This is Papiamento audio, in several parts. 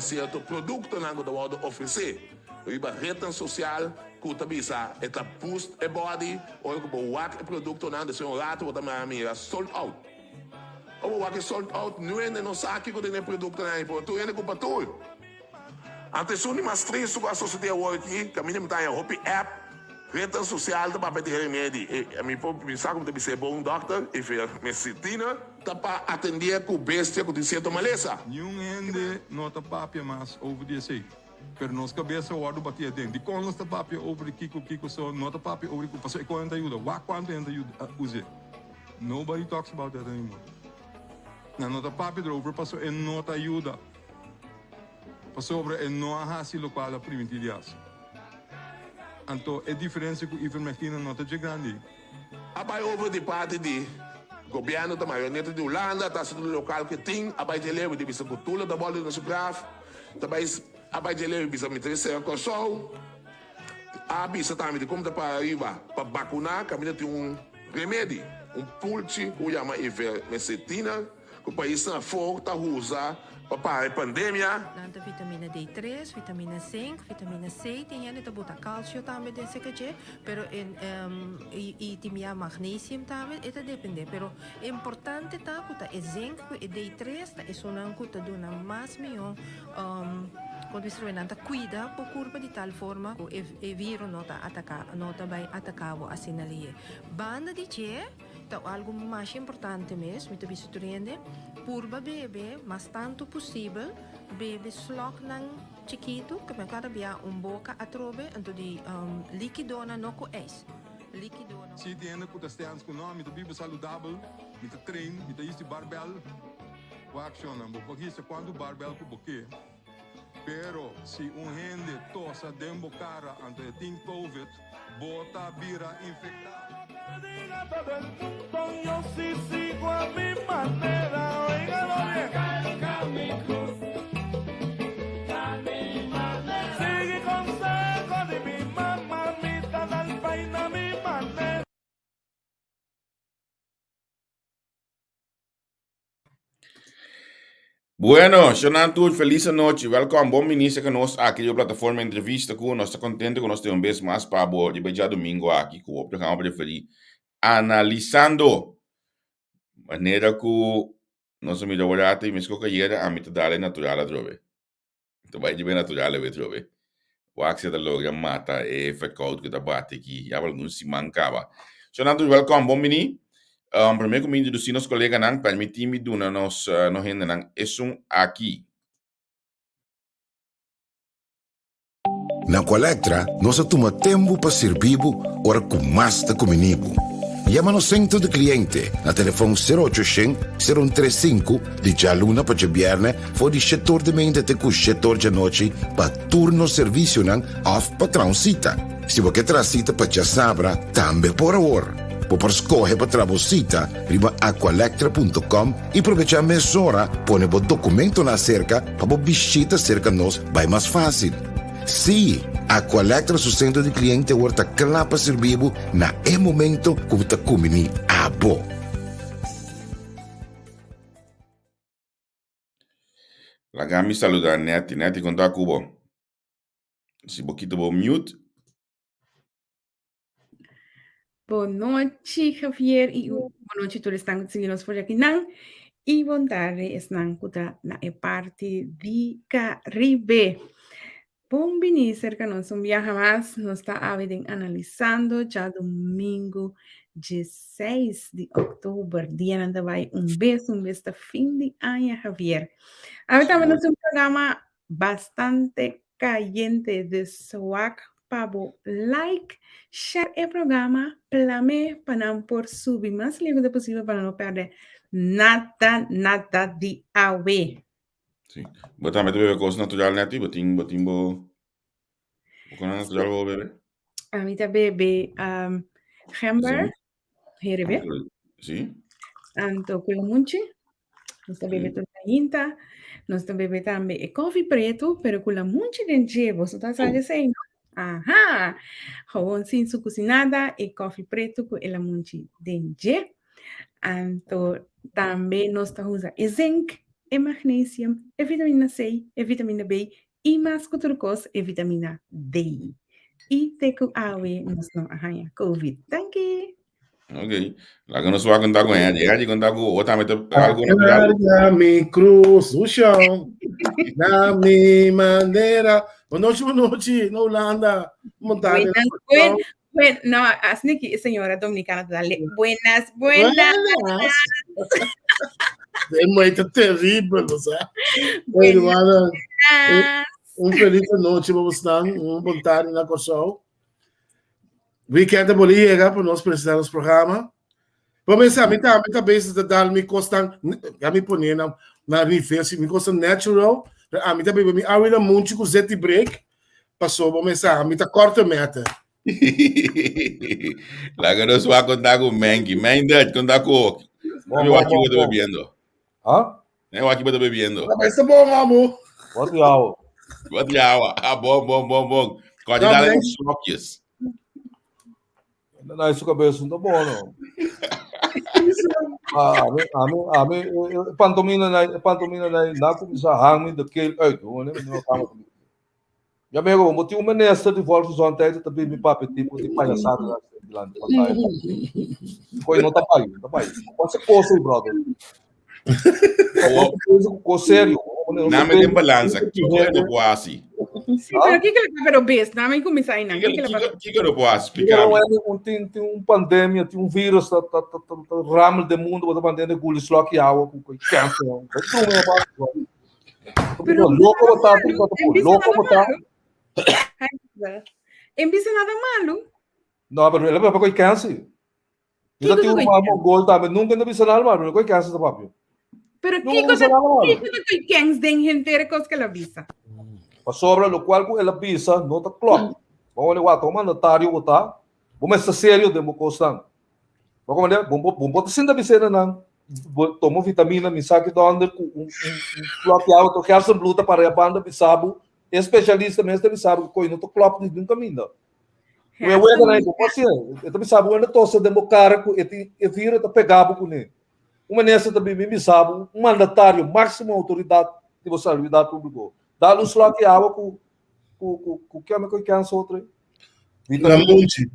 tin sierto produktonan ku ta wòrdu ofresé riba retnan sosial ku ta bisa e ta boost e body, ora ku bo wak e produktonan despues un ratu bo ta mira sold out. Ora bo wak e sold out niun hende no sa kiko den e produktonan ei pasobra tur hende kumpra tur. Anto esun di mas tristu ku a sosodé awor aki, kaminda mi ta haña hopi app, retnan sosial ta papia di e remedi. E mi por mi sa ku mi ta bisa e bon dòkter, ivermectina. Ta pa atendé ku bestia ku tin sierto malesa. Niun hende no ta papia mas over di esei. Pero nos kabes a wòrdu batí aden. Dikon nos ta papia over di kiko kiko so no ta papia over di ku pasobra e konen ta yuda. Wak kuantu hende ta yuda us'é. Nobody talks about that anymore. Nan no ta papia erover pasobra e no ta yuda. Pasobra e no a hasi lokual a primintí di hasi. Anto e diferensia ku ivermectina no ta dje grandi. A bai over di parti di gobièrnu ta marioneta di Hulanda ta hasi tur lokal ku e tin a bai dje leu di bisa ku Tula ta bòlde na su graf ta bai a bai dje leu bisa mi ta sera Kòrsou a bisa tambe di kon ta para riba pa bakuná kaminda tin un remedi un pulchi ku yama ivermectina. Ku paisnan afó ta usa pa para e pandemia. Nan ta vitamina D tres, vitamina zinc, vitamina C, tin hende ta bota calcio tambe den seke dje, pero en y y tin bia magnesium tambe, e ta depende, pero importante ta ku ta e zinc ku e D tres ta esunnan ku ta duna mas mihó kon ta bisa nan ta kuida bo kurpa di tal forma ku e e virus no ta ataka no ta bai ataka bo asina lihe. Banda di dje. Ta algu masha importante mes, mi ta bisa tur hende, purba bebe mas tantu posibel, bebe slòknan chikitu, ke men kada bia un boka atrobe, anto di likidonan no ku ijs, likidonan. Si tin hende ku ta stèns ku no, mi ta biba saludabel, mi ta train, mi ta hisi barbèl, wak shonnan, bo por hisa kuantu barbèl ku bo ke. Pero si un hende tosa den bo cara anto e tin covid, bo ta bira infecta. Bueno, shonan tur, feliz anochi. Welkom, bon minister que nos aki di plataforma entrevista ku nos ta contento ku nos tin un bes mas pa bo riba djadomingo aki ku bo programa preferi Analisando. Manera ku nos a mira awor i mesco ku ayera ami ta dale natural atrobe. Ta bai djebe natural awe atrobe. Wak si a ta logra mata e verkoud ku ta bati aki ya pa algun siman kaba. So nan tur welkom, bon bini. Um, prome ku mi introdusi nos koleganan, permiti mi duna nos uh, nos hendenan esun aki. Na Aqualectra nos a tuma tempu pa sirbi bo ora ku mas ta kumini bo. Yama nos sentro di kliente na telefon sero ocho shen, sero un tres sinku di djaluna pa djabièrnè for di shetor di meinta te ku shetor djanochi pa tur nos servisionan òf pa traha un sita. Si bo ke traha sita pa djasabra tambe por awor. Bo por skohe pa traha bo sita riba aqualectra punto com i probechá mesora pone bo dokumentonan aserka pa bo bishita serka nos bai mas fásil. Sí, Aqualectra su sentro di kliente awor ta kla pa sirbi bo na e momento ku bo ta kumbiní abo. Laga mi saluda Netty. Netty, kon ta ku bo? Si bo kita bo mute. Bon nochi Javier y bon nochi tur esnan ku ta sigui nos for di akinan y bon tarde esnan ku ta na e parti di Caribe. Bon bini serka nos un biaha mas. Nos ta awe den Analisando djadumingu dieseis di oktober. Dianan ta bai un bes, un bes ta fin di aña Javier. Awe tambe nos tin un programa bastante cayente dus wak pa bo like, share e programa, plam'é pa nan por subi mas lejos de posibel pa nan no perde nada nada di awe. Sí. Bo tambe ta bebe kos natural nèt i bo tin bo tin bo bo kos natural bo bebe? Ami ta bebe um, gember, herebe. Sí. Anto ku lamunchi. Nos ta bebe tur mainta. Nos ta bebe tambe e koffie pretu, pero ku lamunchi den dje. Boso ta sa esei, no? Aha! Gewoon sin suku sin nada, e koffie pretu ku e lamunchi den dje. Anto tambe nos ta usa e zinc. e magnesium, e vitamina C, e vitamina B i mas ku tur kos e vitamina D. I te ku awe nos no a haña Covid. Danki! Ok. Laga nos wak konta ku Henry. Henry konta ku o tambe ta algo natural. Carga mi cruz, o chão, na mi manera. Boa noite, boa noite, na Holanda. Montada. Buenas, buen, buen, no, así que señora dominicana, dale. Buenas, buenas. Buenas. É muito terrível, você. Oi, Buenas. Luana. Un feliz noche para você, un bom tarde na Corsol. Weekend a boli yega pa nos presentá nos programa. Bo mesa, mi ta, mi ta bezig ta dal mi kosnan, ya mi pone na, na nivel, si mi kosnan natural, pero ami ta bebe mi awi na munchi ku zeti break, paso bo mesa, mi ta korte mete. Laga nos wak konta ku Menki. Meindert, konta ku. Bon, Mi bon, wak bon, bo ta bon. bebiendo. Ah? Ne wak bo ta bebiendo. La bai bon, amo. Wat jou? Wat jou? Ah, bon, bon, bon, bon. Kort je Ja, daar nee. slokjes. Nou, su cabeza no ta bon, no. Ah, ami, ami, ami, eh, pantomina na, pantomina na, na começar hang me de keel uit, hoor, né? No kamer. Ja, amigo, mo tinha um minister de volksgezondheid, dat mi papi tipo de palhaçada lá de lá. Foi não tá pai, tá pai. Pode ser coisa, brother. Coisa sério. Na me den balança. Kiko no può hasi. Sí, pero kiko le pero bes, na mi kuminsá einan. Kiko le Kiko, kiko no può hasi, Pero explícame. un tin tin un pandemia, tin un virus ta ta ta ta ta rammel de mundo, bota pandemia guli slok awa ku ku cancer. Pero Loko bo ta, loko bo ta. En bisa nada malo. No, pero ele vai para câncer. Kiko Eu tenho ta uma mongol também, nunca não bisa nada, mas koi câncer papi. Pero Não kiko usa ta nada malo. kiko ta koi kens den henter kos que la bisa. Pa sobra, lo cual ku ela bisa, no ta klop. Vamos olhar, o mandatário botar. Vamos ser sério de mo costan. Vamos olhar, vamos vamos botar sinta bisena não. Tomo vitamina, me saque donde um um klop ya, to Gerson Bluta para a banda bisabu, especialista mesmo bisabu, koi no to klop ni nunca minda. We we na ko kasi, ito bisabu anda tosa de mo cara ku eti e vira ta pegabo ku ne. Uma nessa também me bisabu, um mandatário, máxima autoridade de saúde pública. Dá um slot água com com com com que é que cansa outra. Na monte.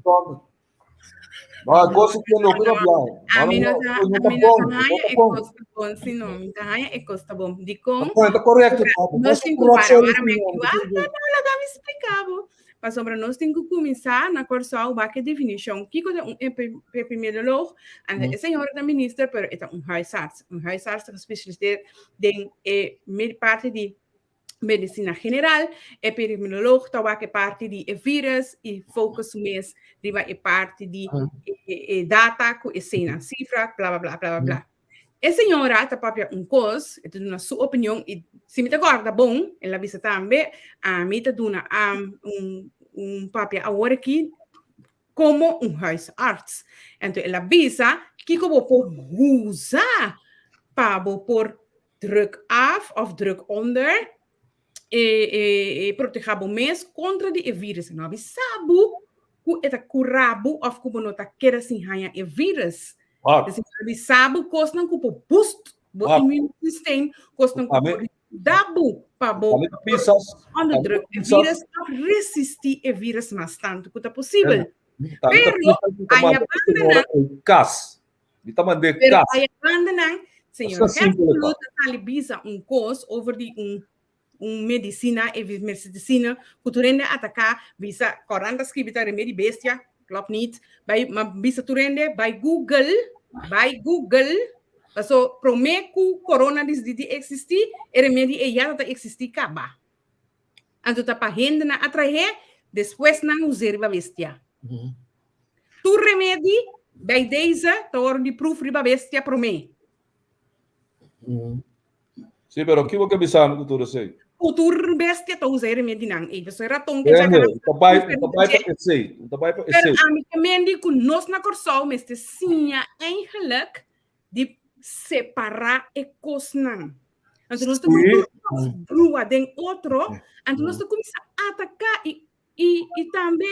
Não, gosto que não quero falar. A mim não tá, a mim não tá e costa bom, se não, mi tá e costa bom. Di com Tá correto, nós tem que parar agora me ah, não, ela dá me explicava. Mas sobre nós tem que começar na corso ba que definição. Kiko de um epidemioloog en de senhora da minister, pero é um huisarts, un huisarts gespecialiseerd in e parte di medicina general, epidemioloog ta wak e parti di e virus e focus mes riba e parti di e, e data ku e sena cifra, bla bla bla bla bla bla. E señora ta papia un kos, e ta duna su opinion i si mi ta kòrda bon, el a bisa tambe, ami ta duna un un papia awor aki komo un huisarts. Anto el a bisa kiko bo por usa pa bo por druk af of druk onder e, e, e proteha bo mes kontra di e virus. No a bisa bo ku e ta kura bo of ku bo no ta keda sin haña e virus. Dus a bisa bo kosnan ku por boost bo immune system, kosnan ku por yuda bo pa bo onderdruk e virus of resisti e virus mas tantu ku ta posibel. Pero aya bandanan kas. Mi ta mand'é Pero kas. aya bandanan, señor Asina simpel e ta. Gertrude ta sali bisa un kos over di un un medicina, e medicina ku tur hende ataká, bisa korant a skribi ta remedi bestia, klopt niet, bai ma bisa tur hende bai Google, bai Google, paso promé ku corona disdi di eksistí, e remedi ei ya ta eksistí kaba. Anto ta pa hendenan atraé, despues nan us'é riba bestia. Tur remedi bij deze ta wòrdu di proof riba bestia promé. Sí, pero kibo ke bisa mi ku tur esei? Ku tur bestia ta usa e remedinan ei. Pasobra e raton ke Hende, djaka un ta bai, un ta bai pa esei, un ta bai pa Pero esei. ami ke mendi ku nos na Kòrsou mester siña eigenlijk di separá e kosnan. Anto nos ta Sí. tur kos brua den otro, anto nos ta kuminsá ataká i i i tambe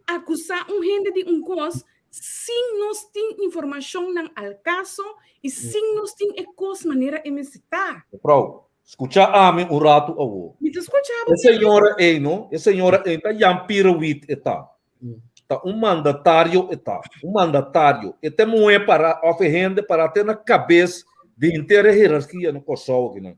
akusá un hende di un kos. Sin nos tin informashonnan al kaso i sin nos tin e kos manera e mester ta. Mevrouw, skucha ami un ratu awo. Mi ta skucha bo. E señora ei no, e señora ei ta Jan Pierewit e ta. Ta un mandatario e ta, un mandatario. E ta muhé para òf e hende para te na kabes di henter e herarkia na Kòrsou akinan.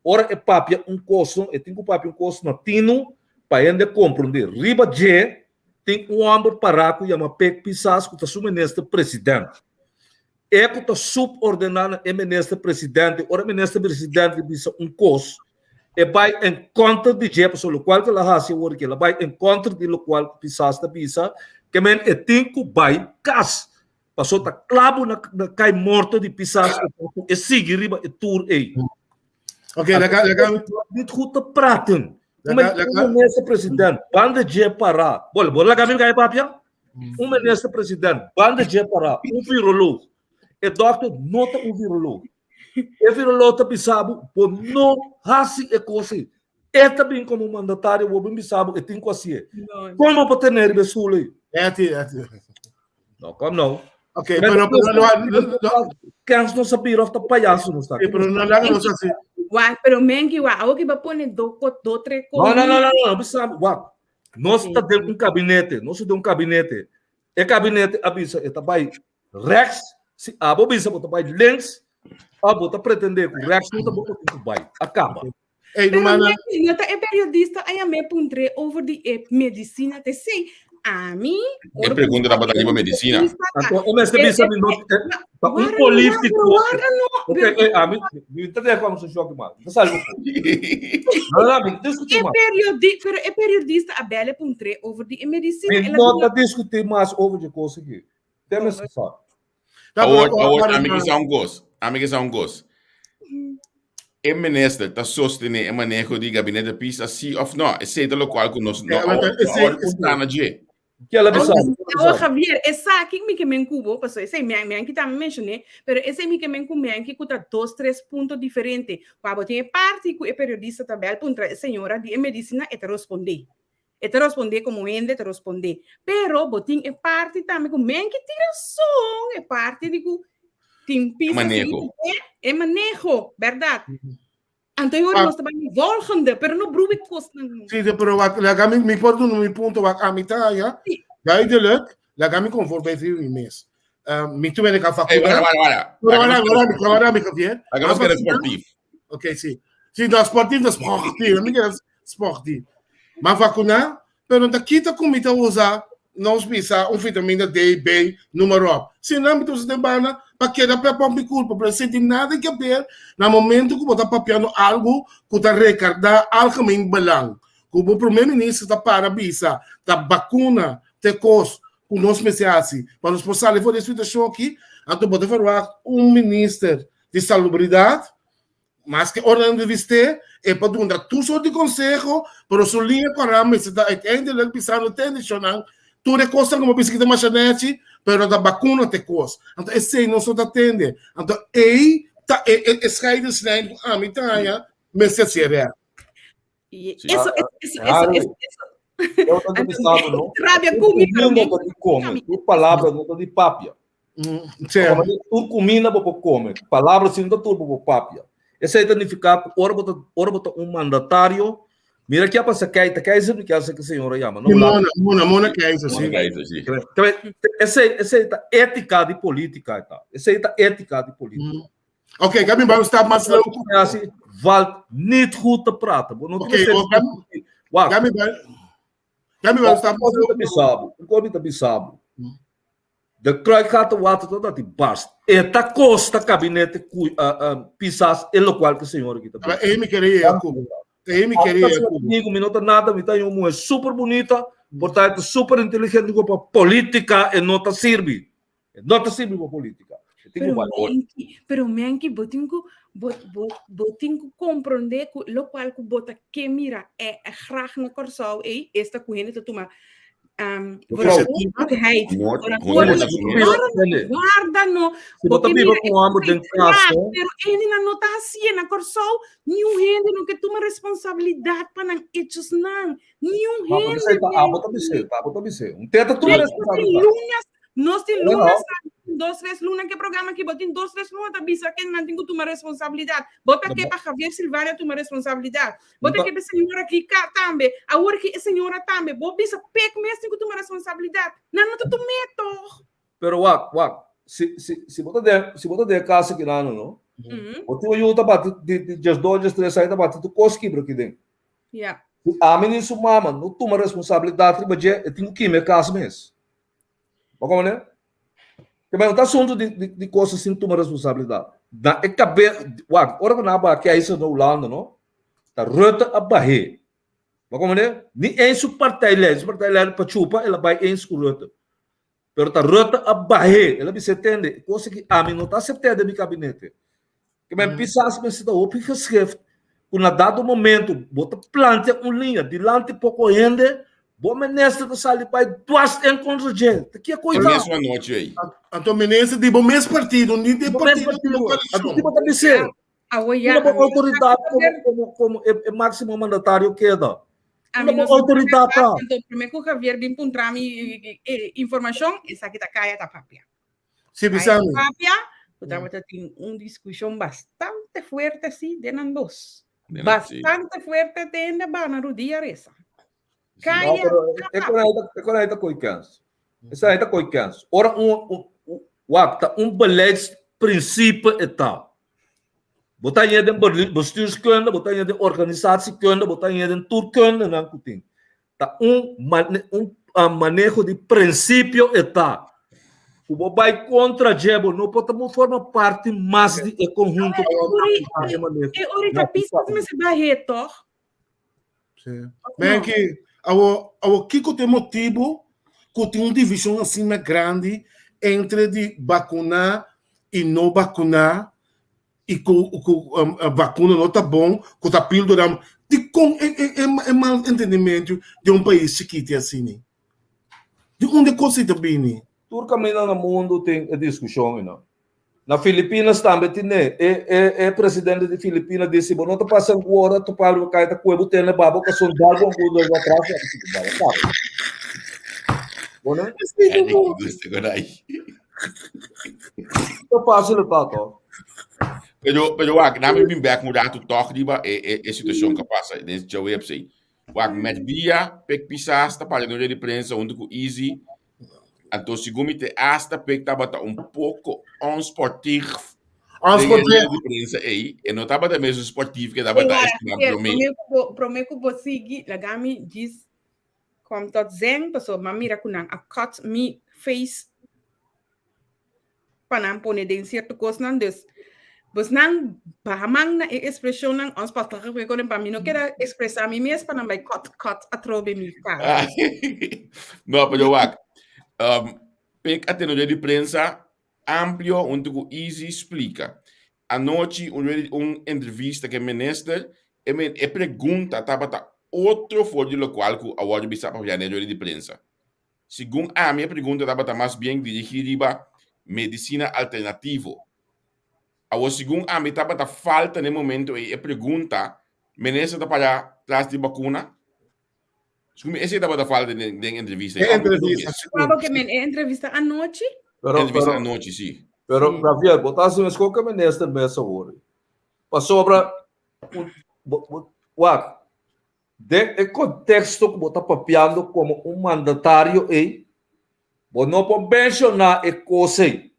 Ora e papia un kos no, e tin ku papia un kos na tinu pa hende komprondé. Riba dje tin un hòmber pará ku yama Pek Pisas ku ta su minister president. E ku ta subordená na e minister presidente, ora e minister presidente bisa un kos, e bai en kontra di dje, pasobra lokual ku el a hasi awor aki, el a bai en kontra di lokual ku Pisas ta bisa, ke men e tin ku bai kas, pasobra ta klabu na kai morto di Pisas ku e sigui riba e tur ei. Ok, laga, laga. Niet goed te praten. Un minister president, banda dje para. Bol, bol laga mi kai papia. Un minister president, banda dje para, un viroloog. E dokter no ta un viroloog. E viroloog ta bisa bo, bo no hasi e kos ei. E ta bin komo mandatario, bo bin bisa bo, e tin ku hasié. Komo bo tene riba e stoel ei? Eti, eti. No, kom nou. Ok, pero, pero, no, no, no. Kens no sa bira of ta payaso no sa. Sí, pero no laga nos así. Wa, pero menki wa, awo ki ba pone do ko do tre ko. No, no, no, no, no, bisa, wa. Nos ta den un kabinete, nos ta den un kabinete. E kabinete a bisa e ta bai rechts, si abo bisa bo ta bai links, abo ta pretende ku rechts no ta bo ku bai. A kaba. Ey, Pero no, mi no ta e periodista a yam'é puntr'é over di e medisina te sei. Ami, E pregunta tabata riba medisina. Anto e mester bisa mi no ta un polítiko. Warda no. Ok, eh, ami mi ta deja ku shoki mal. Mi ta sali ku. No, no, mi diskutí E mas. periodi, pero e periodista a bèl e puntr'é over di e medisina. Mi El a no duna ta diskutí mas over di e kos aki. Te mester sa. Awor, awor, ami ke sa un kos. Ami ke sa un kos. E minister ta sostené e maneho di gabinete Pisas sí òf nò? Esei ta lokual ku nos no awor awor punta na dje. Kela bisa. Awor Javier, esaki mi ke men ku bo, pasobra esei mi mi a kita mi menshoné, pero esei mi ke men ku menki ku ta dos tres punto diferente. Kua bo tin e parti ku e periodista ta bèl puntra e señora di e medisina e ta rospondé. E ta rospondé komo hende ta rospondé. Pero bo tin e parti tambe ku men ki tin rason, e parti di ku tin pisa Maneho. E maneho, bèrdat. Anto e ora nos ta bai volgende, pero no brubi kosnan. Sí, pero wak, laga mi, mi por duna mi punto wak a mi ta ya. Duidelijk, laga mi conforme mi mes. Uh, mi tu ben ka Hey, wara, wara, wara. Wara, wara, wara, wara, mi Javier. Laga nos keda sportief. Ok, sí. Sí, no, sportief, no sportief. Mi keda sportief. Ma vacuná, pero no ta kita ku mi ta usa nos bisa un vitamina D, B, noem op. Si no, mi ta usa den banda pa keda pa mi kurpa, pero sin tin nada que ver na momento ku bo ta papiando algo ku ta rekardá algemeen belang. Ku bo primer minister ta para bisa ta bakuna te kos ku nos mester hasi pa nos por sali for di e situashon aki, anto bo ta verwagt un minister di salubridat Maske ora nan entrevist'é, e por duna tur sort di konseho, pero su liña kòrá mester ta uiteindelijk bisando tende shonnan tur e kosnan ku bo bisa ki ta masha nèchi, pero ta bakuna ta e kos. Anto esei nos no ta tende. Anto ei ta e e scheidingslijn ku ami ta haña mester ser règt. Eso, eso, eso, eso, eso. Eu ta bisando, no? Rabia ku mi, pero Kuminda ta di kome, tur palabra no ta di papia. Tur kuminda bo por kome, palabra si no ta tur bo por papia. Esei ta nifiká ku ora bo ta ora bo ta un mandatario, mira ke a pasa kei, ta Keizer mi kier sa ke señora yama, no? Mona, Mona, Mona Keizer, si. Mona Keizer, si. Esei, esei ta étika di polítika ta. Esei ta étika di polítika. Oké, okay, Gabi, stap mas leuk. Así, valt niet goed te praten. Bo no Oké, okay, Wacht. Gabi, Gabi, stap mas leuk. Bisabu, un ta bisabu. De kruik gaat te water totdat hij barst. E ta kosta kabinete ku, uh, uh, Pisas e lokual ku señor aki ta Maar Amy queria Cuba. Amy queria Cuba. Amigo, mi no ta nada, mi ta un mujer super bonita, por tanto super inteligente, pa política e no ta sirbi. E no ta sirbi pa política. E tin Pero ku bai. menki, pero menki, bo tin ku bo, bo, bo tin ku komprondé ku lokual ku bo ta ke mira e, e graag na Kòrsou ei, esta ku hende ta tuma um, Mevrouw, verantwoordelijkheid. Noord, Verantwoordelijk- Warda, Warda no. Si bo ta ke biba mira ku un hòmber den graag, kas, no? Pero hendenan no ta hasié na Kòrsou, niun hende no ke tuma responsabilidat pa nan hechosnan. Niun No, hende. porque ta abo ta bisé, ta abo ta bisé. Un teta tuma Tin responsabilidat. lunas. Nos tin luna sa, dos tres luna ke programa ki bo tin dos tres luna ta bisa ke nan tin ku tuma responsabilidat. Bo ta ke pa Javier Silvania tuma responsabilidat. Bo ta ke pa e señora ki ka tambe. Awor ki e señora tambe. Bo bisa pek mes tin ku tuma responsabilidat. Nan no ta tum'é tog. Pero wak, wak, si, si, si bo ta den, si bo ta den e kas aki nano, no? Bo tin un yu ta bati di, di diesdos, diestres aña ta bati tur kos kibra aki den. Ja. Si ami ni su mama no tuma responsabilidat riba dje, e tin ku kima e kas mes. Bo komprende? Ke men no ta asuntu di, di, di kos sin tuma responsabilidat. Na e kabe, wak, ora ku nan a baha keizer na Hulanda, no, ta Rutte a bah'é. Bo komprende? Ni eens su partijleider, su partijleider pa chupa, el a bai eens ku Rutte. Pero ta Rutte a bah'é. El a bis'é, Tende, e kos aki ami no ta asept'é den mi kabinete. Ke men pisas mester ta hopi geschift ku na dado momento bo ta plantia un liña dilanti poko hende, bo minister ta sali bai dwars en kontra dje. Ta kia E koita? mes anochi ei. Anto minister di bo mes partido, ni di Bo mes partido di partido. Anto koalishon. ki bo ta bis'é? Awo ya, Unda bo ami no sa outoridat komo, Javier. komo, komo e, e máksimo mandatario keda? Ami Unda no bo sa outoridat Javier, ta? anto promé ku Javier bin puntra mi eh, informashon, esaki ta kaya ta papia. Si Kaya bisa ta mi. papia, ku tabata tin un diskushon bastante fuerte si den nan dos. Den nan, sí. Bastante fuerte te hende bana rudia resa. No, Kaya pero ta e papia. kon ei ta, e kon ei ta koi kens. Esei ta koi kens. Ora un, un, un wak, ta un beleidsprincipe e ta. Bo ta hañ'é den bestuurskunde, bo ta hañ'é den organisatiekunde, bo ta hañ'é den tur kundenan ku tin. Ta un un maneho di prinsipio e ta. Ku bo bai kontra dje, bo no por ta forma parti mas di e konhunto ku a apliká e maneho. E ora ta bisa si mester bah'é tòg? Sí. Menki, awo, awo kiko ta e motibu ku tin un divishon asina grandi entre di bakuná i no bakuná i ku ku bakuna no ta bon, ku ta píldora, dikon e e e mal entendimentu den un pais chikiti asina? Di unda e kos ei ta bini? Tur kaminda na mundu tin e diskushon ei no. Na Filipinas tambe tin e. E e e presidente di Filipinas di si bo no ta pasa agora tu Pablo kai ta kue bo tene babo ka son dal bo angu dos atras ya si bo baba kaba. Bo ne? Eric gusta con ahí. Ta fácil e ta to. Pero, pero wak, na mi bin back un rato toch riba e, e, e situacion que pasa den djaweps ei. Wak, merdia, Pek Pisas ta para den rueda di prensa hunto cu Easy. Anto segun mi te hasta Pek tabata un poco onsportief den e Onsportief. rueda di prensa ei. E no tabata mesun sportief que tabata Ora, esnan Javier, prome. promé ku bo, promé ku bo sigui, laga mi djis kom tot zen, pasobra m'a mira ku nan a cut mi face pa nan pone den cierto cosnan, dus bosnan baha man na e expresionnan, ons pas ta gekomen pa mi no keda expresa mi mes pa nan bai cut cut atrobe mi cara. No, pero wak, um, Pek a tene un rueda di prensa amplio hunto cu Easy splica. Anochi un rueda un entrevista cu e minister, e men e pregunta tabata otro for di locual cu a wordo bisa papia den e rueda di prensa. Segun ami e pregunta tabata mas bien dirigí riba medisina alternativo. Awor segun ami tabata falta na e momento ei e pregunta, Minister ta para tras di bakuna? Segun mi esei tabata falta den den entrevista ei. E entrevista, sigur. Wou ke men e entrevista anochi? Pero, Entrevista pero, anochi, si. pero Sí. Javier, bo ta hasi meskos ku e minister mes awor. Pasobra, un, bo, bo, wak, Den e konteksto ku bo ta papiando komo un mandatario ei, bo no por menshoná e kos ei.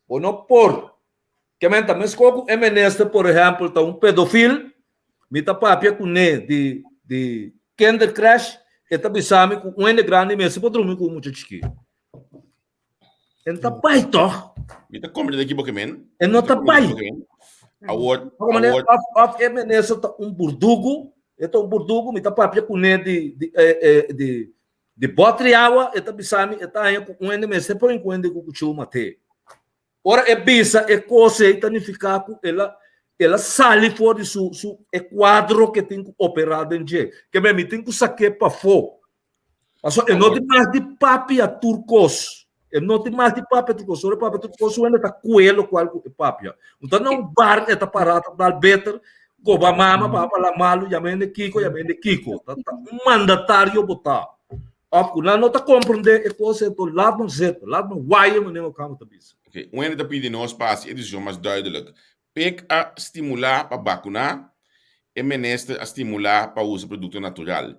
Bo no por. Ke men ta meskos ku e minister, por ehèmpel, ta un pedofil, mi ta papia kuné di di kindercrash, e ta bisa mi ku un hende grandi mester por drumi ku un mucha chikí. E no ta bai tòg. Mi ta komprende ki bo ke men. E no Mi ta ta bai. komprende ki bo ke men. Awor, Awor, meneer, awor. of, of e minister ta un burdugu, e ta un burdugu, mi ta papia kuné di, di, eh, eh, di, di botri awa, e ta bisa mi, e ta haña ku un hende mester pon ku hende ku kuchú mat'é. Ora e bisa e kos ei ta nifiká ku el a, el a sali for di su, su, e kuadro ke tin ku operá den dje. Ke men mi tin ku sak'é pafó. Pasobra e no tin mas di papia tur kos. E no tin mas di papia tur kos. Ora e papia tur kos, su hende ta kue lokual ku e papia. Un ta na un bar e ta pará ta dal beter, koba mama pa papia la malu, yama hende kiko, yama hende kiko. Ta ta un mandatario bo ta. Òf ku nan no ta komprondé e kos ei, to laat nan zitten, laat nan waya manera ku kaba ta bisa. Oké, un hende ta pidi nos pa hasi e desishon mas duidelijk. Pek a stimulá pa bakuná, e minister a stimulá pa usa produkto natural.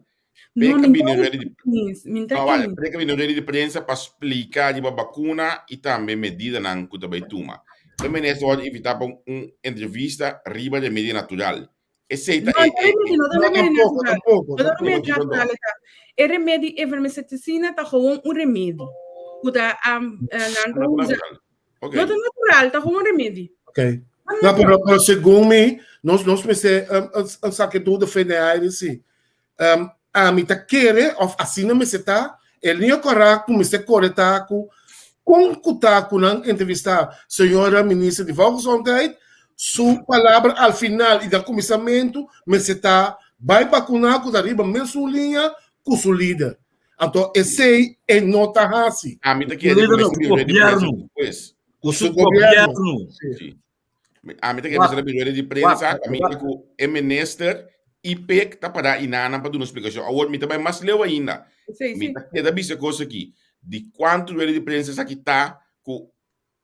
No, Pek a mi bini ta rueda di eens, mi ta No, wale, eens. Pek a bini rueda di prensa pa splika riba bakuna i tambe medidanan ku ta bai tuma. E minister wòrdu invitá pa un entrevista riba remedio natural. Esei ta No, e, no e, e, remedi, no ta No, remedi tampoco, natural. tampoco, No ta tampoco. remedi Kiko natural eta. E remedi ivermecticina ta gewoon un remedi. Ku ta um, eh, nan ta No ta usa. natural. Ok. No ta natural, ta gewoon remedi. Ok. No, pero, pero segun mi, nos, nos mester um, um, um saque duda fe den aire, si. Um, ami ta kere, of asina mester ta, e linha kora ku mester kore ta ku kon ku ta ku nan entrevista señora minister di Volksgezondheid, su palabra al final i na kuminsamentu mester ta bai bakuna ku ta riba mesun linha ku su lider. Anto esei e no ta hasi. Ami ta kere ku Lider mester ku bin rueda di prensa gobièrnu. despues. Ku su Su gobièrnu. gobièrnu. Sí. Sí. Ami ta kere mester bin rueda di prensa, kaminda ku e minister i PEC ta pará inanan pa duna splikashon. Awor mi ta bai mas leu ainda. Sí, Mi sí. ta keda bisa kos aki. Di kuantu rueda di prensa esaki ta ku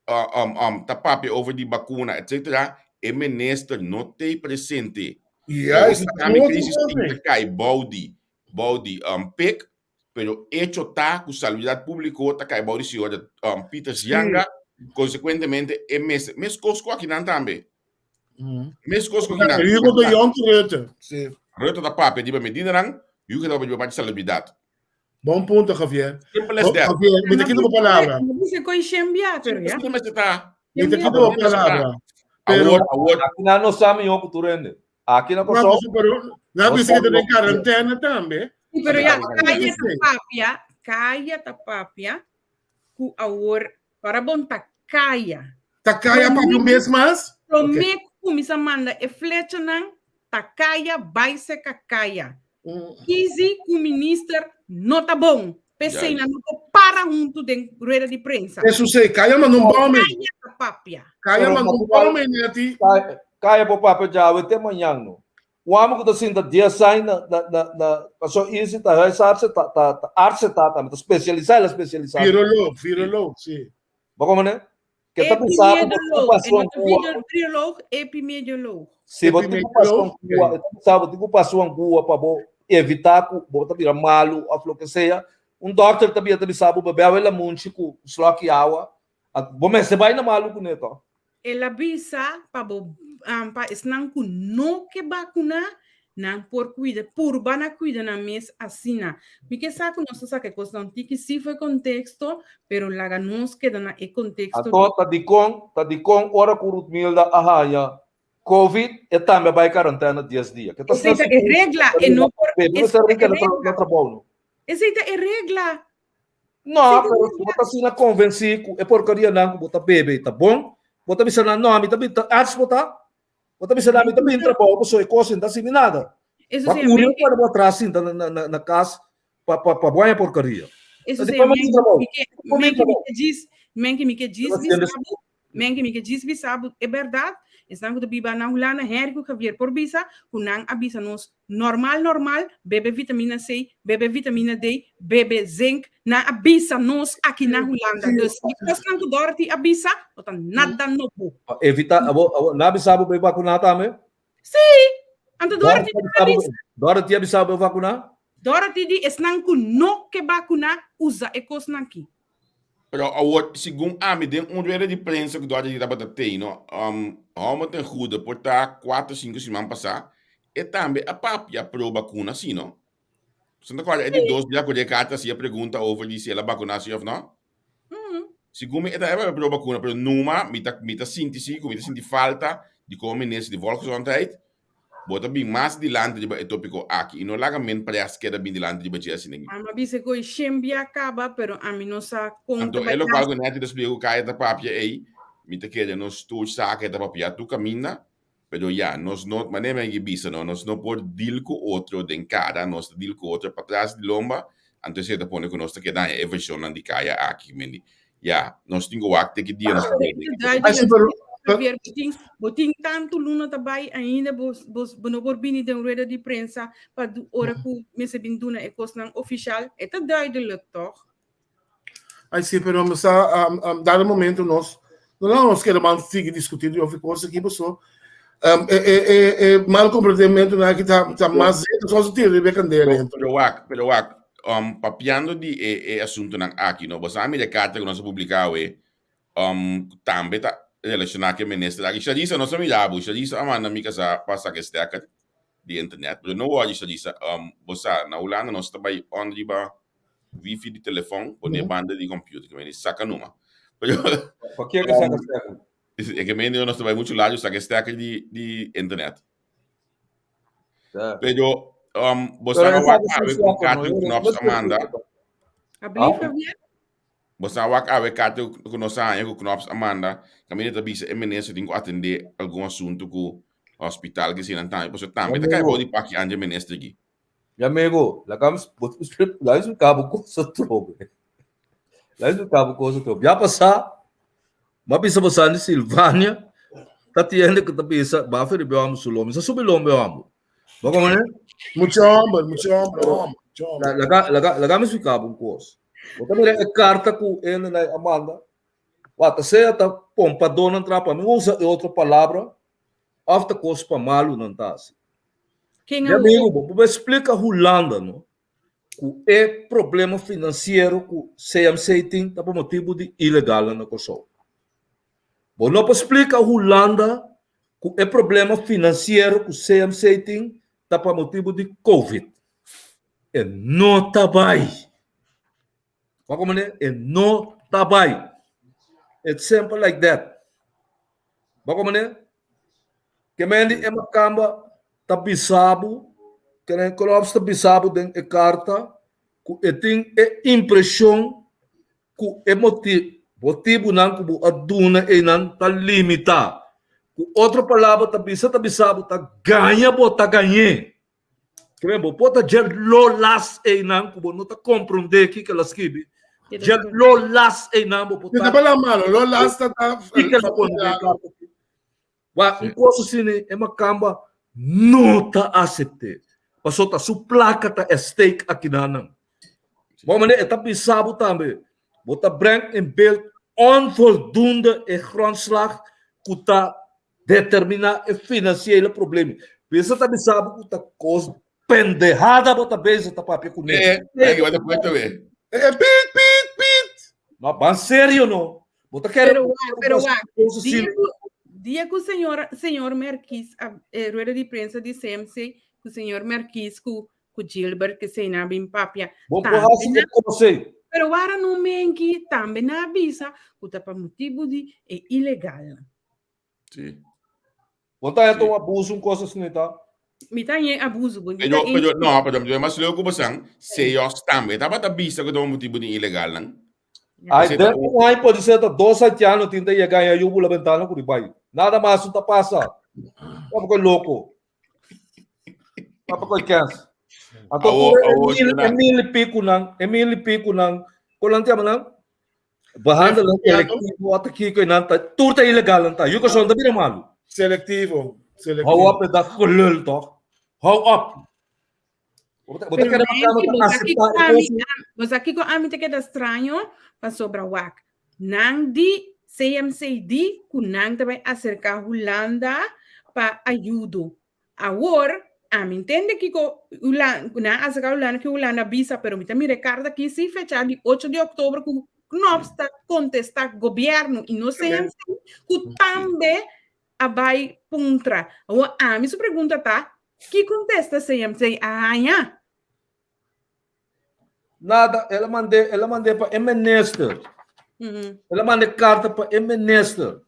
uh, um, um, ta papia over di bakuna, etc. E minister no t'ei presente. Juist, Awor mi crisis tin ta kai bou di bou di um, PEC, pero hecho ta ku Salubridad Públiko ta kai bou di señor um, Pieter Janga, konsekuentemente e mester, meskos ku akinan tambe. Meskos ku akinan. Hugo de Jong Rutte. Sí. Rutte ta papia riba medidanan, Hugo ta papia riba parti salubridad. Bon punto, Javier. Simple as that. Javier, mi ta kita bo palabra. No bisa koi shembia, pero ya. Simple as that. Mi ta kita bo palabra. Pero, Awor, awor, Aki nan no sa mihó ku tur hende. Aki na na Kòrsou, bisa, pero, na bisa que ta den quarentena tambe. Sí, pero ya, Pero kaya ta sí. papia, kaya ta papia, ku awor, para bon ta kaya. Ta kaya papia un bes mas? Promé ku kuminsá manda e flechanan, ta kaya bai seka kaya. Kizzy ku minister no ta bon. P'esei nan no por para huntu den rueda di prensa. Eso sí, kaya manda un bom, Kaya ta papia. Kaya manda un bom, Neti. Kaya por papia djawe te mañan no. Un amo ku ta sinta dies aña na na na na paso Izzy ta huisarts ta ta ta arts ta tambe ta spesialisá el a spesialisá. Viroloog, viroloog, sí. Bo komprende? Ke ta bisa ku bo tin ku Epidemioloog, pasa e no un ta kua. viroloog, epidemioloog. Si bo tin ku pasa un kua, e ta bisa bo tin ku pasa un kua pa bo evitá ku bo ta bira malu òf loke sea. Un dòkter ta bia ta bisa bo bebe awe lamunchi ku slòki awa. Bo mester bai na malu kuné tò. El a bisa pa bo pa esnan ku no ke bakuná, nan por kuida, purba na kuida nan mes asina. Mi ke sa ku nos ta saka e kosnan tiki sí for e konteksto, pero laga nos keda na e konteksto di. Anto ta dikon, ta dikon ora ku Ruthmilda a haña Covid e tambe a bai karantena dies dia. Ke ta Esei ta e regla, e no por, esei ta e regla. Esei ta e regla. No, pero si bo ta asina konvensí ku e porkerianan ku bo ta bebe ta bon, bo ta bisa nan, no, ami ta bin, arts bo ta, bo ta bisa nan, ami ta bin trabou pasobra e kos sin ta hasi mi nada. Eso Ba sí, kuri men- bo pone bo atras sinta na, na, na, na kas pa, pa, pa bo haña porkeria. Eso Así sí, pa men mi trabou. mi ke, Pa mi men ke mi trabou. ke djis, men ke mi ke djis Pero bisa bo, Men ke mi ke djis bisa bo e bèrdat, esnan ku ta biba na Hulanda, Henry ku Javier por bisa ku nan a bisa nos normal normal, bebe vitamina C, bebe vitamina D, bebe zinc, nan a bisa nos aki na Hulanda. Dus e kosnan ku Dorothy a bisa no ta nada nobo. Pa evita, abo, abo, nan a bisa bo pa e vakuná tambe? Sí! Anto Dorothy Dorothy a bisa. Dorothy a bisa bo pa e vakuná? Dorothy di esnan ku no ke bakuná usa e kosnan aki. Pero awor, segun ami, den un rueda di prensa ku Dorothy tabata tei, no, um, hou ten goede, por ta kuater, sinku siman pasá, e tambe a papia pro bakuna, si no? Bo ta kòrda e di dos bia ku Ricardo hasié pregunta over di si el a bakuná si òf no? Segun mi, e tambe a papia pro bakuna, pero numa mi ta, mi ta sinti si ku mi ta sinti falta di komo minister di Volksgezondheid Bo ta bin mas dilanti riba e tópiko aki i no laga men près keda bin dilanti riba dje asina. Ami a bisa ku e shen bia kaba, pero ami no sa kon ta Anto bai e lokual hasi. ku Netty ta splika ku Kaya ta papia ei, mi ta kere nos tur sa ku e ta papia tur kaminda, pero ya, nos no, manera mi a bisa no, nos no por deal ku otro den kara, nos ta deal ku otro patras di lomba, anto esei ta pone ku nos ta keda haña e vershonnan di Kaya aki, mendi. Ya, nos tin ku wak te ki dia nos ta Pero keda e den ta e Ai, sí, pero duidelijk. Javier, bo tin, bo tin tantu luna ta bai ainda bo, bo, bo no por bini den rueda di prensa pa du, ora ku mester bin duna e kosnan ofishal. E ta duidelijk, toch? Ai sí, pero mi sa um, um, dado momento nos no laat nos keda man sigui discutir di over cos aki paso um, e, e, e, e mal comprendimento na aki ta, ta mas zeta soms tira riba e candela Pero, pero wak, pero wak, um, papiando di e, e asuntonan aki, no, bo sa mi de carta ku nos a publiká awe, um, tambe ta relashoná ku e minister aki. Sharisa, nos a mira bo, Sharisa a manda mi kasá pa saka e stekker di internet, pero no worry Sharisa, um, bo sa, na Hulanda nos ta bai on riba wifi di telefon pone banda di computer, ke mende saka numa. Pero, Pa ke ke saka stekker? e ke mende nos ta bai mucho largo saka e stekker di, di internet. Ja. Pero, um, bo Pero sa esaki wak sin awe ku stekker, no? Kato Yo Knops no a manda. Ablief, Ah. Javier? Bo sa wak awe Kato ku nos a haña ku Knops a manda, kaminda ta bisa e minister tin ku atendé algun asuntu ku hospital ke sinan tambe, pasobra tambe ta kai bou di paki anja minister aki. Mi amigo, laga mi laga mi splika bo cosa trobe. Laga mi splika bo cosa trobe. Ya pasá, mi a bisa bo sa di Silvania, ta tiende ku ta bisa, ba feri be homber su lomba. Mi sa subi lomba e homber. Bo komprende? Mucho homber, mucho homber, homber, mucho homber. Laga, laga, laga mi splika bo un kos. Bo ta mira e karta ku hende nan a manda? Wak, ta sea ta pompadónan trapa, mi usa e otro palabra, òf ta kos pa malu nan ta hasi. Ken Mi a amigo, bo por splika Hulanda no ku e problema finansiero ku CMC tin ta pa motibu di ilegalnan na Kòrsou. Bo no por splika Hulanda ku e problema finansiero ku CMC tin ta pa motibu di Covid. E no ta bai. Wak manera e no ta bai. It's simple like that. Wak manera ke men di e makamba ta bisa bo, ke men Klops ta bisa bo den e karta ku e tin e impreshon ku e moti motibunan ku bo a duna einan ta limitá. Ku otro palabra ta bisa ta bisa bo ta gaña bo ta gañ'é. Kre bo por ta dje lo las einan ku bo no ta komprondé kiko el a skibi. Dje lo las einan bo por ta. ta. la malo, lo las ta ta. Kiko el a pone den karta aki. Wak, un kos asina e makamba no ta asept'é. Pasobra ta su plaka ta e stake akinanan. Bo manera e ta bisa bo tambe, bo ta breng in beeld onvoldoende e grondslag ku ta Determiná e finansiele problema. Bisa ta bisa bo ku ta kos pendehada bo ta bezig ta papia kuné. Eh, eh, ki ta puesto be. Eh, pit, pit, pit. No, ban serio no. Bo ta kere Pero wak, pero wak, kos dia asina. ku, dia ku señor, señor Merkis, a, eh, rueda di prensa di CMC, ku señor Merkis ku, ku Gilbert ke sei na bin papia. Bo por Tambe hasi na, e kos ei. pero wara no menki, tambe na bisa ku ta pa motibu di e ilegalnan. Sí. Bo ta Sí. un abuso un cosa asina ta? Mi ta en abuso, bo. Pero, pero, no, pero mi mas leu ku bosan, CEOs tambe tabata bisa ku ta un motibu di ilegal nan. Ai, Ese ta den un ai pode ser ta dos haitiano tin ta yega en ayubu la ventana ku di bai. Nada mas no ta pasa. Papa koy loko. Papa koy kens. Anto Awo, tur e awo, mil, e Shona. mil y pico nan, e mil y pico nan, kon nan te llama nan? Behandeling selectivo wat kiko en nan ta tur ta ilegal nan ta. Yuko son ta bira malu. Selectivo, selectivo. Hou op met dat gelul toch? Hou op. Bo ta Pero kere Nancy, makamba bo ta sa kiko acepta e ami, kosi. bo sa kiko ami te keda straño pasobra wak. Nan di CMC di ku nan ta bai aserka Hulanda pa ayudo. Awor, ami ntende kiko Hulan, ku nan a aserká Hulanda, ki Hulanda bisa, pero mi ta mira e karta aki si fechá di ocho di òktober ku Knops ta kontestá gobièrnu i no CMC ku tambe a bai puntra. Awor, ami su pregunta ta, ki kontesta CMC a haña? Nada, el a mand'é, el a mand'é pa e minister. El a manda e karta pa e minister.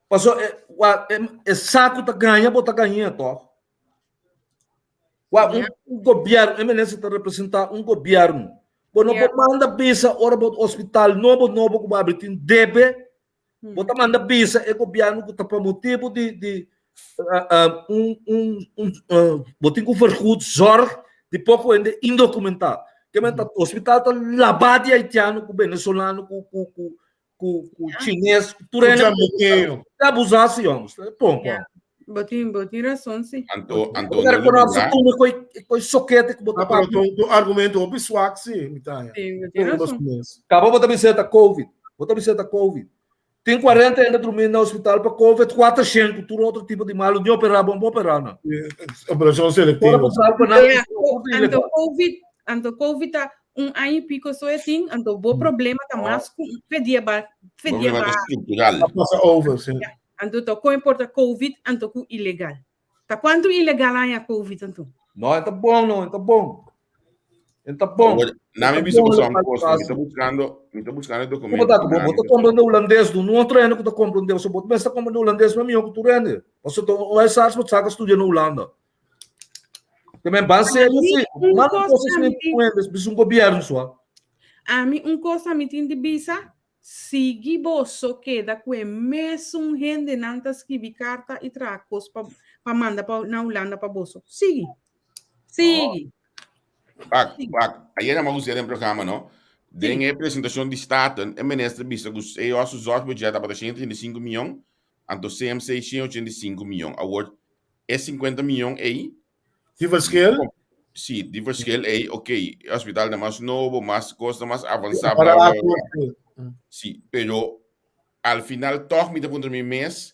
Paso e, wa, e, e saku ta gaña, bo ta gañ'é tòg. Wa, un, un gobièrnu, e minister ta representá un gobièrnu. Bo no por manda bisa ora bo hospital nobo nobo ku bo abri tin debe, bo ta manda bisa e gobièrnu ku ta pa motibu di, di un, un, un, bo tin ku vergoed zorg di poko hende indokumentá. Ke men ta hospital ta labá di haitiano ku venezolano ku, ku, ku. ku ku chines, ku tur hende. Ta abusá si homens. Pon pon. Bo tin, bo tin rason, si. Anto, anto, no lubidá. Koi, koi sokete ku bo ta papia. Pero tu argumento hopi swak, si, mi ta. Si, bo tin rason. Kaba bo ta bisa ta COVID. Bo ta bisa ta COVID. Tin 40 hende drumí na hospital pa COVID, 400 ku tur otro tipo di malu, ni operá, bon bo operá nan. Operashon selektivo. Anto COVID, anto COVID ta un aña y pico so e tin, anto bo problema ta mas ku fe dia ba, fe dia Problema ba. ta struktural. A pasa over, sí. Ja. Anto ta ko importa COVID anto ku ilegal. Ta kuantu ilegal aña COVID anto? No, e ta bon, no, e ta bon. E ta bon. Awor, na mi bisa boso un kos, mi ta buscando, mi ta buscando e documento. Como ta, bo, bo ta comprende holandês, do no otro hende ku ta comprende, so bo mester comprende holandês, ma mihó ku tur hende. Paso to un huisarts bo saka studia na Hulanda. Te men ban serio si, Un man kos kosas ami mi tin, puendes, bis un gobierno so. ami un kos ami tin di bisa, sigui boso keda ku e mesun hendenan ta skibi karta i traha kos pa pa manda pa na Hulanda pa boso. Sigui. Sigui. Pak, pak, ayer a usa den programa, no? Den e presentacion di Staten, e minister bisa ku COA su zorgbudget tabata 135 miljoen, anto CMC 185 miljoen. Awor, e 50 miljoen ei, Di verschil? Sí, di verschil ei, ok, e hospital ta mas nobo, mas kos ta mas avansá, bla, bla, bla. Sí, pero al final tòg mi ta puntra mi mes,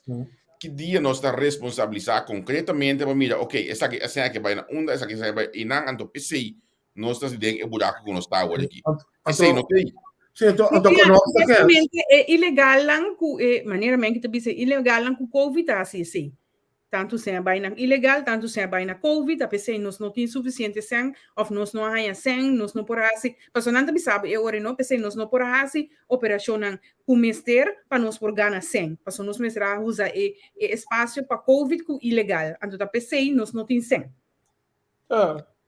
ki dia nos ta responsabilisá konkretamente pa mira, ok, esaki esaki a bai na unda, esaki esaki a bai einan, anto p'esei nos ta den e buraku ku nos ta awor aki. Esei no ta ei. Sí, anto, anto Ja, kono ta kens. Honestamente, e ilegalnan ku e manera men ki ta bisa ilegalnan ku COVID ta hasi esei. Tantu sèn a bai na ilegal, tantu sèn a bai na covid, a p'esei nos no tin sufisiente sèn òf nos no a haña sèn, nos no por hasi, pasobra nan ta bisa bo e ora no, p'esei nos no por a hasi operashonnan ku mester pa nos por gana sèn, pasobra nos mester a usa e e espasio pa covid ku ilegal, anto ta p'esei nos no tin sèn.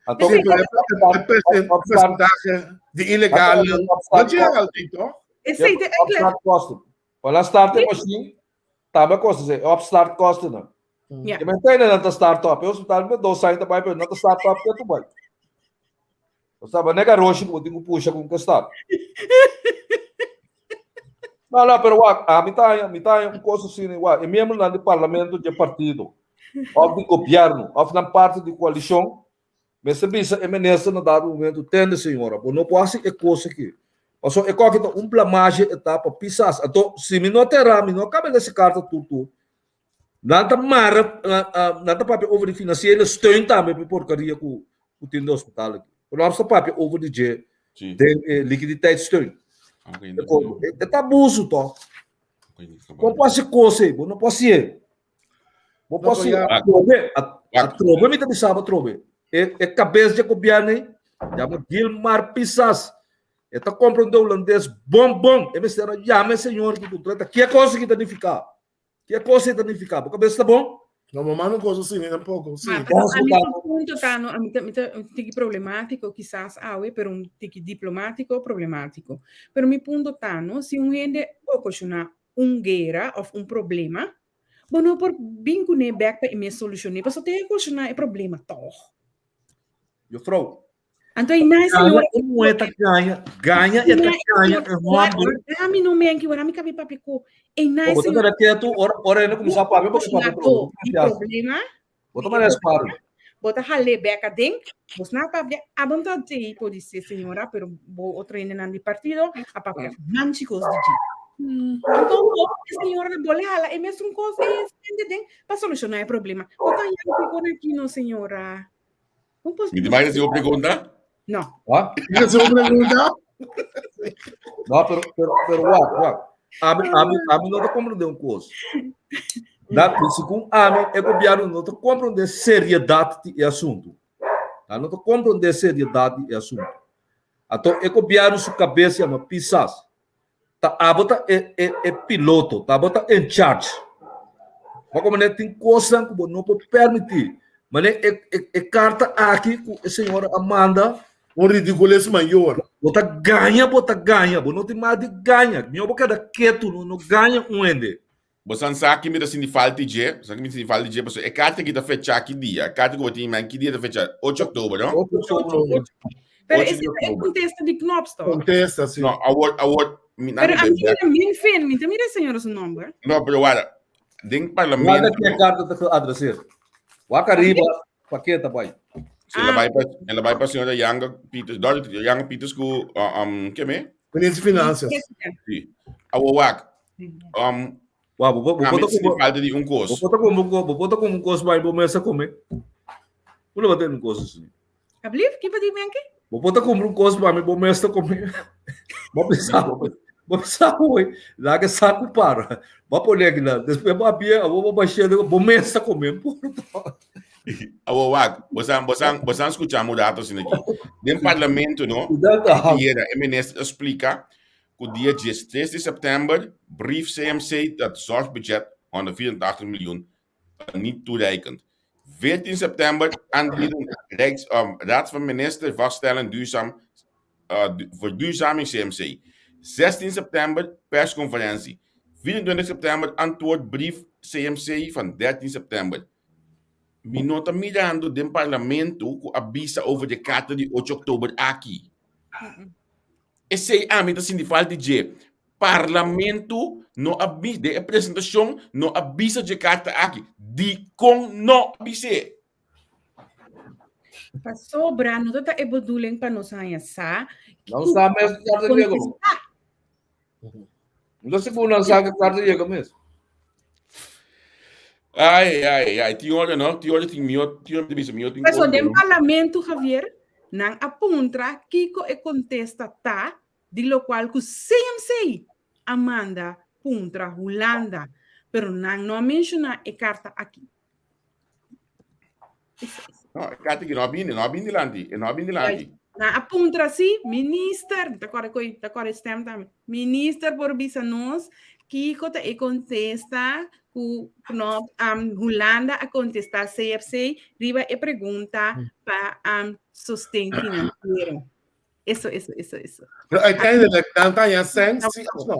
Anto, Sí, pero e porcentahe di ilegalnan no llega altito, toch? Esei ta e opstart kosten. Pa nan start e machine, tambe kosta esei, opstart kostennan. Ja. E mentena nan ta start up, e hospital me dos aña ta bai, pero nan ta start up ketu bai. Osea, ba nega roshi ku bo tin ku pusha ku ke start. No, no, pero wak, ami ta haña, mi ta haña un kos asina, wak, e miembronan di parlamento dje partido, òf di gobièrnu, òf nan parti di koalishon, Mester bisa e minister na dado momento, tende señora, bo no por hasi e kos aki. Pasobra e koki ta un blamage e ta pa Pisas. Anto, si mi no ta erá, mi no a kaba lesa e karta tur tur. Nan ta mara, nan ta papia over di finansiële steun tambe pa e porkaria ku ku tin den hospital aki. Pero nan ta papia over di dje den e likiditeitssteun. E ta abuso tòg. Bo por hasi kos ei, bo no por hasié. Bo por hasi atrobe, atrobe mi ta bisa bo atrobe. E, e kabes dje gobierno ei, yama Gilmar Pisas. E ta komprende holandes bon bon. E mester a yama e señor ki puntra ta ke kos ki ta nifiká. Ke kos ei ta nifiká? Bo kabes ta bon? No, mamá no cosa así, ni tampoco. Sí. Ma, pero a mi un punto ta, no, a mi ta, mi ta un tiki problemático quizás awe, pero un tiki diplomático problemático. Pero mi punto ta, no, si un hende ocasiona un guera of un problema, bo no por bin kuné bèk pa e mes solushoné, pasobra te ocasioná e problema tòg. Juffrouw. Anto e na e señora. E muhé ta gaña, gaña e ta gaña e hòmber. Wara mi no menki, wara mi kabi papia ku e na e Bo ta señora. keda ketu ora ora hende kuminsá papia, bo ta papia otro. Di problema. Bo ta manera sparo. Bo ta hal'é bèk aden, bos na papia, abon ta djei podisé señora, pero bo otro hendenan di partido a papia manchi kos di dje. Anto bo e señora ta bole hala e mesun kos e hende den pa solushoná e problema. Bo ta yanki kon aki no señora. Un pos Mi ta bai hasi un pregunta? No. Ah? Mi hasi un pregunta? No, pero, pero, pero wak, wak. Ami, ami, ami no ta comprende un kos. Dat, segun ami, e gobierno no ta comprende seriedad di e asunto. Nan no ta comprende seriedad di e asunto. Anto e gobierno su cabes yama Pisas. Ta abo ta e, e, e piloto, ta abo ta in charge. Ma como ne tin cosnan cu bo no por permiti. Mane e, e, e carta aki cu e señora a manda, Un ridiculez mayor. Bo ta gaña, bo ta gaña. Bo no tin mas di gaña. Mihor bo keda ketu, no, no gaña un hende. Bo san sa ki mi ta sinti falta di dje? Bo sa ki mi ta sinti falta di dje? Pasobra e karta aki ta fechá ki dia? E karta ku bo tin in man ki dia ta fechá? Ocho oktober, no? Ocho oktober. Pero Ocho ese di ta e oktober. kontesta di Knops, toch? Kontesta, si. No, awor, awor. Mi, Pero a mi mira min fin, mi ta mira señora su nomber. No, pero wara, den parlamento. Wara que carta ta adresseer. Wak arriba, paketa bai. Sí, ah. bai pa, ela bai pa señora Yanga Peters, Dorothy Yanga Peters ku um, ke me? Minister de Finanças. Sí. Awo wak. Um, Wa, bo, bo, bo, bo, bo, falta di un kos. Bo pota como, bo pota como un kos bai bo mesa come. Bo no un kos assim. Ablief, ki pa di menke? Bo pota compra un kos pa mi, bo mesa come. Bo pensar, bo pensar hoy, laga saco para. Bo pone aqui lá, después bo abia, bo bo baixar, bo mesa come, porta. Awo wak, bosan bosan bosan escucha un rato sin aquí. Den parlamento, no? Piera, e minister explica ku dia 13 di september brief CMC dat zorgbudget 184 miljoen niet toereikend. 14 september aanbieden Rijks, um, Raad van Minister vaststellen duurzaam, uh, verduurzaming CMC. 16 september persconferentie. 24 september antwoordbrief CMC van 13 september. Mi no ta mirando den parlamento ku a bisa over de karta di 8 oktober aki. Esei ami ta sinti falta dje. Parlamento no a bi den e presentashon no a bisa dje karta aki. Dikon no a bis'é? Pasobra no ta e bedoeling pa nos haña sa. Nan sa mes ku karta yega. No sigur nan sa ku karta yega mes. Ai, ai, ai, tin ora no, tin ora tin mio, tin ora bisa mio tin. Paso den parlamento Javier, nan a puntra kiko e kontesta ta di lokual ku CMC a manda puntra Hulanda, pero nan no a menshoná e karta aki. No, e karta aki no a bini, no a bini dilanti, e no a bini dilanti. Nan a puntra si, minister, ta kore koi, ta kore stem tambe. Minister por bisa nos kiko ta e kontesta ku no um, Hulanda a kontestá CFC riba e pregunta pa um, sosten finansiero. Eso, eso, eso, eso. Pero uiteindelijk, dan ta ya sen, sí of no?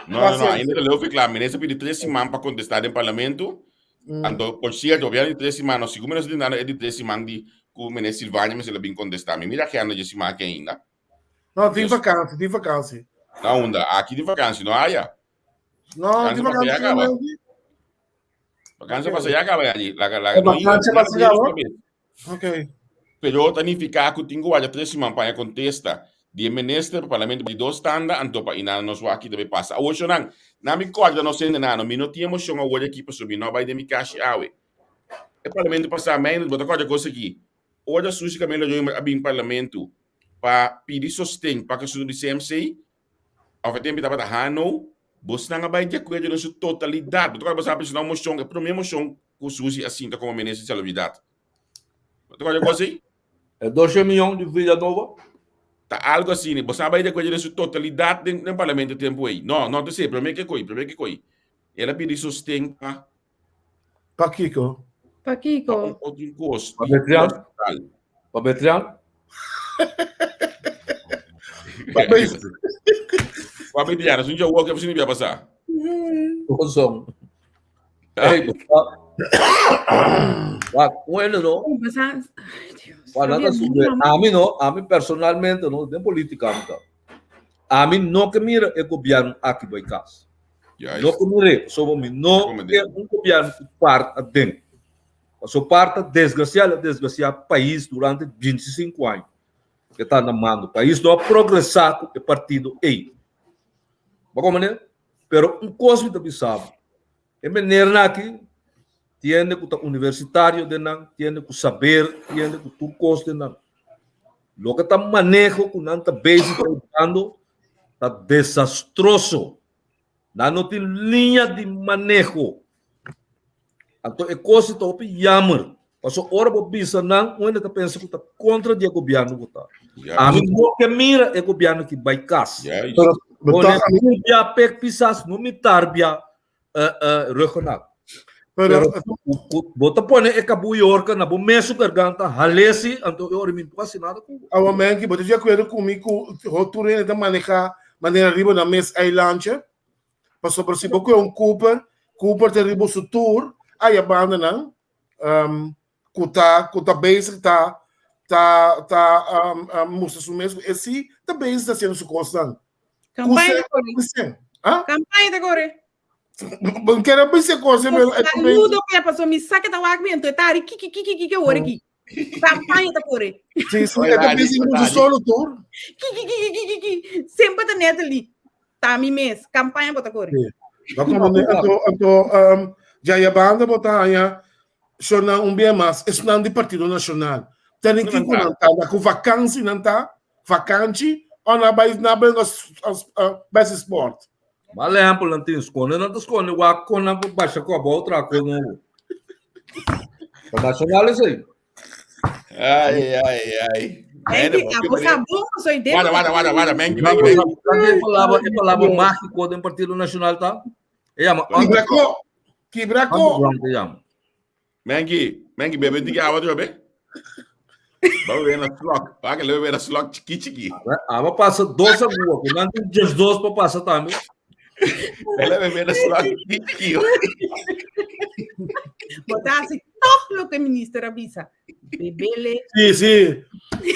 No, no, no, ainda te leo klaar. Minister pidi tres siman pa contestar den parlamento. Mm. Anto, por cierto, gobierno di tres siman, no, sigur menos di nada, é di tres siman di ku minister Silvania me se la bin contestar. Mi mira agenda de siman que ainda. No, tin vakantie, tin vakantie. Na unda? Aki di vakantie, no haya. No, tin vakantie. Vakantie pasa ya acaba ya. La, la, vakantie pasa ya, Ok. Pero ta nifiká ku tin ku warda tres siman pa haña kontesta di e minister pa parlamento di dos tanda anto pa inana nos wak ki ta bay pasa. Awor shonnan, na mi kòrda nos hende nano, mi no tin emoshon awor aki pasobra mi no a bay den mi kashi awe. E parlamento pasá, Meindert, bo ta kòrda kos aki? Ora Sushi Camelo Römer a bin parlamento pa pidi sosten pa asuntu di CMC, Of e tempu tabata Hanno, bosnan a bai di akuerdo den su totalidat. Bo ta kòrda bo sa presentá un moshon, e promé moshon ku Susi a sinta komo minister di Salubridat. Bo ta kòrda e kos ei? E doshe miyon di Villanova? Ta algu asina. Bosnan a bai di akuerdo den su totalidat den den parlamento e tempu ei. No, no ta esei. Promé ke koi, promé ke koi. El a pidi sosten pa. Pa kiko? Pa kiko? Pa un otro kos. Pa Betrian? Pa Betrian? Pa Betrian, es un jawo ke sin bia pasa. Kozon. Hey, Wak, bueno, no? Bueno, a mi no, a mi personalmente no, den política mi ta. Ami no ke mira e gobierno aki bai kas. No ke mir'é, pasobra mi no ke un gobierno ku part aden. Pasobra part ta desgrasia, el a desgrasia pais durante 25 aña ke ta na mando. Pais no a progresá ku e partido ei. Bo komprende? Pero un kos mi ta bisa bo, E menernan aki tiende ku ta universitario den nan, tiende ku saber, tiende ku tur kos den nan. Loke ta maneho ku nan ta bezig ta usando ta desastroso. Nan no tin liña di maneho. Anto e kos ta hopi jammer. Paso ora bo bisa nan, un hende ta pensa ku ta kontra di e gobièrnu ku ta. Ami no ke mira e gobièrnu ki bai kas. Pone bia pek pisas, no mitar bia ruggenat. Pero bo ta pone e kabuyo horka na bo mesun garganta, halesi, anto e ora mi no por hasi nada ku bo. Awa Menki, bo ta di akuerdo ku mi ku tur hende ta maneha manera riba nan mes eilandje? Pasobra si bo kohe un Cooper, Cooper ta riba su tur aya bandanan um, ku ta ku ta bezig ta ta ta um, um, mustra su mes ku e si ta bezig ta haciendo su kosnan. Campaña ta corre. Ah? Campaña ta corre. Bon kere bisa cosa, pero Saludo pe paso mi sa que ta wak mi ento tari kiki kiki kiki ora ki. Campaña ta corre. Sí, sí, e ta bisa mucho solo tour. Kiki kiki kiki kiki. Semper ta Natalie. Ta mi mes. Campaña bota corre. Sí. Maar como anto anto um, ya banda bota haya shona un bia mas esnan di Partido Nacional. Tenen kiko nan ta, na ku vakantie nan ta, vakantie, o na bai na bai bai sport. Mal ehempel nan tin skonde nan ta skonde wak kon nan por basha ku abou tra ko nobo. Pa nacional esei. Ai, ai, ai. Menki, abo sa bon, soy de. Guarda, guarda, guarda, guarda, Menki, Menki, Menki. E palabra, e palabra mágico den Partido Nacional ta? E llama Kibrako. Kibrako. Underground e llama. Menki, Menki, bebe tiki awa tu bebe. Ba bebe na slok. Ba que le bebe na slok chiki chiki. Aba pasa dos agua, que nan tin just dos pa pasa tambe. Ele bebe na slok chiki chiki. Bo ta hasi toch loke minister a bisa. Bebele. Sí, sí.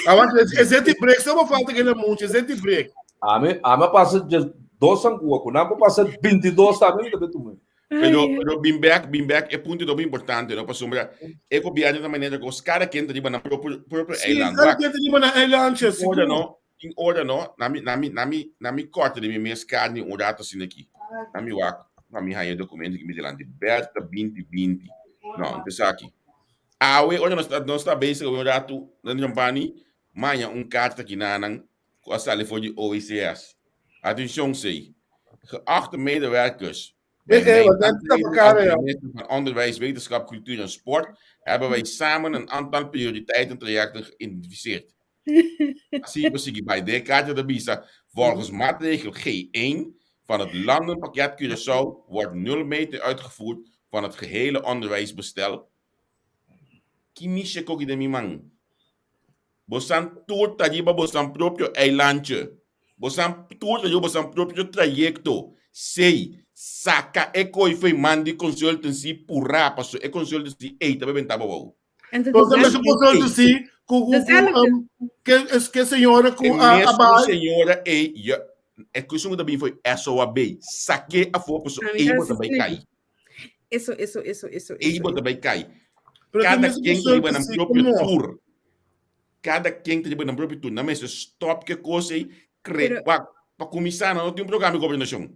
Awor, e zeti break, só falta que na mucho, e zeti break. Ame, ame pasa just dos angua, ku nan pasa 22 tambe, mi ta tuma. Pero, pero bin back, bin back, e punto dobi importante, no? Pasobra e gobierno ta manera kos, cada quien ta riba nan propio, propio Sí, eiland. cada Wak, quien ta riba nan eilandje, in ora sigur. no, in ora no, na mi, na mi, na mi, na mi korte di mi mes karni un rato asina aki. Na mi wak, na mi haña documento ki mi dilanti. Berta 2020. No, nta esaki. Awe, ora nos ta, nos ta bezig un rato, na Champani, maña un karta ki nanan ku a sali for di OECS. Atenshon sei. Geachte medewerkers, bij Eh, eh, mijn wat net aantreden op elkaar, als ja. minister van Onderwijs, Wetenschap, Cultuur en Sport hebben wij samen een aantal prioriteitentrajecten geïdentificeerd. Así we sigui bai. De kaartje de bisa. Volgens maatregel G1 van het landenpakket Curaçao wordt 0 meter uitgevoerd van het gehele onderwijsbestel. Ki mishe koki de mi man? Bosan tur ta riba bosan propio eilandje. Bosan tur ta riba bosan propio trayecto. Sei, saca e kooi fo'i man di consultancy purá paso e consultancy ei ta bebentá bo bou. Entonces, tambe su consultancy ku ku ku um, ke es ke señora ku E a a mesun bai. señora ei ya e kusun ku ta bin fo'i SOAB. Sak'é afó paso ei bo ta bai kai. Eso, eso, eso, eso. Ei eso. bo ta bai kai. Pero Cada tambe su quien ta riba nan consultancy propio como. tour. Cada quien ta riba nan propio tour. Nan mester stop ke kos ei. Kre, Pero- wak, pa kuminsá nan no tin un programa di gobernashon.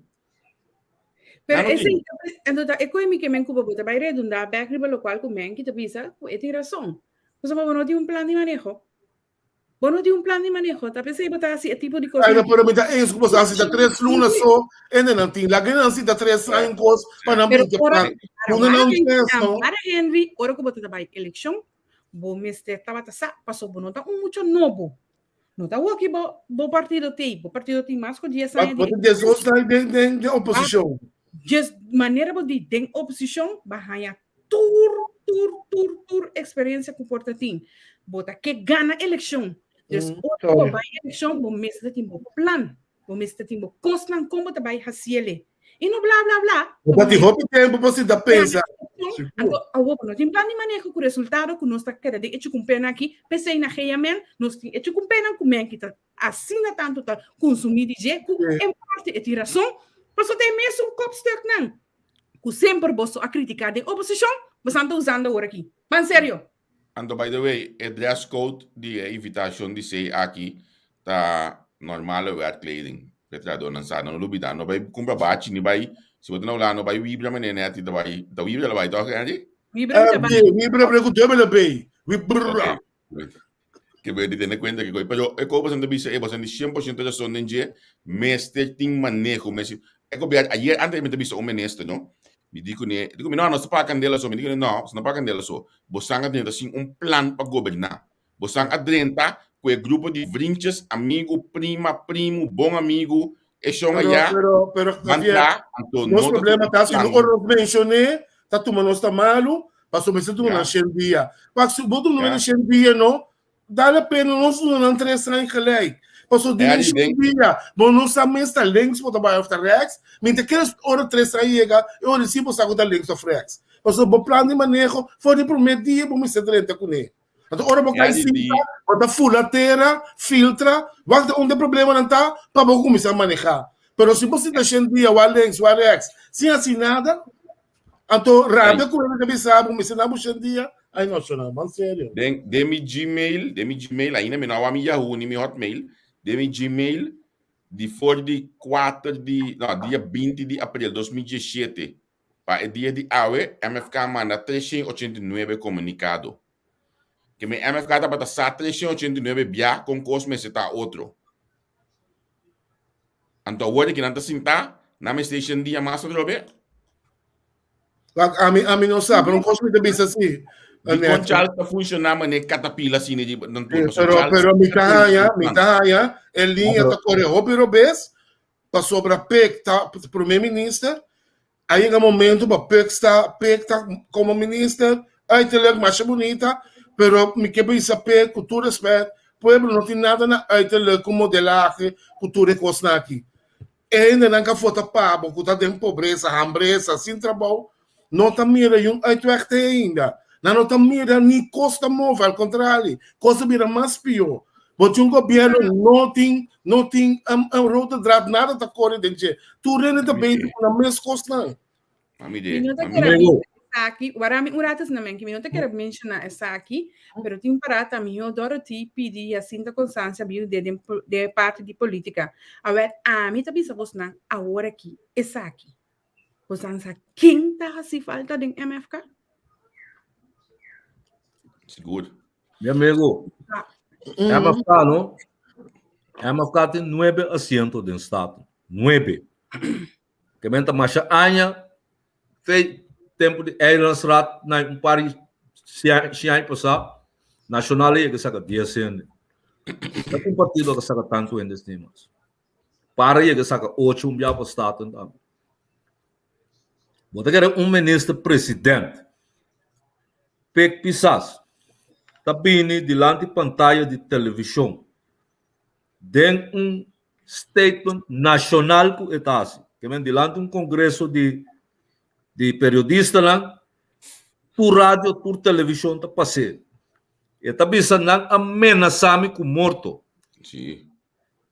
Pero Nan no ese, tin. entonces, e koe mi ke men kuba bo ta bai redunda bek riba lokual ku men ki ta bisa ku e tin rason. Pasobra bo no tin un plan di maneho. Bo no tin un plan di maneho, ta p'esei bo ta hasi e tipo di Ay, kosnan. no, pero mi ta eens ku boso hasi ta tres luna so, ende nan tin. Laga nan si ta tres aña kos pa nan Pero pinta ora, plan. Duna nan un test, no? Para Henry, ora ku bo ta bai elekshon, bo mester tabata sa, paso bo no ta un mucho nobo. No ta woki bo, bo partido tei, bo partido tin mas ku dies aña Bo di ta 12 aña den, den, den oposishon. Just manera bo di den oposishon, ba haña tur, tur, tur, tur experiencia ku por ta tin. Bo ta ke gana elekshon. Dus ora ku bo bai elekshon, bo mester tin bo plan. Bo mester tin bo kosnan kon bo ta bai hasiele. I no bla bla bla. Bo ta tin hopi tempu pa sinta pensa. Anto awor bo no tin plan di maneho ku resultado ku nos ta keda den e chukumpena aki. P'esei na GMN nos tin e chukumpenan ku men ki ta asina tantu ta kunsumí di dje ku en parte e tin rason. Pasobra ta e mesun kopstuknan ku semper boso a kritiká den oposishon, boso ta usando awor aki. Ban serio. Anto by the way, e dress code di e invitashon di sei aki ta normale werkkleding. E trahadornan sa, no lubida, no bai kumpra bachi ni bai, si bo ta na Hulanda no bai wibra manera nèt ta bai, ta wibra la bai tòg Henry? Wibra mi ta bai. Wibra pero ku dubbele B. Wibra. Ke bo di tene kuenta ke koi. Pero e koi boso ta bisa e boso di 100% rason den dje, mester tin maneho, mester e gobièrnu ayer antes mi ta bisa un minister no, mi di kuné, di ku mi no nos ta paga kandela so, mi di kuné no, nos no paga kandela so, bosan a drenta sin un plan pa goberná, bosan a drenta ku e grupo di vriendjes, amigu, prima, primu, bon amigu, e shon Pero, ayá, pero, pero, ban Javier, tra, anto nos no ta tin problema un ta si plan. ora nos menshoné, ta tuma nos ta malu, pasobra mester duna Ya. nan shen dia. Pak si bo duna Ya. nan shen dia no, da la pena nos duna nan tres aña gelijk. Pasobra di nan Harry, shen den dia, bo no sa mes ta links bo ta bai of ta rechts, minta kere ora tres aña yega, e ora si bo sa ku ta links of rechts. Pasobra bo plan di maneho for di promé dia bo mester drenta kuné. Anto ora bo kai sinta, bo ta fula tera, filtra, wak ta unda e problemanan ta pa bo kuminsá manehá. Pero si bo sinta shen dia wak links, wak rechts, sin hasi nada, anto rabia ku hende ta bisa bo mester na bo shen dia, ai no shona, ban serio. Den den mi Gmail, den mi Gmail, ainda mi no a wak mi Yahoo ni mi Hotmail, den mi Gmail di for di kuater di, no, dia binti di april 2017 Pa e dia di awe, MFK a manda 389 komunikado. Ke men MFK tabata sa 389 bia kon kos mester ta otro. Anto awor di ki nan ta sintá, nan mester shen dia mas atrobe? Wak, ami, ami no sa, pero un kos mi ta bisa si. Dikon Charles ta funshoná manera katapila asina di nan tur? Pero, pero mi ta haña, mi ta haña, e liña ta kore hopi robes, pasobra Pek ta prome minister, a yega momento pa Pek sta Pek ta como minister, uiterlijk masha bunita, pero mi ke bisa Pek ku tur respet, pueblo no tin nada na uiterlijk ku modelahe ku tur e kosnan aki. E hendenan ka vota pa bo ku ta den pobresa, hambresa, sin trabou, no ta mira yun uitweg te ainda. Nan no ta mira ni kos ta move, al kontrali, kos ta bira mas pió. Bo tin un gobierno no tin no tin um, um rode draad, nada ta kore den dje. Tur hende ta bezig ku nan mes kosnan. Mami Mi de, no ta mami kere de. bisa esaki, wara mi un rato na men, mi no ta kere menciona esaki, pero tin parata mi ho Dorothy pidi Jacinta Constancia biu de, de, de parte di politica. Awel, ami ta bisa bosnan awor aki esaki. Bosan sa ken ta hasi falta den MFK? Sigur. Mi amigo, MFK no? MFK tin nuebe asiento den Staten. Nuebe. Ke men ta masha aña, fe tempo di Eilandsraad na un par di aña pasá, Nacional a yega saka dies hende. No tin partido ka saka tantu hende asina mas. Para yega saka ocho un bia pa Staten tambe. Bo ta kere un minister president Pek Pisas ta bini dilanti pantaya di televishon den un statement nashonal ku e ta hasi. Ke men dilanti un kongreso di di periodistanan, tur radio, tur televishon ta pas'é. E ta bisa nan a menasá mi ku morto. Sí.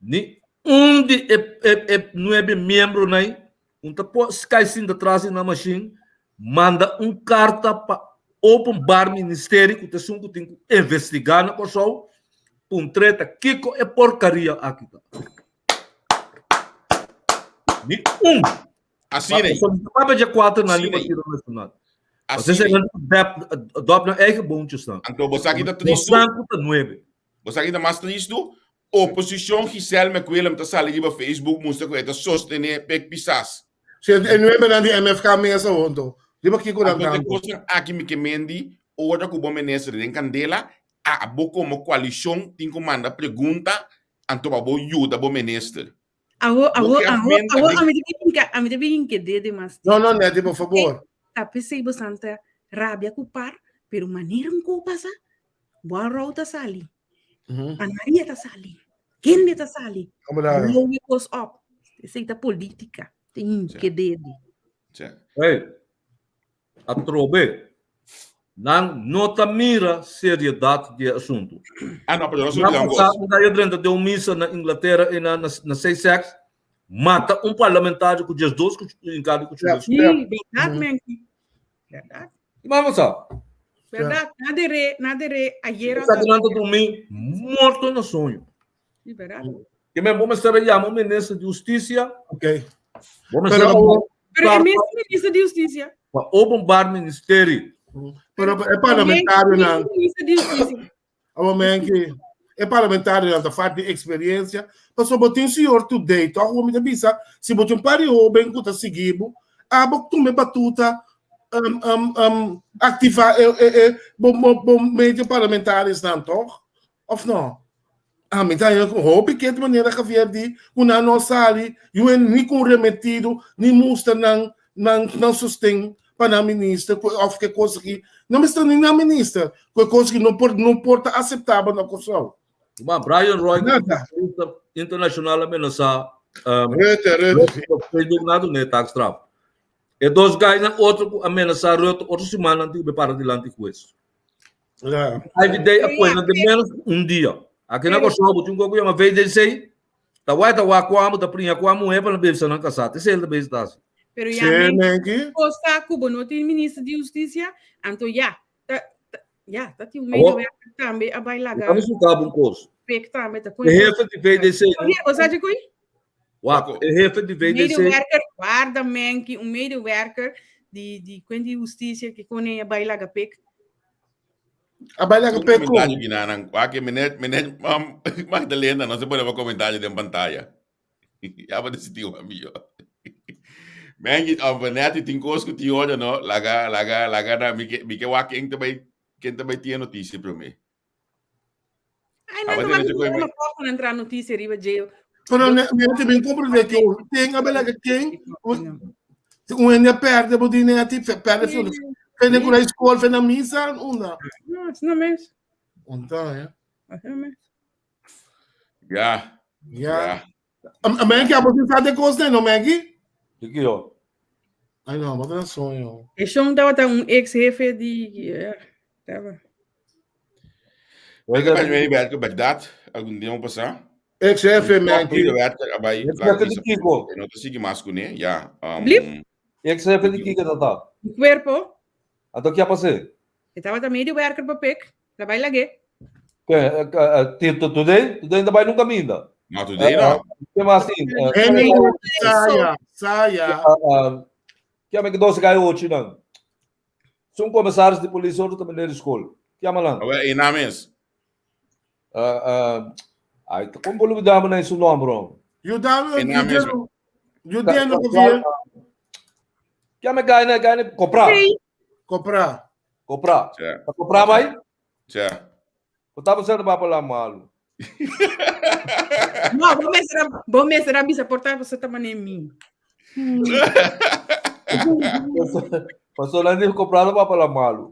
Ni un di e e e nuebe miembronan un ta por kai sinta tras di nan mashin manda un karta pa Openbaar Ministerie ku ta esun ku tin ku investigá na Kòrsou puntr'é ta kiko e porkaria aki ta. Ni un. Asina ei. Pasobra papia dje kuaternan di Asina ei. Partido Nacional. Asina Pasobra ei. nan ta dòp nan eigen boontjes nan. Anto bo sa ki ta Nos tristu? nan ku ta nuebe. Bo sa ki ta mas tristu? Oposishon Giselle McWillem ta sali riba Facebook mustra ku e ta sostené Pek Pisas. Si e nuebenan di MFK mes awor anto, riba kiko nan Anto ta te anto? kosnan aki mi ke mendi ora ku bo minister den kandela, abo komo koalishon tin ku manda pregunta anto pa bo yuda bo minister. Awo, Bo awo, ke awo, menta awo, den ami ta bin hinka, ami ta bin hinka dede mas No, no, Netty, por favor. Ta pesei bo santa rabia ku par, pero manera un ko pasa, bo a rou ta sali. Ana Maria ta sali. Hende ta sali. Blow e kos op. Esei ta politica. Te hinke dede. Hey, atrobe, nan no ta mira seriedad di e asuntu. Ah, no, pero no Na pasá un gaya drenta den un misa na Inglatera i na na Sussex, mata un parlamentario ku diesdos ku hinkado ku chulo. Sí, berdad, Menki. Berdad. Mama sa. Berdad, na dere, na dere, ayer Esaki nan ta drumi morto na soño. Sí, berdad. Ke men bo mester a yama un minister di hustisia. Ok. Bo mester Pero a o- Pero e mes minister di hustisia. pa openbaar ministerie. Pero e parlamentarionan, Minister di hustisia. Abo menki, e parlamentarionan ta falta di experiencia. Pasobra bo tin señor today, toch? Bo mi ta bisa, si bo tin un par di hoben ku ta sigui bo, abo tuma e batuta, um, um, um, activa e, e, e, bo, bo, bo medio parlamentarisnan, toch? Of no? Ami ta haña ku hopi ke manera Javier di ku nan no sali yu e ni ku un remetido ni mustra nan nan nan sosten pa nan minister ku of ke kos aki no mester ni nan minister ku e kos aki no por no por ta aseptabel na Kòrsou. Ma Brian Roy Nada. internacional a menasa um, Rutte, Rutte. Facebook na dune taakstraf. E dos guynan otro ku a menasa Rutte otro siman nan tin ku be para dilanti hues. Ja. IVD a cuena de menos un dia. Aki na Kòrsou bo tin un kos ku yama VDC. Ta wai ta wak kuamu ta priña kua muhé pa nan bebisa nan kasá. Te esei ta bezig ta hasi. Pero ya Sí, men Menki. kosta ku bo no tin minister di hustisia, anto ya, ta, ta, ya, ta tin un Awor, medewerker tambe a bai laga Dame su cabo un kos. pek tambe ta E koi. hefe di VDC, no? Javier, bo sa dje koi? Wak, e hefe di VDC. Medewerker, guarda Menki, un medewerker di di kuen di hustisia ke kone a bai laga pek. A bai laga Un pek kon. comentario ginanan. Wak, meneer, meneer Magdalena, no se pone pa comentario den pantalla. Ya bo decidí un amigo. Menki, of net tin kos ku tin ora, no? Laga, laga, laga na mi ke, mi ke wak ken ta bai, ken ta bai tin e noticia promé. Ai, nan Aba ta tene wak koe no poco nan tra noticia riba dje. Pero ne, ne te ben comprende que ten a bela que ken, un hende a perde bo di neti, perde fe, fe na kura school, fe na misa, unda. No, asina mes. Unta, eh. Asina mes. Ja. Ja. Ja. A Maggie, abo tin sa de kos no, Maggie? Di ki yo? Ai no, bo ta soño. E shon tabata un ex jefe di ja, taba. Oiga, bij mij werken, verdad, algun dia pasá. Ex jefe, Maggie. Werker, abai, Ex jefe di Kiko. No te sigue mas kuné, ja. Um, Blip? Ex jefe di Kiko tata. Di cuerpo. Anto ki a pasé? E tabata medewerker pa pek. La bai lag'é. Today, today no ta bai nunca minda. No, today no. Ke mas tin? Henny, saya, saya. Ke ame ke dos gai ochi nan? Sun komisaris di polis otro ta meneer di skol. Ke ama nan? Awel, e naam is? Ai, ta kon bo lubida mo na su nomber hom. Yuda, E naam is? yuda, yuda, Ke ame gai na gai na kopra. Kopra. Kopra. Ja. Ta kopra bai? Ja. Bo ta pensando ba pala malu. No, bo mester a, bo mester a bisa por ta você ta mané mi. Pasó nan di kopra ta ba pala malu.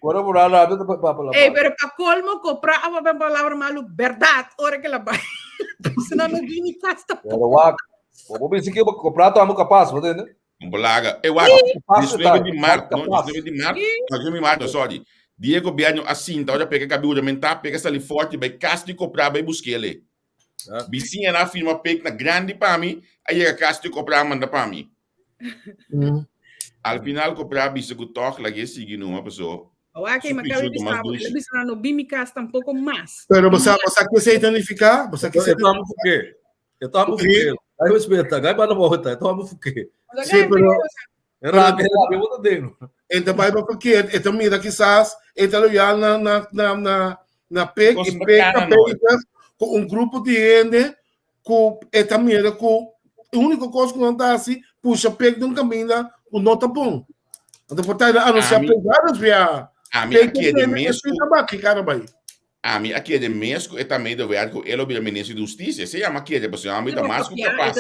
Ora bo rara ta ba pala Ey, malu. pero pa colmo kopra a ba palabra malu berdad ora que la bai. Senão não vini casa. Pero wak, bo bo bisa que kopra ta amo capaz, bo entende? Un belaga. E wak, Capaz 19 di maart, no? Capaz. 19 di maart, no, 19 di maart, no, sorry. Dia governo a sinta, ora pega cabi juramentá, pega sali forte, bai cas di copra, bai busquele. Ja. Vizinha na firma pek na grande pa mi, a yega cas di copra manda pa mi. Al final copra bisa ku toch lage sigui numa paso. Oa que Su me acaba de pichuto mas bisa, dushi. bisa no bi mi casa tampoco mas. Pero você, você que se identificar, você que se Eu tomo fuquê. Eu tomo fuquê. Aí eu espero, gai para volta, eu tomo fuquê. Sí, pero Rápido, rápido, eu vou dentro. Então vai para porque então mira quizás então loyal na na na na na PEC Cos e PEC bacana, tá PEC com um grupo de gente com esta mira com a única coisa que não tá assim puxa PEC de um caminho o não tá bom. Então portanto anunciar Ami- PEC vários via Ami PEC aqui é de mesmo. que cara vai. Ami aqui é de mesmo e também do ver que ele é ministro de justiça. Se chama aqui, é pessoal, ami tá mais que capaz.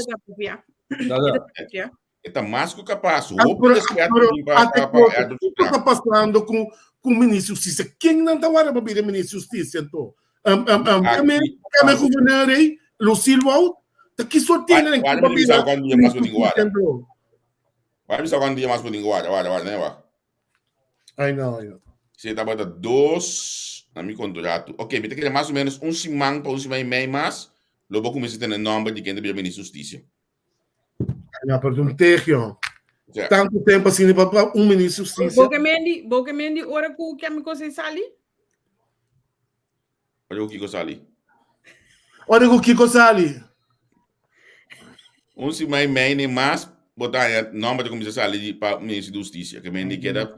Está mais que capaz. Ah, Hoop pero- respeto pero para até para quando- O que está passando com com o ministro de Justiça? Quem não está agora para virar ministro de Justiça, então? Um, um, um, Aqui. Kame, kame gouverneur aí, Lucille Wout, tá que sortindo, né? Guarda, Para me virar quando dia mais ministro de bonito Justiça, guarda. então. Vai me quando dia mais bonito guarda, guarda, guarda, né, wa? Ai, não, ai, não. Se tá bota dois na mi contrato. Ok, me tem mais ou menos um semana para um semana e meio mais. Logo começa a ter nome de quem deve ministro de justiça. Ai, não, pero um terrio. Ja. Tanto tempo assim, para um ministro de Justiça. Boca Mendi, Boca Mendi, ora ku que me consegue sali? Olha o Kiko Sali. Olha o Kiko Sali. Um semana e meio nem mais botar nome de começar a sair para o ministro de justiça, que me que era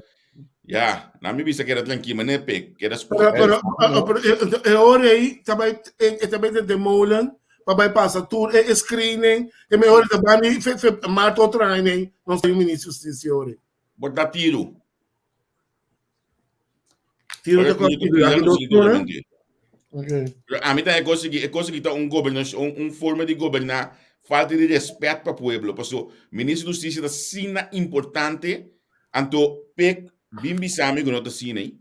Ja, na mi bisa que era tranquilo, mas nem pe, que era Pero, pero, pero, eh, eh, ora aí, também, eh, também tem de molen, para passar tour, é screening, e me ora também, fe, fe, mato training, não sei o ministro de Justiça, ora. Botar tiro. Tiro Olha, de tiro, tiro, tiro, aqui tiro, do tiro, né? tiro. Ok. A mim também consegui, consegui ter um governo, um, um forma de governar, falta de respeito para o pueblo. Passou, ministro de Justiça da sina importante, anto pek bimbi sami que não tá sina aí.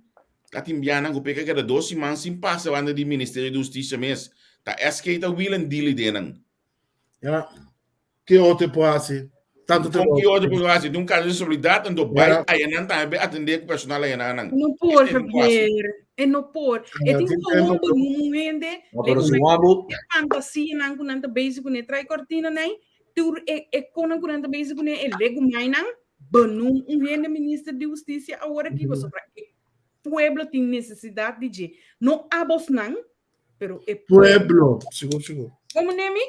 Tá timbiana que pek cada dois semanas sem passa banda de Ministério de Justiça mesmo. Tá SK tá willing deal denan. Ja. Que outro pode ser? Tanto Kon ki otro por hasi? Tin un carga di responsabilidad, anto bai ayanan tambe bai atende ku personal ayanan. No por, Javier. E no por. E tin gewoon un hende. No, pero si wambu. E fantasia nan ku nan ta bezig kuné, trai cortina nan, tur e e konan ku nan ta bezig kuné, e legu mai nan, benoem un hende minister di hustisia awor aki, pasobra e pueblo tin nesesidat di dje. No abos nan, pero e pueblo. Sigur, sigur. Como nemi?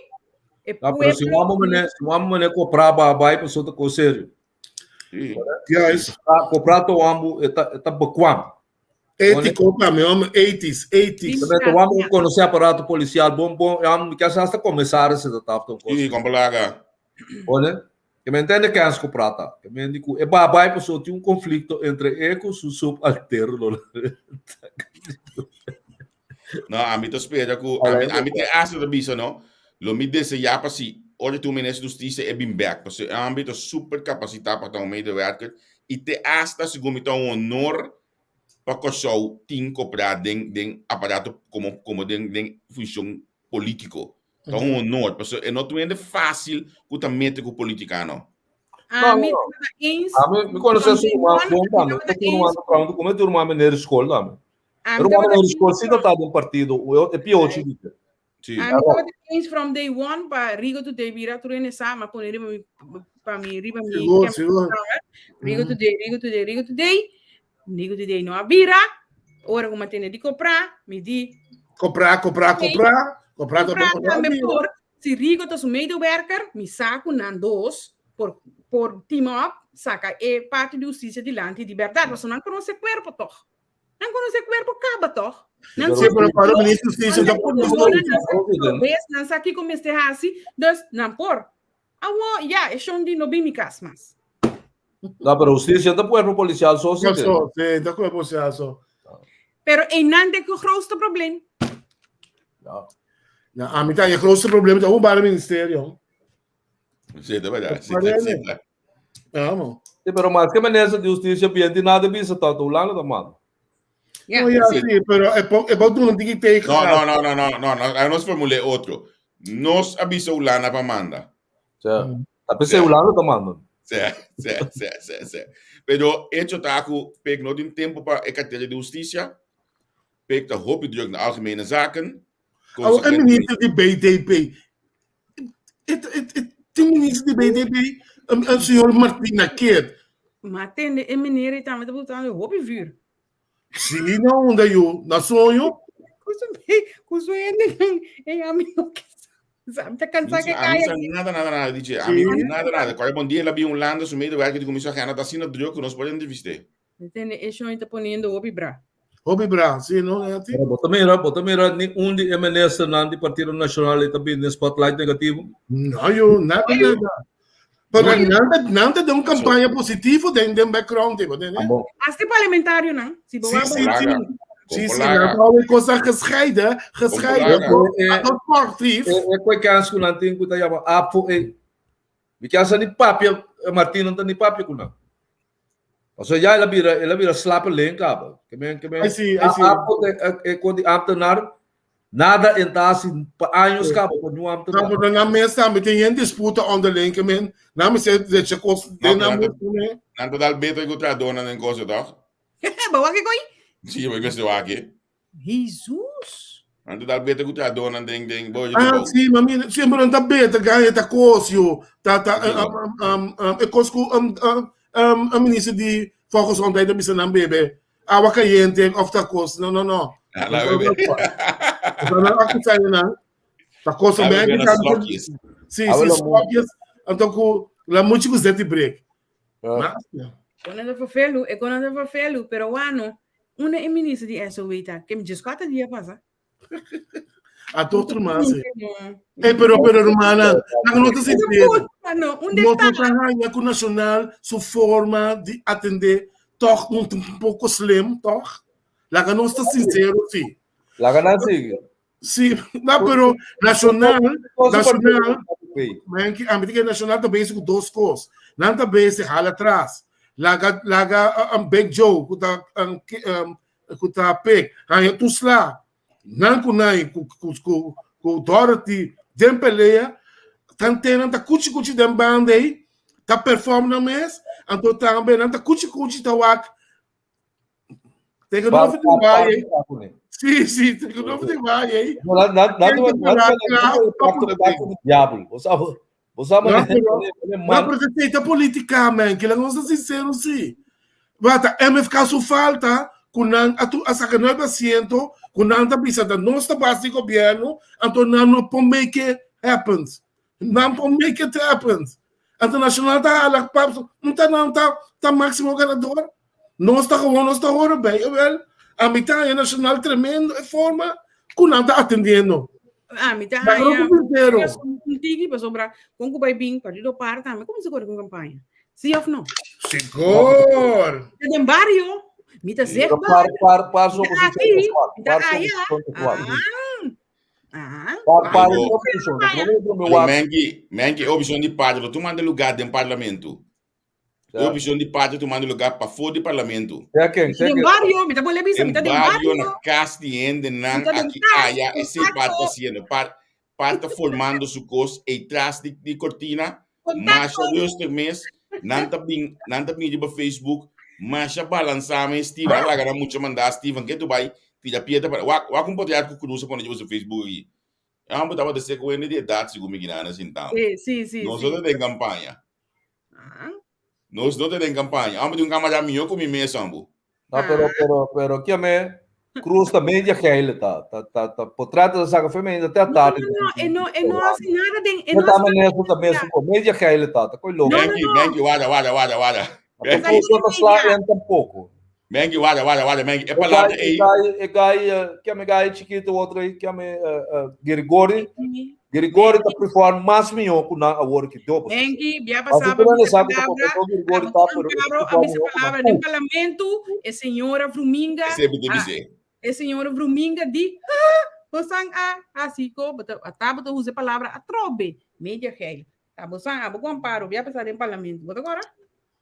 E Ah, pero si pueblo. wambu mene, si wambu mene kopra ba bai, pasobra ta kos serio. Sí. Juist. Ah, Kopra to wambu, e ta, e ta bekwam. Ético tambe, hombre. 80s, 80s. Tambe to wambu conoce aparato policial bon bon, ja, mi kier hasta commissaris ta tafta un Sí, kos. kompalaga. One? Ke men entende kens ku prata. Ke men di ku e babai paso tin un konflikto entre e ku su subalterno. No, ami ta spera ku ami, ami te hasta ta bisa no, lo mi deseá pa si ora tin un minister di hustisia e bin bek, pasobra e homber ta super kapasitá pa ta un medewerker i te hasta segun mi ta un honor pa Kòrsou tin koperá den den aparato komo komo den den funshon polítiko. Ta un honor, pasobra e no ta un hende fásil ku ta mete ku polítika no. Ami tabata eens. Ami mi konosé su ruman bon tambe. Ami tabata Su ruman eens. ta traha ku mi, tur ruman meneer di skol tambe. Ami Ruman tabata meneer di eens skol si ta from ta den partido, e piochi di dje. Sí. Ami tabata eens from day one pa Rigo Today bira tur hende sa, m'a pone riba mi pa mi riba mi Sigur, sigur. Rigo Today, Rigo Today, Rigo Today. Rigo Today no a bira. Ora ku m'a tene di kopra, mi di Kopra, kopra, kopra. Kopra Kopra tambe tambe bira. por. Si Rigo ta su medewerker, mi sa ku nan dos por por team up saka e parti di hustisia dilanti di bèrdat. Pasobra nan konosé kuerpo tòg. Nan konosé kuerpo kaba tòg. Nan Sí, pero para ministro hustisia ta por Bes, nan sa kiko mester hasi, dus nan por. Awo, ya, e shon di no bin mi kas mas. No, pero hustisia ta kuerpo polisial so si. So, sí, ta kuerpo polisial so. Pero einan de ku grootste probleem. Ja. Na, a mi ta e grootste probleem ta un ministerio. Sí, ta verdad. Sí, ta, sí, ta. Vamos. Sí, pero mas que minister di hustisia bien di nada bisa ta Hulanda ta manda. Ja. Oh, ja, sí, pero e po e po doen diki tegen. No, no, no, no, no, no, no, nos formulé otro. Nos a bisa Hulanda pa manda. Sí. Ta pensé Hulanda ta manda. Sí, sí, sí, sí, sí. Pero hecho ta ku Pek no tin tempo pa e cartera di hustisia. Pek ta hopi druk na algemene zaken. Oh, e minister di BTP. Et, et, et, tin minister di BTP, um, señor Martina Keet. Maar tende, e meneer e tambe ta botando hopi vuur. Sí, no, unda yo, na soño. Kusu, kusu hende, e ami no ke sa. Ta cansa que cai. Nada, nada, nada, DJ. A mí, nada, nada. Cuando bom dia, ela vi un landa, su medio, que começou a ganhar, tá sendo druk, nós podemos entrevistar. Tende, e show ta poniendo hopi bra. Hopi bra, sí, no, é assim. Pero bota mira, bota mira, ni un di e ministernan di Partido Nacional ta bin den spotlight negativo. No, yo, nada, nada. Pero nada, nada de un campaña positivo den den background, tipo, den, Ah, bon. Hasta parlamentario nan. Si bo Sí, wa sí, bo- sí. Sí, sí, Compolaga. nou cosa gescheiden, gescheiden. Compolaga. Dat sportief. E e koi kans ku nan tin ku ta yama APFO e. Mi kier sa ni papia, Martin no ta ni papia ku nan. Pasobra ya el a bira, el a bira slape len kaba. Ke men, ke men, Ai sí, ai sí. APFO te, e kon di ambtenaar, nada en ta hasi pa años kaba pa niun ambtenaar. Nou, maar na mes tambe tin een disputa onderling, ke men, na mi se de che kos, de na No, mes, ne. Nan total beter ku tradonan en cosa, toch? Ba wak koi? Sí, ik wist het aqui. Jesus. Nan total beter ku tradonan den den boy. Ah, sí, maar mi sempre não tá beter, ganha tá cosio, tá tá um um um e cos ku um um um a minister di volksgezondheid da bisa nan bebe. Agua caliente of ta cos. No, no, no. Ah, la bebe. Dan acusar nan. Ta cos La bem bebe na slokjes. Sí, sí, slokjes. Então ku la mucho ku zet break. Ja. Kona ta vervelu, e kona ta vervelu, pero wano, una e minister di SOW ta, ke mi djes kuater dia pasa. A toch ruman sí. Hey, pero pero rumana, nan no ta sincero. No, un No detalle. ta haña ku Nacional su forma di atende toch un, un poco slim, toch? Laga nos ta sincero, sí. Laga nan sigui. Sí, no, pero Nacional, Nacional, Sim. Men ki a mi ke Nacional ta bezig ku dos kos. Nan ta bezig hala atras. Laga laga um, Big Joe ku ta um, um, ku ta pek. Haña tusla. Nan ku nai ku ku ku ku Dorothy den pelea. Tan tenan ta kuchi kuchi den banda ei. ta perform nan mes, anto tambe nan ta kuchi kuchi ta wak Tegen over die waai. Sí, sí, tegenover die waai. No, na, na, na, na, na, na, na, diablo. Bo sa, bo sa, No, pero, no, pero esei ta politica, man. Kila nos ta sincero, sí. Bata, MFK su falta, ku nan a, tu, a saca nueve asiento, ku nan ta bisa ta nos ta base di gobierno, anto nan no por make it happen. Nan por make it happen. Anto Nacional ta hala pap, no ta nan ta, ta máximo ganador. Nos ta gewoon, nos ta horen bij. Jawel, a mi ta haña Nacional tremendo e forma ku nan ta atendiendo. A mi ta Maar haña ook sincero. un tiki pasobra kon ku bai bin partido par tambe kuminsá kore ku kampaña. Sí of no? Sigur. Ta den bario, mi ta Pero zichtbaar, par, par, par su mi ta oposicion aki, ta zwak. mi ta Par su aya. oposicion ta zwak. Ah, ah. Par, par Pero- su oposicion. Kampaña. Pero Pero Menki, Menki, e opcion di patria lo tumando lugar den parlamento. E opcion di patria tumando lugar pafó di parlamento. Sea ken, sea Den ken. bario, mi ta bolbe bisa, mi Den ta den bario, bario. na cas di hendenan, Mi ta den aki, kas, aya, esei kontakto. part ta haciendo. Part, part ta formando su cos ei tras di, di cortina. Masha Kontakto. rustig mes. Nan ta bin, nan ta bin riba Facebook. Masha balansa mes, Steven. A laga nan mucha manda, Steven, ke tu bai tira piedra pa. Wak, wak un potret ku Cruz a pone riba su Facebook aki. E homber tabata ser ku hende di edat segun mi gina na sinta. Sí, sí, sí, Nos sí. no ta den campaña. Ah. Nos no ta den campaña. Homber di un camarada mihó ku mi mes, homber. No, pero, pero, pero, kia me Cruz ta media geile ta. Ta, ta, ta, potret ta saca fe media te No, tarde. no, no, e no, e no hace nada den, e No no ta hace manejo ta mesun ko media geile ta, ta koi loco. No, no, Menki, no. Menki, warda, warda, warda, warda. Ta Cruz no ta sla en tampoco. Menki, warda, warda, warda, Menki. E E palabra gai, ei. e gai, e gai, eh, kia me gai chiquito otro aí, kia me eh, eh, Grigori, Grigori ta perform mas mihó ku nan awor ki dobo. Menki, bia Mas pasaba tu não misa sabe que palabra, o Grigori abo tá pero Amparo, a perform misa mihó ku nan palabra den tu. parlamento, e señora Vruminga, Sempre te a, bisé. e señora Vruminga di, ah, bosan a hasi ko, bota, ata bota usa e palabra atrobe, media geil. Ta bosan, abo ku Amparo, bia pasa den parlamento. Bota agora?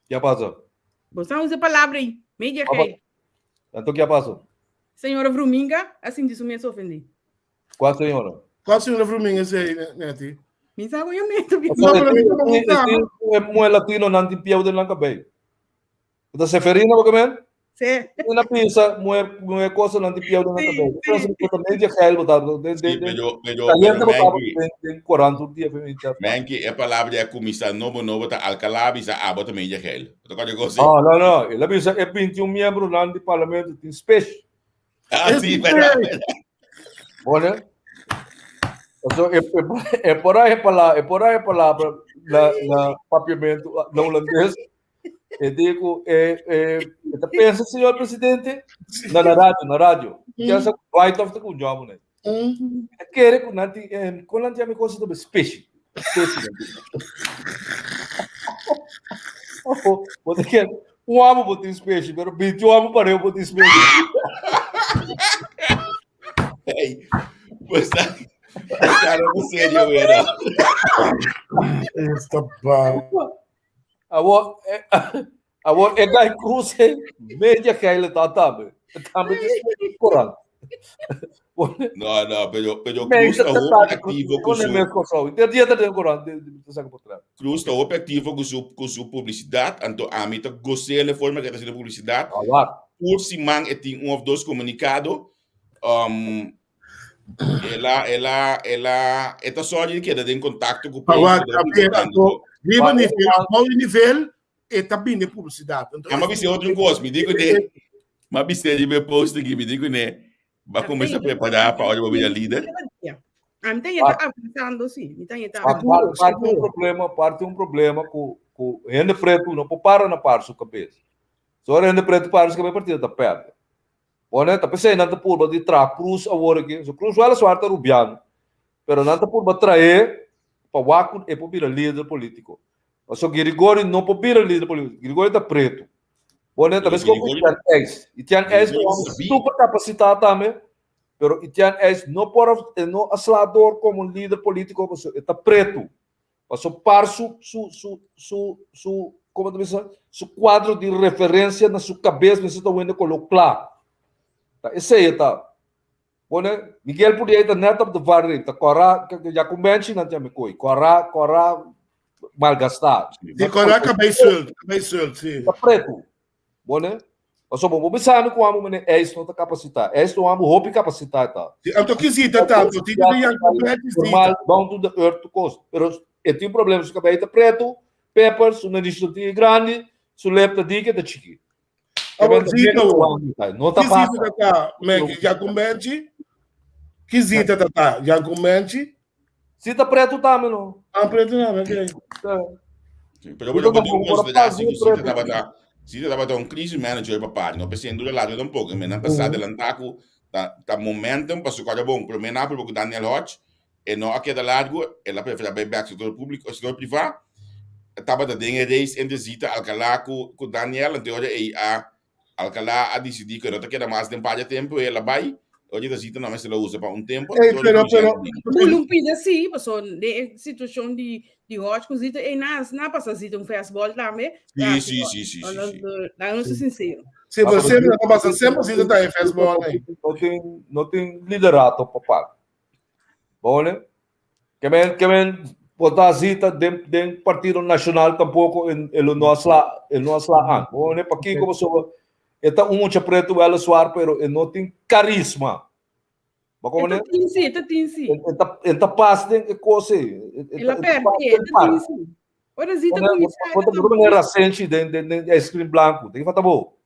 Kia pasa? Bosan usa e palabra ei, media Apa- geil. Anto kia pasa? Señora Vruminga a sinti su mes ofendí. Kua señora? Kua señora Vruminga esei, Neti? Mi sa ku yo meto. No, pero mi ta pregunta. E muhe latino nan tin pieu den nan kabei. Ta Seferina bo ke men? Sí. Una pisa muhe muhe cosa nan tin pieu den nan kabei. Sí, sí. Pensa ku ta media geil bo ta den Sí, den den. pero, pero, Caliente pero bo ta Menki, den den 40 dia fe mi chat. Menki, e palabra ya kuminsá nobo nobo ta Alcalá bisa abo ta media geil. Ta kòrda kos? No, no, no. El a bisa e 21 miembronan di parlamento tin spesh. Ah, sí, verdad, verdad. Bueno, so, e, e, e por ahí palabra, e por ahí palabra na, na papiamento, na holandês, e digo, e, e, e pensa, senhor presidente, na, na rádio, na rádio. Que essa vai tá com job, né? E quere com nanti, eh, com nanti a mi coisa também, specie. Specie. Oh, você quer um amo botar espeixe, pero 21 amo pareu botar espeixe. Hey, pues tá. Cara, no serio, mira. Esta pa. Awor, eh, awor e gai cruce media geile ta tambe. Tambe coral. No, no, pero, pero Cruz ta hopi activo cu su... Cruz ta hopi activo cu su, cu su publicidad, anto ami ta gosé le forma que ta haciendo publicidad. Por siman e tin un of dos comunicado. Um, ela, ela, ela, e ta sorry keda den contacto cu Awak, anto, riba nivel, bou nivel, e ta bini publicidad. Anto, Ma bise otro cos, mi dico de, ma bise di me post aqui, mi dico ne, ba começar a preparar para ora bira líder. A mi ta ta avanzando, sí. Mi ta ta Parte, parte un problema, parte un problema ku ku hende preto no por para na par su cabeza. So ora hende preto para su cabeza partido ta perde. Bueno, ta pensei nan ta purba di tra Cruz awor aki. So Cruz weliswaar ta rubiano, pero nan ta purba trae pa wak ku e por bira lider politico. Paso Girigori no por bira lider politico. Girigori ta preto. Bueno, ta meskos ku Etienne Eis. Etienne Eis ta un super capacitá tambe, pero Etienne Eis no por e no a sla door como lider politico paso e ta preto. Paso par su su su su su como ta bisa su cuadro di referencia na su cabes mester ta wende colo cla. Ta esey e ta. Pone Miguel Puriey ta net op de varre ta cora ya cu menchi nan tin mi coy cora cora. Malgastá. Di kòrda kabei sult, kabei sult, si. Ta pretu. Bone? Pasobra bo bisa mi ku amo mene eis no ta kapasitá. Eis no amo hopi kapasitá ta. Si, anto ki zita ta? Anto ti di yan kompleto zita. Normal, down to the earth kos. Pero e tin problema, su kabei ta pretu, peper, su nariz ta tin grandi, su lep ta dike ta chiki. Awor zita wo. No ta Ki pasa. zita ta ta, Menki? Yan ku Menchi? Ki zita ta ta? Yan ku Menchi? Zita pretu tambe no. Ah, pretu tambe, ok. Sí, pero bueno, bo tin considera si ku Zita tabata, Zita tabata un crisis manager pa parti, no pensé dura largo tampoco, men nan ta sa adelantá ku ta ta momentum pa su kòrda bon, promé nan aprobó ku Daniel Hodge, e no a keda largo, el a preferá bai bèk sektor públiko, sektor privá, tabata den e race entre Zita Alcalá ku ku Daniel, anto e ora ei a Alcalá a disidí ku e no ta keda mas den par di tempu, el a bai, e ora Zita no mester a usa pa un tempu, Ey, pero, pero, Bulun pida sí, paso den e situashon di di Hodge ku Zita, ey na na pasa Zita un fastball tambe. Sí, sí, sí, sí, sí, sí. Laga nos ser sincero. Sí, pero siempre ta pasa, siempre Zita ta en fastball ey. No tin, no tin liderato pa par. Bone? Ke men, ke men por ta zita den, den Partido Nacional tampoco en, en lo no a sla, en no a sla aan. Bone? Pakiko pasobra e ta un mucha preto weliswaar, pero e no tin carisma. Bo E komprende? ta tin si, e ta tin si. E, e ta, e ta pas den e kos ei. E, e El ta, a e ta perde, pas e den ta par. tin si. Ora Zita Bone, kuminsá, bo e ta ta bo ta manera boost. rasenchi den, den, den ice cream blanco. Tin falta bo.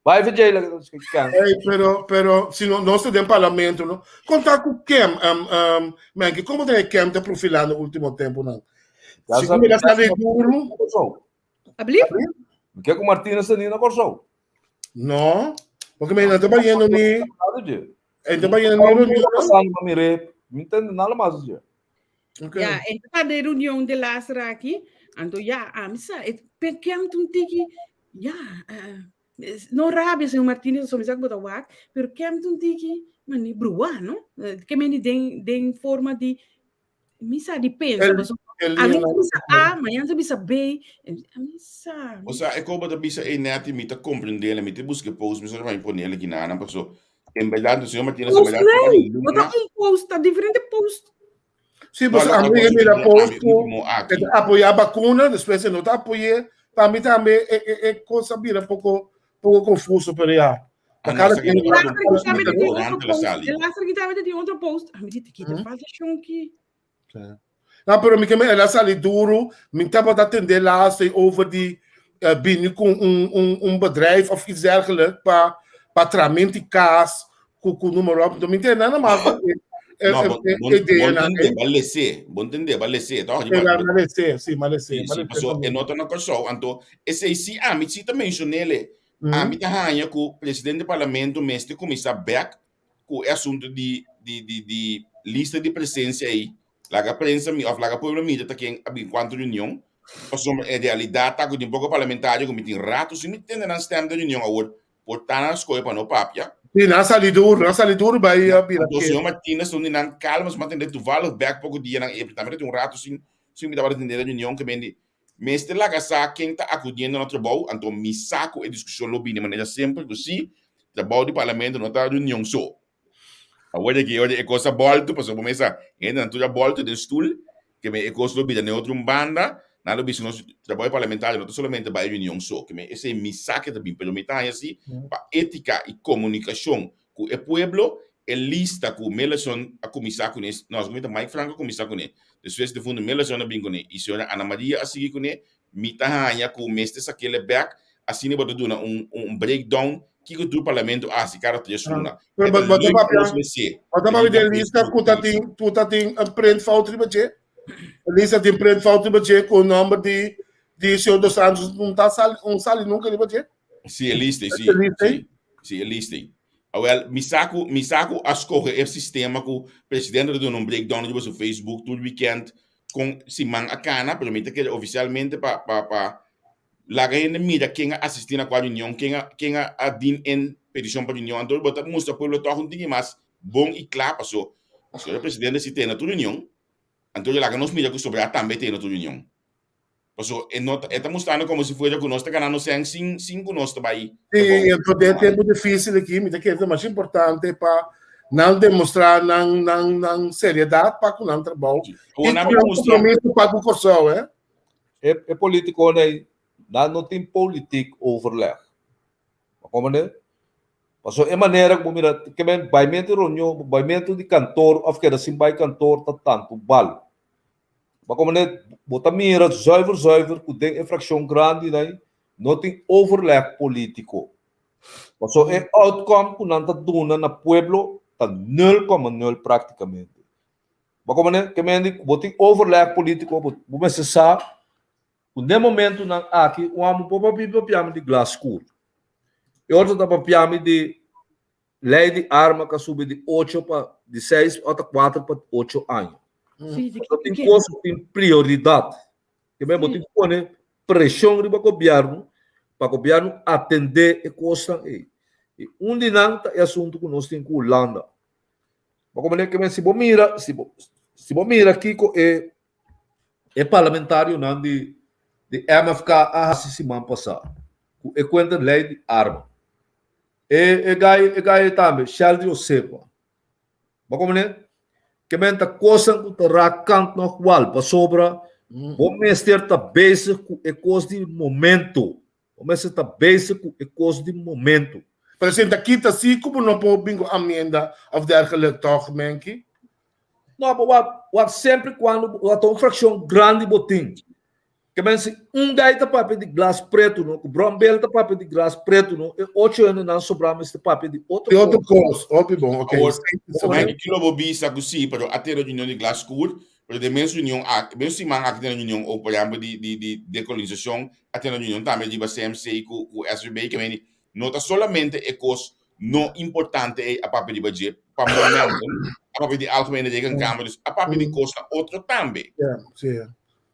Bai VJ la kan. Hey, pero, pero, si no, nos ta den parlamento, no? Konta ku Kem, um, um, Menke, komo ta e Kem ta profilando último tempo nan? Si ku mira sali duro. Ablief? Ke ku Martinez ta ni na Kòrsou? No, porque me no ta bayendo ni. E ta bayendo ni reunion. Pasando pa mire, mi entende nada mas je. Okay. Ja, e ta de reunion de laatste aki. Anto ja, a mi sa, e pe Kem tun tiki Ja, uh, no rabia, señor Martínez, so mi sa ku bo ta wak, pero kem tun tiki, mani brua, no? Ke meni den, den forma di, mi sa di pensa, El, paso, el a mi Leonardo. bisa A, mañana ta bisa B, a mi sa. O sea, e koba ta bisa ei neti, mi ta comprendele, mi ta busca post, mi sa pa mi ponele kinana, paso, en verdad, señor Martínez, en Post verdad, nee, no ta un post, ta diferente post. Sí, pues a mí mira post ku e ta apoyá bakuna, despues e no ta apoyé. Pa mi tambe e, e, e cosa bira poko poko confuso, pero ya. Ah, Cada no, quien esaki Laatste no keer tambe tin otro Durante la post. sali. De laatste keer tambe tin otro post. A mi di, kita falta shonki. No, pero mi ke me el a sali duro, mi tabata tende laatste over di eh, bini ku un, un, un bedrijf of iets dergelijks pa pa tramenti kas ku ku noem maar op. Mi tende nada mas e, No, e, bon, e, bon, idea bon na tende, ba lese, bon tende, ba lese, toch? e la malese, sí, malese, Sí, sí, malese paso e también. no ta na Kòrsou, anto esei sí ami sí ta menshon'ele. Ami ta haña ku presidente di parlamento mester kuminsá bèk ku e asuntu di di di di lista di presensia ei. Laga prensa mi òf laga pueblo mira ta ken a bin kuantu reunion. Pasobra en realidat ta ku tin poko parlamentario ku mi tin ratu sin mi tende nan stèm den reunion awor Por ta nan skohe pa no papia. Sí, nan sali duro, nan sali duro bai a bira Anto ke. señor Martinez ta un di nan calma, su mantende toevallig bek poco dianan epri tambe ta tin un rato sin sin mi tabata tende reunion ke mendi mester laga sa ken ta acudiendo na trabou, anto mi sa cu e discusion lo bini manera semper cu si trabou di parlamento no ta reunion so. Awor aki ora e kos a bòltu, pasobra bo mesa hendenan tur a bòltu den stul, ke men e kos lo bira den otro un banda, nan lo bisa nos trabou di parlamentario no ta solamente bai reunion so, ke men esei mi sa ke ta bin, pero mi ta haña si pa etika i komunikashon ku e pueblo, e lista ku Millerson a kuminsá kuné, no, mi ta Mike Franco a kuminsá kuné, despues defuntu Millerson a bin kuné i señora Ana Maria a sigui kuné, Mi ta haña ku mester sak'el e bèk, asina bo ta duna un un breakdown kiko tur parlamento a hasi kada tres luna. Pero E ta bo bo ta leuk papia, nos mester bo ta papia riba den lista Facebook ku ta tin ku ta tin un print fout riba dje. Lista tin print fout riba dje ku nòmber di di señor Dos Santos no ta sali no sali nunka riba dje. Sí, e lista, sí, E lista sí, sí, e lista. Awel, mi sa ku mi sa ku a skohe e sistema ku presidente ta duna un breakdown riba su Facebook tur weekend kon siman a kana, pero mi ta kere ofisialmente pa pa pa laga hende mira ken a asistí na kua reunion, ken a ken a a din en petishon pa reunion. Anto bo ta mustra pueblo tòg un tiki mas bon i kla paso señor presidente si tene tur reunion, anto yo laga nos mira ku sobrá tambe tene tur reunion. Paso e no ta e ta mustrando komo si fuera ku nos ta ganando sèn sin sin ku nos ta bai Sí, trabou. i anto den tempu difísil aki mi ta kere ta mas importante pa nan demostrá nan nan nan seriedat pa ku nan trabou Sí. i Awor nan ku mi nan mustra kompromiso pa ku Kòrsou, eh. E politiconan ei nan no tin politiek overleg. Bo comprende? Pasobra e manera ku bo mira ke men baimentu di reunion, baimentu di kantor òf keda sin bai kantor ta tantu bal. Bo comprende? Bo ta mira zuiver zuiver ku den e frakshon grandi nan ei no tin overleg politiko. Pasobra e outcome ku nan ta duna na pueblo ta nul koma nul praktikamente. Bo comprende? Ke men di ku bo tin overleg politiko bo mester sa Ku n'e momentunan aki un amo por papia papiami di glas skur. E otro ta papiami di lei di arma ku a subi di ocho pa di seis ota kuater pa ocho aña. Pasobra tin kos ku tin prioridat. Ke men bo tin ku pone preshon riba gobièrnu pa gobièrnu atendé e kosnan ei. I un di nan ta e asuntu ku nos tin ku Hulanda. Bo komprende? Ke men si bo mira si bo si bo mira kiko e E parlamentarionan di di MFK a hasi siman pasá ku e kuenta lei di arma. E e gai e gai tambe Sheldry Osepa. Bo komprende? Ke men ta kosnan ku ta rak kant nog wal pasobra bo mester ta bezig ku e kos di momento. Bo mester ta bezig ku e kos di momento. Presidente, kita si ku bo no por bin ku amienda of dergelijk tòg, Menki? No, bo wak, wak semper kuando bo ta un frakshon grandi bo tin. Ke men si un gai ta papia di glas pretu no, ku bròmbel ta papia di glas pretu no, e ocho hendenan sobrá mester papia di otro Di otro kos. Hopi bon, ok. Awor, Menki, kilo bo bisa ku si, pero a tene reunion di glas skur, Pero den mes reunion aki, mes siman aki tene reunion ook por ehempel di di di dekolonisacion, a tene reunion tambe riba CMC ku ku SVB ke meni no ta solamente e kos no importante ei a papia riba dje pa momento, a papia di algemene rekenkamer, dus a papia di kosnan otro tambe. Ja, si.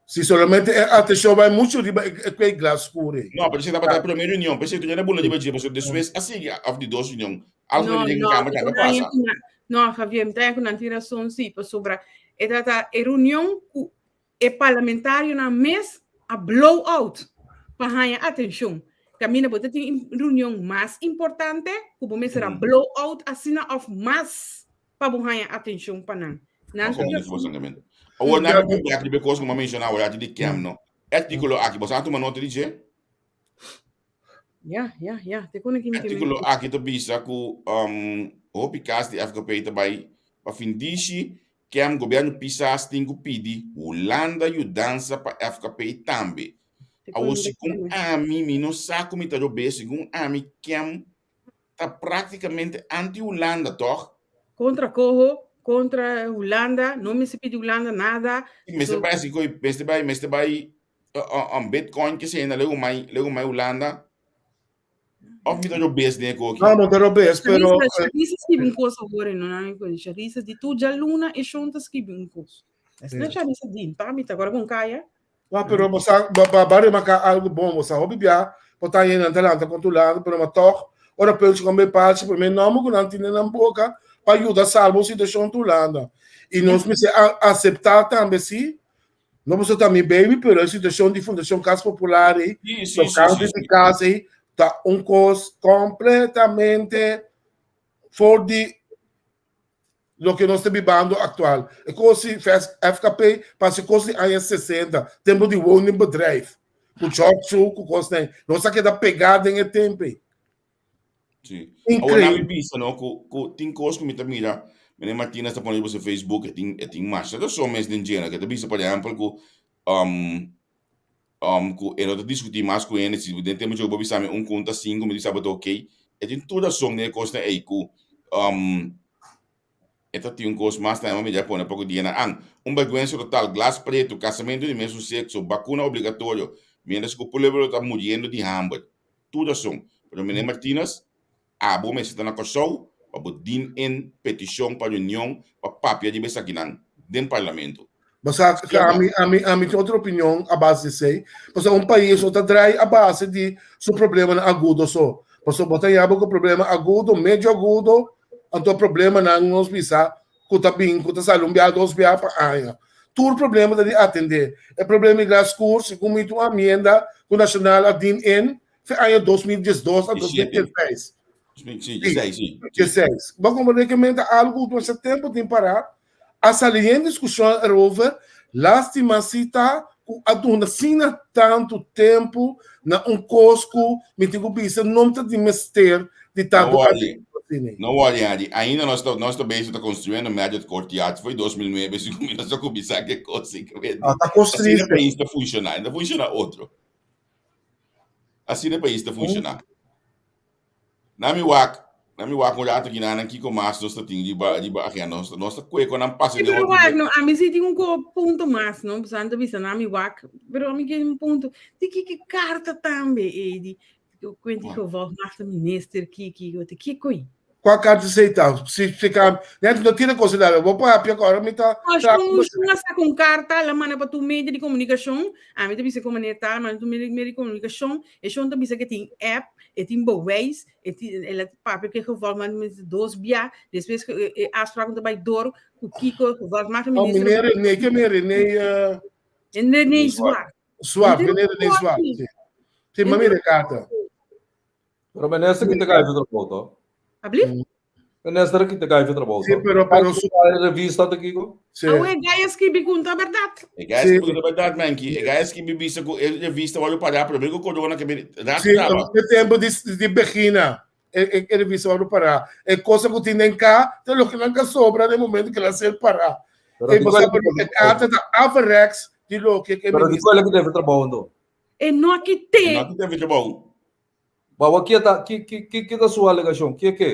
Si solamente e atencion bai mucho riba e e e glas scur ei. No, pero esei tabata e prome reunion, p'esei tur hende a bula riba dje, pasobra despues a sigui of di dos reunion, No, algemene no, rekenkamer mi tambe a ta haña pasa. ku nan, no, Javier, mi ta haña ku nan tin rason sí, pasobra e ta ta e reunion ku e parlamentarionan mes a blow out pa haña atenshon. Kaminda bo ta tin reunion mas importante ku bo mester a blow out asina òf mas pa bo haña atenshon pa nan. Nan Mas o tin menos rason. bosnan men. Awor nan mi bek riba e kos ku mi a menshoná awor aki di Kem no. E artíkulo aki, boso a tuma nota di dje? Ja, ja, ja. Te kone kimi Artíkulo aki ta bisa ku um, hopi kas di FKP ta bai pa findishi kem gobièrnu Pisas tin ku pidi Hulanda yudansa pa FKP tambe. Awor segun ami, mi no sa ku mi ta robes, segun ami kem ta práktikamente anti-Hulanda, tòg? Kontra Koho, kontra Hulanda, no mester pidi Hulanda nada. Mester bai así, mester bai, mester bai um bitcoin ke sena lego mai lego mai Hulanda of mi ta robes den e koki? No, no ta robes, pero Charissa skibi un kos awor e no na mi kos. Charissa di tur djaluna e shon ta skibi un kos. Asina Charissa di, pa mi ta agora kon kaya. No, pero bo sa ba ba ba remarca algo bon, bo sa hopi bia por ta hende nan ta lanta controlando, pero ma toch ora peultje kon bay palchi, primer nomber ku nan tin den nan boka pa yuda salba un situacion ta Hulanda. I nos mester a acepta tambe si No pasobra ta mi baby, pero e situacion di Fundacion Cas Popular ei, Sí, sí, sí, tocante sí, di sí. cas ei, ta un cos completamente for di loke nos ta bibando actual. E cos di FKP parece cos di aña 60, tempo di woningbedrijf, cu George Chu, cu cosnan ei. Nos a keda pegá den e tempo ei. Sí. Awor na mi bisa no ku ku tin kos ku mi ta mira meneer Martinez ta pone riba su Facebook e tin e tin masha rason mes den djena ke ta bisa por ehempel ku um um ku e no ta diskutí mas ku hende si den tempo dje ku bo bisa mi un ku un ta sinku mi bisa bo ta okey e tin tur rason den e kosnan ey ku um E ta tin un kos mas tambe mi dja pone poko dia na an. Un bèrgwensa total, glas pretu, kasamentu di mesun sekso, bakuna obligatorio, miéntras ku pueblo ta muriendo di hamber. Tur rason. Pero Meneer Martinez, abo mester ta na Kòrsou pa bo din en petishon pa reunion pa papia riba esakinan den parlamento. Bo sa Sí o no? ami ami ami tin otro opinion a base di esei. Pasobra un pais no ta drai a base di su problemanan agudo so. Pasobra bo ta yaba ku problema agudo, medio agudo, anto problemanan nos bisa ku ta bin ku ta sali un bia dos bia pa aña. Tur problema ta di atendé. E problema di glas skur, segun mi tin un amienda ku Nacional a din in fe aña 2012 a 2016. Sí, 16, sí. 16. Bo komprendé ke men ta algu ku masha tempu tin pará. A sali hende diskushon erover. Lástima si ta. ku a duna asina tantu tempu na un kos ku mi tin ku bisa no ta di mester di No tantu worry. asina. No worry, Andy. Ainda nos ta, nos ta bezig ta construyendo Marriott Courtyard foi 2009 si ku nos a kuminsá ke kos ei. Ah, ta kos Asina e triste. pais ta funshoná, e ta funshoná otro. Asina e pais ta funshoná. Na mi wak, na mi wak un rato kinanan kiko mas nos ta tin riba riba agenda. Nos nos ta kue kon nan pasa Sí, den pero otro wak, no, a mi sí tin un ko punto mas, no? Pues antes bisa na mi wak, pero a mi ke un punto. Di kiki karta tambe, eh, di kuenti gevolgmachte minister kiki, te kiko. Kua karta esei ta? Si splika mi. No tira konsidera. Bo papia ku ora mi ta Osh un shun a saka un karta, el a manda pa tur medio di komunikashon. Ami ta bisa ku manera tal, manda tur medio di komunikashon. E shon ta bisa ku e tin app, e tin bewijs, e tin, el a papia ku e gevolgmacht dos bia, despues ku e afspraak ta bai dor ku kiko gevolgmacht Oh, minister. meneer René, ke meneer René? René Zwart. Zwart, meneer René Zwart. Si, si, mami de karta. Pero minister kita gai fi trabou to. Alsjeblieft? Minister kita gai fi trabou to. Sí, pero pero su revista te kiko. Sí. Awe gai a skibi ku ta berdat. E gai skibi ku ta berdat, Menki. E gai skibi bisa ku e revista wou pará promé ku corona ke bini rato Sí, kaba. e tempo di di begina e e e revista wou pará. E cosa ku tin den ka ta loke nan ka sobra den momento ku el a ser pará. Pero E di bo kual sa pero e karta ta averechts di loke ke Pero di minister. kual ke debe trabou ando? E no a E kite. no a kite fi trabou. Bawa ke ta ki ki ki ki ta su alegashon? Ke ke?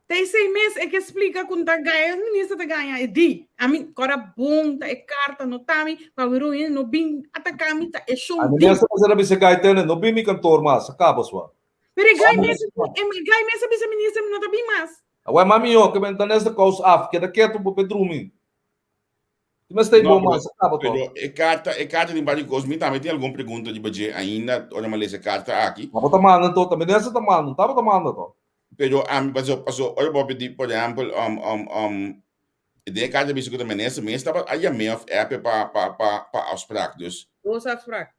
Ta esei mes e ke splika ku ta gaña, e minister ta gaña e di. Ami kora bon ta e karta no ta mi pa wero hende no bin ataka mi ta e shon A di. minister mester a bisa gai tene no bin mi kantor mas, a kaba sua. Pero e gai mes e gai mes a bisa minister mi no ta bin mas. Awor mami yo ke men ta nesta kous af keda ketu bo pe drumi. Ti mester No, bom pero, mas acaba toch. pero e carta, e carta tin varios cosas. Mi tambe tin algun pregunta riba dje ainda, ora mi a lesa e carta aki. Ma bo ta manda anto, ta minister ta manda, no ta manda toch. Pero ami, paso, paso, ora bo pidi, por ehempel, um, um, um, den e carta bisa cu ta minister mes tabata a yam'é of app pa, pa, pa, pa afspraak. Dus, Dos afspraak.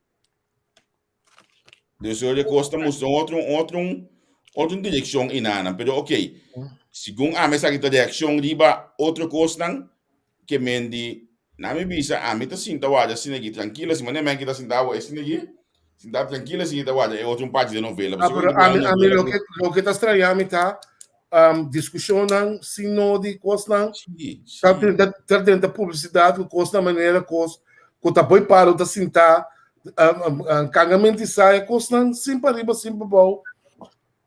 Dus ora kos ta mustra un otro, un otro, un otro direkshon inanan. Pero ok, segun ami esaki ta reakshon riba otro kosnan ke men di, na mi bisa ami ta sinta warda asina aki trankilo, si manera mi aki ta sinta awo asina aki, sinta trankilo asina ta warda e otro un parti di novela. Ah, Pasobra pero ami, novela ami ku loke, loke ta straña mi ta um, diskushonnan sin nodi, kosnan Sí, ta sí. drenta, ta drenta publisidat ku kosnan manera kos ku ta boi palo ta sinta um, um, um, kangamenti sai kosnan sin pa riba sin pa bou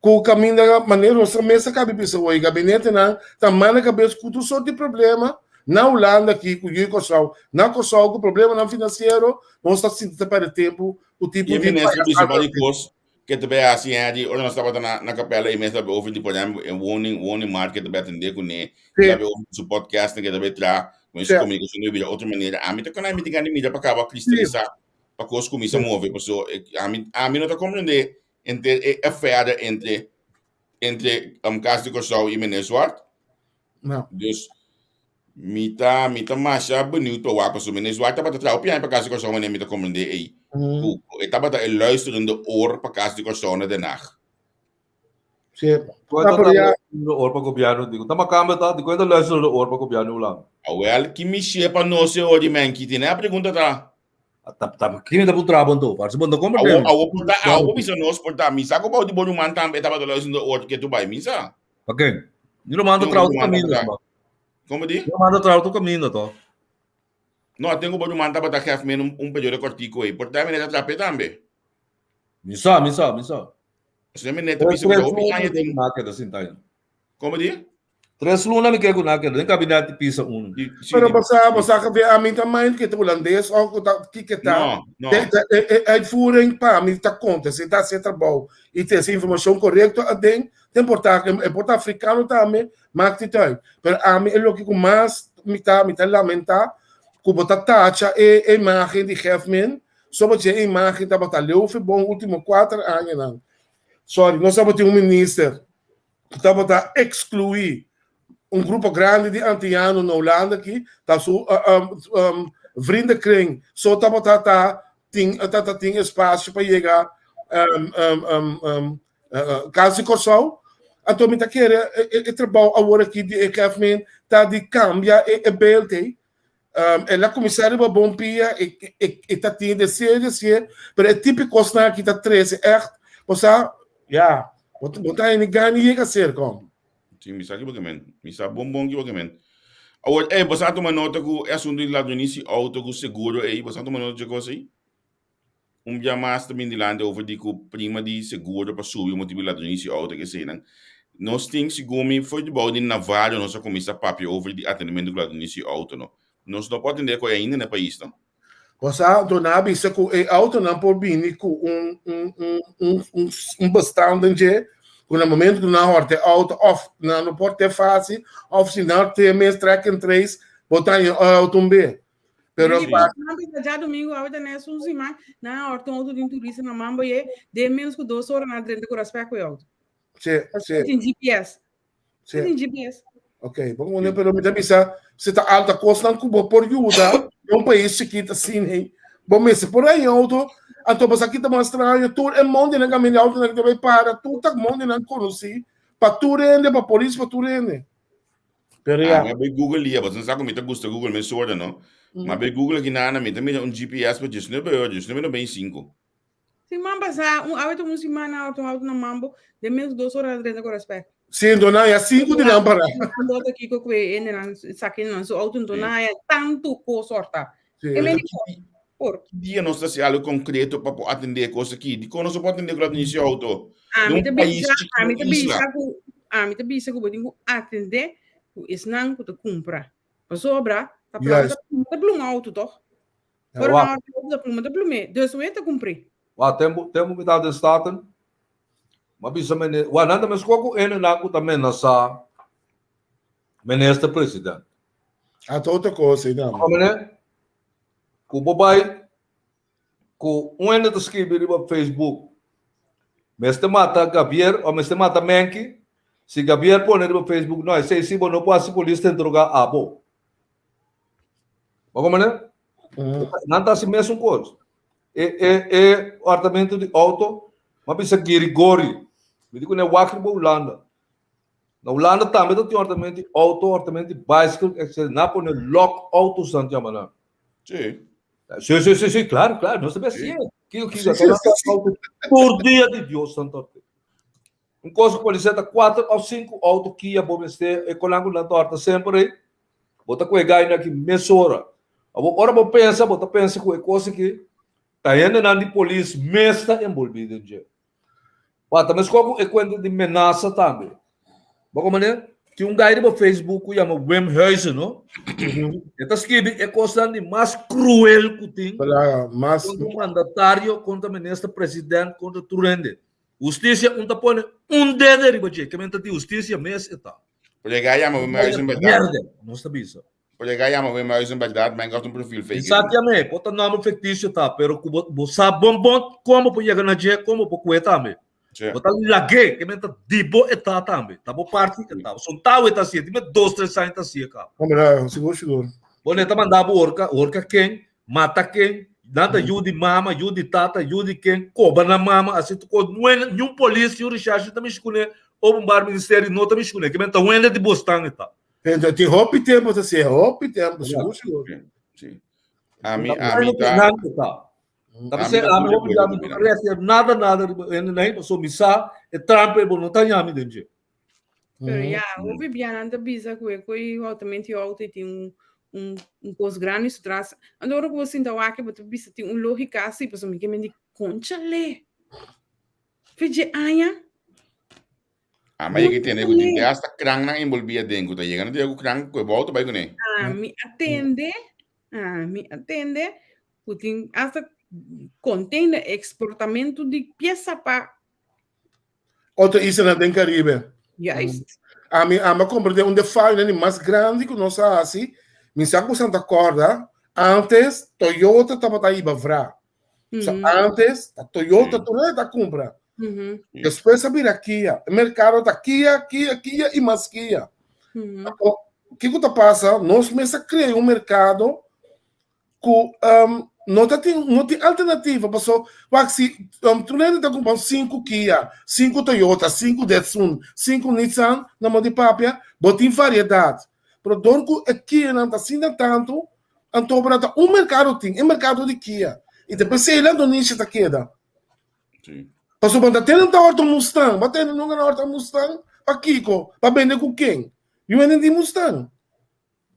ku kaminda manera nos mes a kabi bisa hoy gabinetenan ta manda kabes ku tur sort di problema na Hulanda aki ku yu Kòrsou na Kòrsou ku problemanan finansiero nos ta sinti ta perde tempu ku tipo E di minister bisa payasada varios kos ke ta bay hasi Henry ora nos tabata na na kapela e mes ta bay over di por ehempel e woning woning market ta bay atende kuné Sí. ta bay over su podcast ke ta bay traha ku su Sí. komunikashon ta bira otro manera ami ta kona mi tin gana di mira pa kaba kristalisá pa kos kuminsá move paso ami ami no ta komprende entre e affaire entre entre um, Kas di Kòrsou i Meneer Zwart No. dus Mi ta mi ta masha benieuwd pa wak pasobra meneer Zwart tabata traha hopi aña pa Kas di Kòrsou wanneer mi ta komprendé ei. Ku ku e tabata e luisterende oor pa Kas di Kòrsou na Den Haag. Sí. Kuenta Ah, pero ta ya, luisterende oor pa gobièrnu digo. Ta makamba ta, di kuenta luisterende oor pa gobièrnu Hulanda. Awel, ki mishi e pa nos e oor di men kiti? Ne a pregunta ta. Ta ta kini ta puntra bo anto? Parse bo no komprendé Awo mi. awo por ta awo por bisa nos por ta. Mi sa ku bou di bo ruman tambe e tabata luisterende oor ke tu bai misa. Pa ken? Mi ruman ta Tengo traha bo otro ruman kaminda, tabata. man. Como di? Mi ruman ta traha otro kaminda, to. No, tengo bo ruman tabata gef men un, un periodo kortiko ei. Por ta mi neta trape tambe. Mi sa, mi sa, mi sa. Asina mi neta Tres, bisa ku tres hopi luna aña mi ke tin. ku nan keda sinta ahi. Como di? Tres luna mi ke ku nan keda den kabinet di pisa unu. Di, si, pero di, basa, basa ka ve a mi ta mind ke ta holandês of ku ta kike ta. No, no. De, de, e, e uitvoering pa mi ta konta, si ta hasi trabou i te hasi informashon korekto aden, te importa, e por ta afrikano tambe, maakt niet uit. Pero ami e loke ku mas mi ta, mi ta lamentá ku bo ta tacha e, e imagen di Hefman, soba dje e imagen tabata leu fe bon último kuater añanan. Sorry, nos tabatin un minister ku tabata ekskluí un grupo grandi di antiano na Hulanda aki, ta su vriendenkring so tabata ta tin ta tin espasio pa yega Kas di Kòrsou. Anto mi ta kere e trabou awor aki di e Kefmin ta di kambia e beeld ei. Um, el a kuminsá riba bon pia, e, e, e ta tin deseo, deseo, pero e tipo kosnan aki ta trese echt, bo sa, ya, bo, bo ta ni gana yega cerca. Sí, mi sa ki bo ke men. Mi sa bon bon ki bo ke men. Awor, eh, bo sa tuma nota ku e asuntu di ladronisi auto ku seguro ei, bo sa tuma nota dje kos ei? Un bia mas ta bin dilanti over di ku prima di seguro pa subi motibu di ladronisi auto ke eseinan. Nos tin, segun mi, for di bou di Navarro nos a kuminsá papia over di atendimentu ku ladronisi auto no. Nos no por atendé ku ei ainda na e pais no. Bo sa, anto nan a bisa ku e autonan por bini ku un un un un un un bestand den dje, ku na momento ku nan hòrta e auto òf nan no por te fásil, òf si nan te mes track and trace, bo ta haña e auto un be. Pero Sí. pa Nan bisa djadumingu awe ta nes un siman, nan a hòrta un auto di un turista na Mamboye, den ménos ku dos ora nan a drenta ku raspèk ku e auto. Sí, sí. Tin GPS. Sí. Tin GPS. Ok, bon, bueno, pero mi ta bisa, si ta alta kosnan ku bo por yuda, un país chiquito asina, hey, bo mester por ahí auto, anto bo sa kita mas extraño, tur e mondinan kaminda auto nan te para, tur ta mondinan konosí, pa tur hende, pa polis, pa tur hende. Pero Ah, ya. mi a bay Google lia, bo sa ku mi ta gusta Google mesora, no? Mm. Ma bay Google aki nana, mi ta mira un GPS pa 19 ora, 19:95. Siman pasá, un awe ta un siman na auto auto na mambo, den menos dos ora drenta ku respect. Sí, enton nan ya sinku di nan para. Nan do ta kiko ku e nan saki nan su auto, enton nan ya tantu kos horta. Sí. E meni por. Ki dia nos ta hasi algo konkreto pa por atendé e kos aki? Dikon nos no por atendé ku ladronisia auto? Ami Den ta un pais bisa, chikitu, ami ta un isla. bisa ku, ami ta bisa ku bo tin ku atendé ku esnan ku ta kumpra. Pasobra ta plaka Juist. ta ta pluma auto toch? Ja, Ora wak. nan auto ta pluma ta plum'é, dus hoe ta kumpr'é? Wa tempu tempu mi ta den Staten, m'a bisa mene, wa nan ta meskos ku hendenan ku ta menasá minister president. Ah, ta otro kos ei tambe. Wa mene, ku bo bai ku un hende ta skibi riba Facebook, mester mata Gavier o mester mata Menki, si Gavier pone riba Facebook, no, esei si bo no por hasi polis ta interogá abo. Bo comprende? Nan ta hasi mesun kos. E e e hòrtamentu di outo, m'a bisa Girigori, mi di kuné wak riba Hulanda. Na Hulanda tambe ta tin hòrtamentu di outo, hòrtamentu di baisikl, etcetera. Nan a pone lock autos nan ta yama nan. Sí. Sí, sí, sí, sí, claro, claro, nos ta bes sié. Kiko, kiko, Sí, sí, sí. Tur dia di Dios nan ta hòrt'é. Un kos ku polisía ta kuater òf sinku outo kia bo mester e kolan ku nan ta hòrta semper ei. Bo ta ku e gaina aki mesora. Abo ora bo pensa, bo ta pensa ku e kos aki ta hendenan di polis mes ta enbolbí den dje. Wak, ta meskos ku e kuenta di menasa tambe. Bo komo manera? Tin un gai riba Facebook ku yama Wim Huizen, no? E ta skibi e kosnan di mas kruel ku tin Palabra mas kontra mandatario, kontra minister president, kontra tur hende. Hustisia un ta pone un dede riba dje, ke men ta di hustisia mes e ta. Plega yama Wim Huizen berdad. Merde, nos ta bisa. Plega yama Wim Huizen berdad, men got un profiel fake. Exactamente, por ta nomber ficticio ta, pero ku bo, bo sa bon bon como por yega na dje, como por kue tambe. Sí. Bo ta lag'é, ke men ta di bo e ta tambe. Ta bo parti e ta. Son tau e ta hasié, dime dos, tres aña ta hasié kaba. Hombre, sigur, sigur. Bo ne ta manda bo horka, horka ken, mata ken, nan ta yu di mama, yu di tata, yu di ken, koba nan mama, asi tur kos. Nuen, niun polis, niun rishershi ta mishi kuné, openbaar ministerie no ta mishi kuné. Ke men ta wende di bosnan e ta. Pero tin hopi tempo ta hasié, hopi tempo, sigur, sigur. Sí, sí. Ami, ami ta. Nan e ta. Ta Ami bisa ta ami tur de hopi acuerdo ami ku no ta mi nan. reaseer nada, nada riba hende nan, pasobra mi sa e trampa ei bo no ta yami den dje. Pero ya, hopi bianan ta bisa ku e koi hòrtamento di outo i tin un un un kos grandi su tras. Anto ora ku bo sinta wak bo ta bisa tin un lógika si, pasobra mi ke men di konchale. Fidje aña. Ama yega tende ku tin te hasta krannan envolví aden ku ta yega na dia ku kran ku e bo outo bai kuné. Ami a tende, ami a tende ku tin hasta container eksportamentu di piesa pa Otro islanan den Caribe. Juist. Ami ama comprende un de falnan di mas grandi ku nos a hasi. Mi sa ku Santa Corda, antes Toyota tabata hiba vra. So, antes ta Toyota tur hende ta kumpra. Despues a bira Kia. E merkado ta Kia, Kia, Kia i mas Kia. Anto, kiko ta pasa? Nos mes a krea un merkado ku um, no ta tin no tin alternativa paso wak si um, tur hende ta kumpra sinku Kia, sinku Toyota, sinku Datsun, sinku Nissan na mo di papia, bo tin variedat. Pero dor ku e Kianan ta asina tantu, Anto bo ta un merkado tin, e merkado di Kia. I ta p'esei la Indonesia ta keda. Sí. Pasobra bo ta tene ta horta un Mustang, bo tene nunka na horta un Mustang, pa kiko? Pa bende ku ken? Yu hende tin Mustang.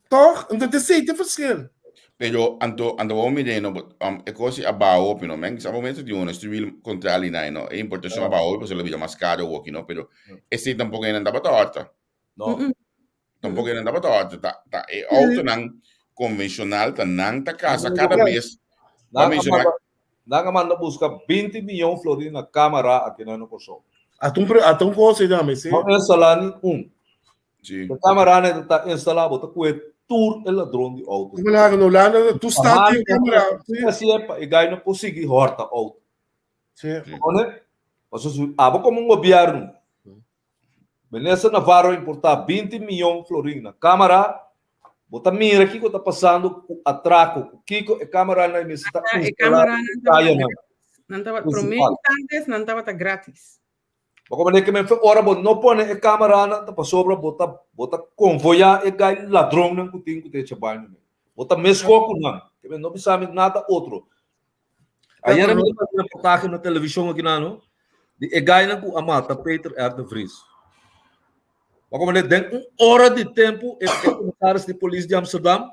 Toch? Anto ta esei ta e verschil. Pero anto anto bo mira no um, e kos a baha hopi no men kisa bo mester tin un stuwil kontrali na no e importacion a baha hopi pasobra lo bira mas karo awoki no pero esei tampoko e nan tabata horta. No. Tampoko e nan tabata horta ta ta e autonan konvenshonal ta nan ta kasa kada bes Nan a manda nan a manda buska 20 miyon florin na kamara aki na no Kòrsou. Ata un ata un kos ei dame si. No instalá ni un. Sí. E kameranan ta instalá bo ta kue tur e ladron di outo. Como laga no Hulanda tur stad tin kamera. Sí. Así es pa e gai no por sigui horta outo. Sí. Pone? Pasobra si abo komo un gobierno Minister Navarro a importá 20 miyon florin na kamera, bo ta mira kiko ta pasando ku atrako, ku kiko e kameranan mester ta E instalá kameranan den tabata kayanan. gratis. Nan tabata promé Principal. instantes nan tabata gratis. Bo comprende ke men fe ora bo no pone e cameranan ta pasobra bo ta bo ta convoya e gai ladronnan ku tin ku ta echa baño men. Bo ta mesco ku nan. Ke men no bisa mi nada otro. Ayer mi ta un reportaje na television aki nan no di e gainan ku a mata Peter R. de Vries. Bo comprende den un ora di tempo e commissaris di polis di Amsterdam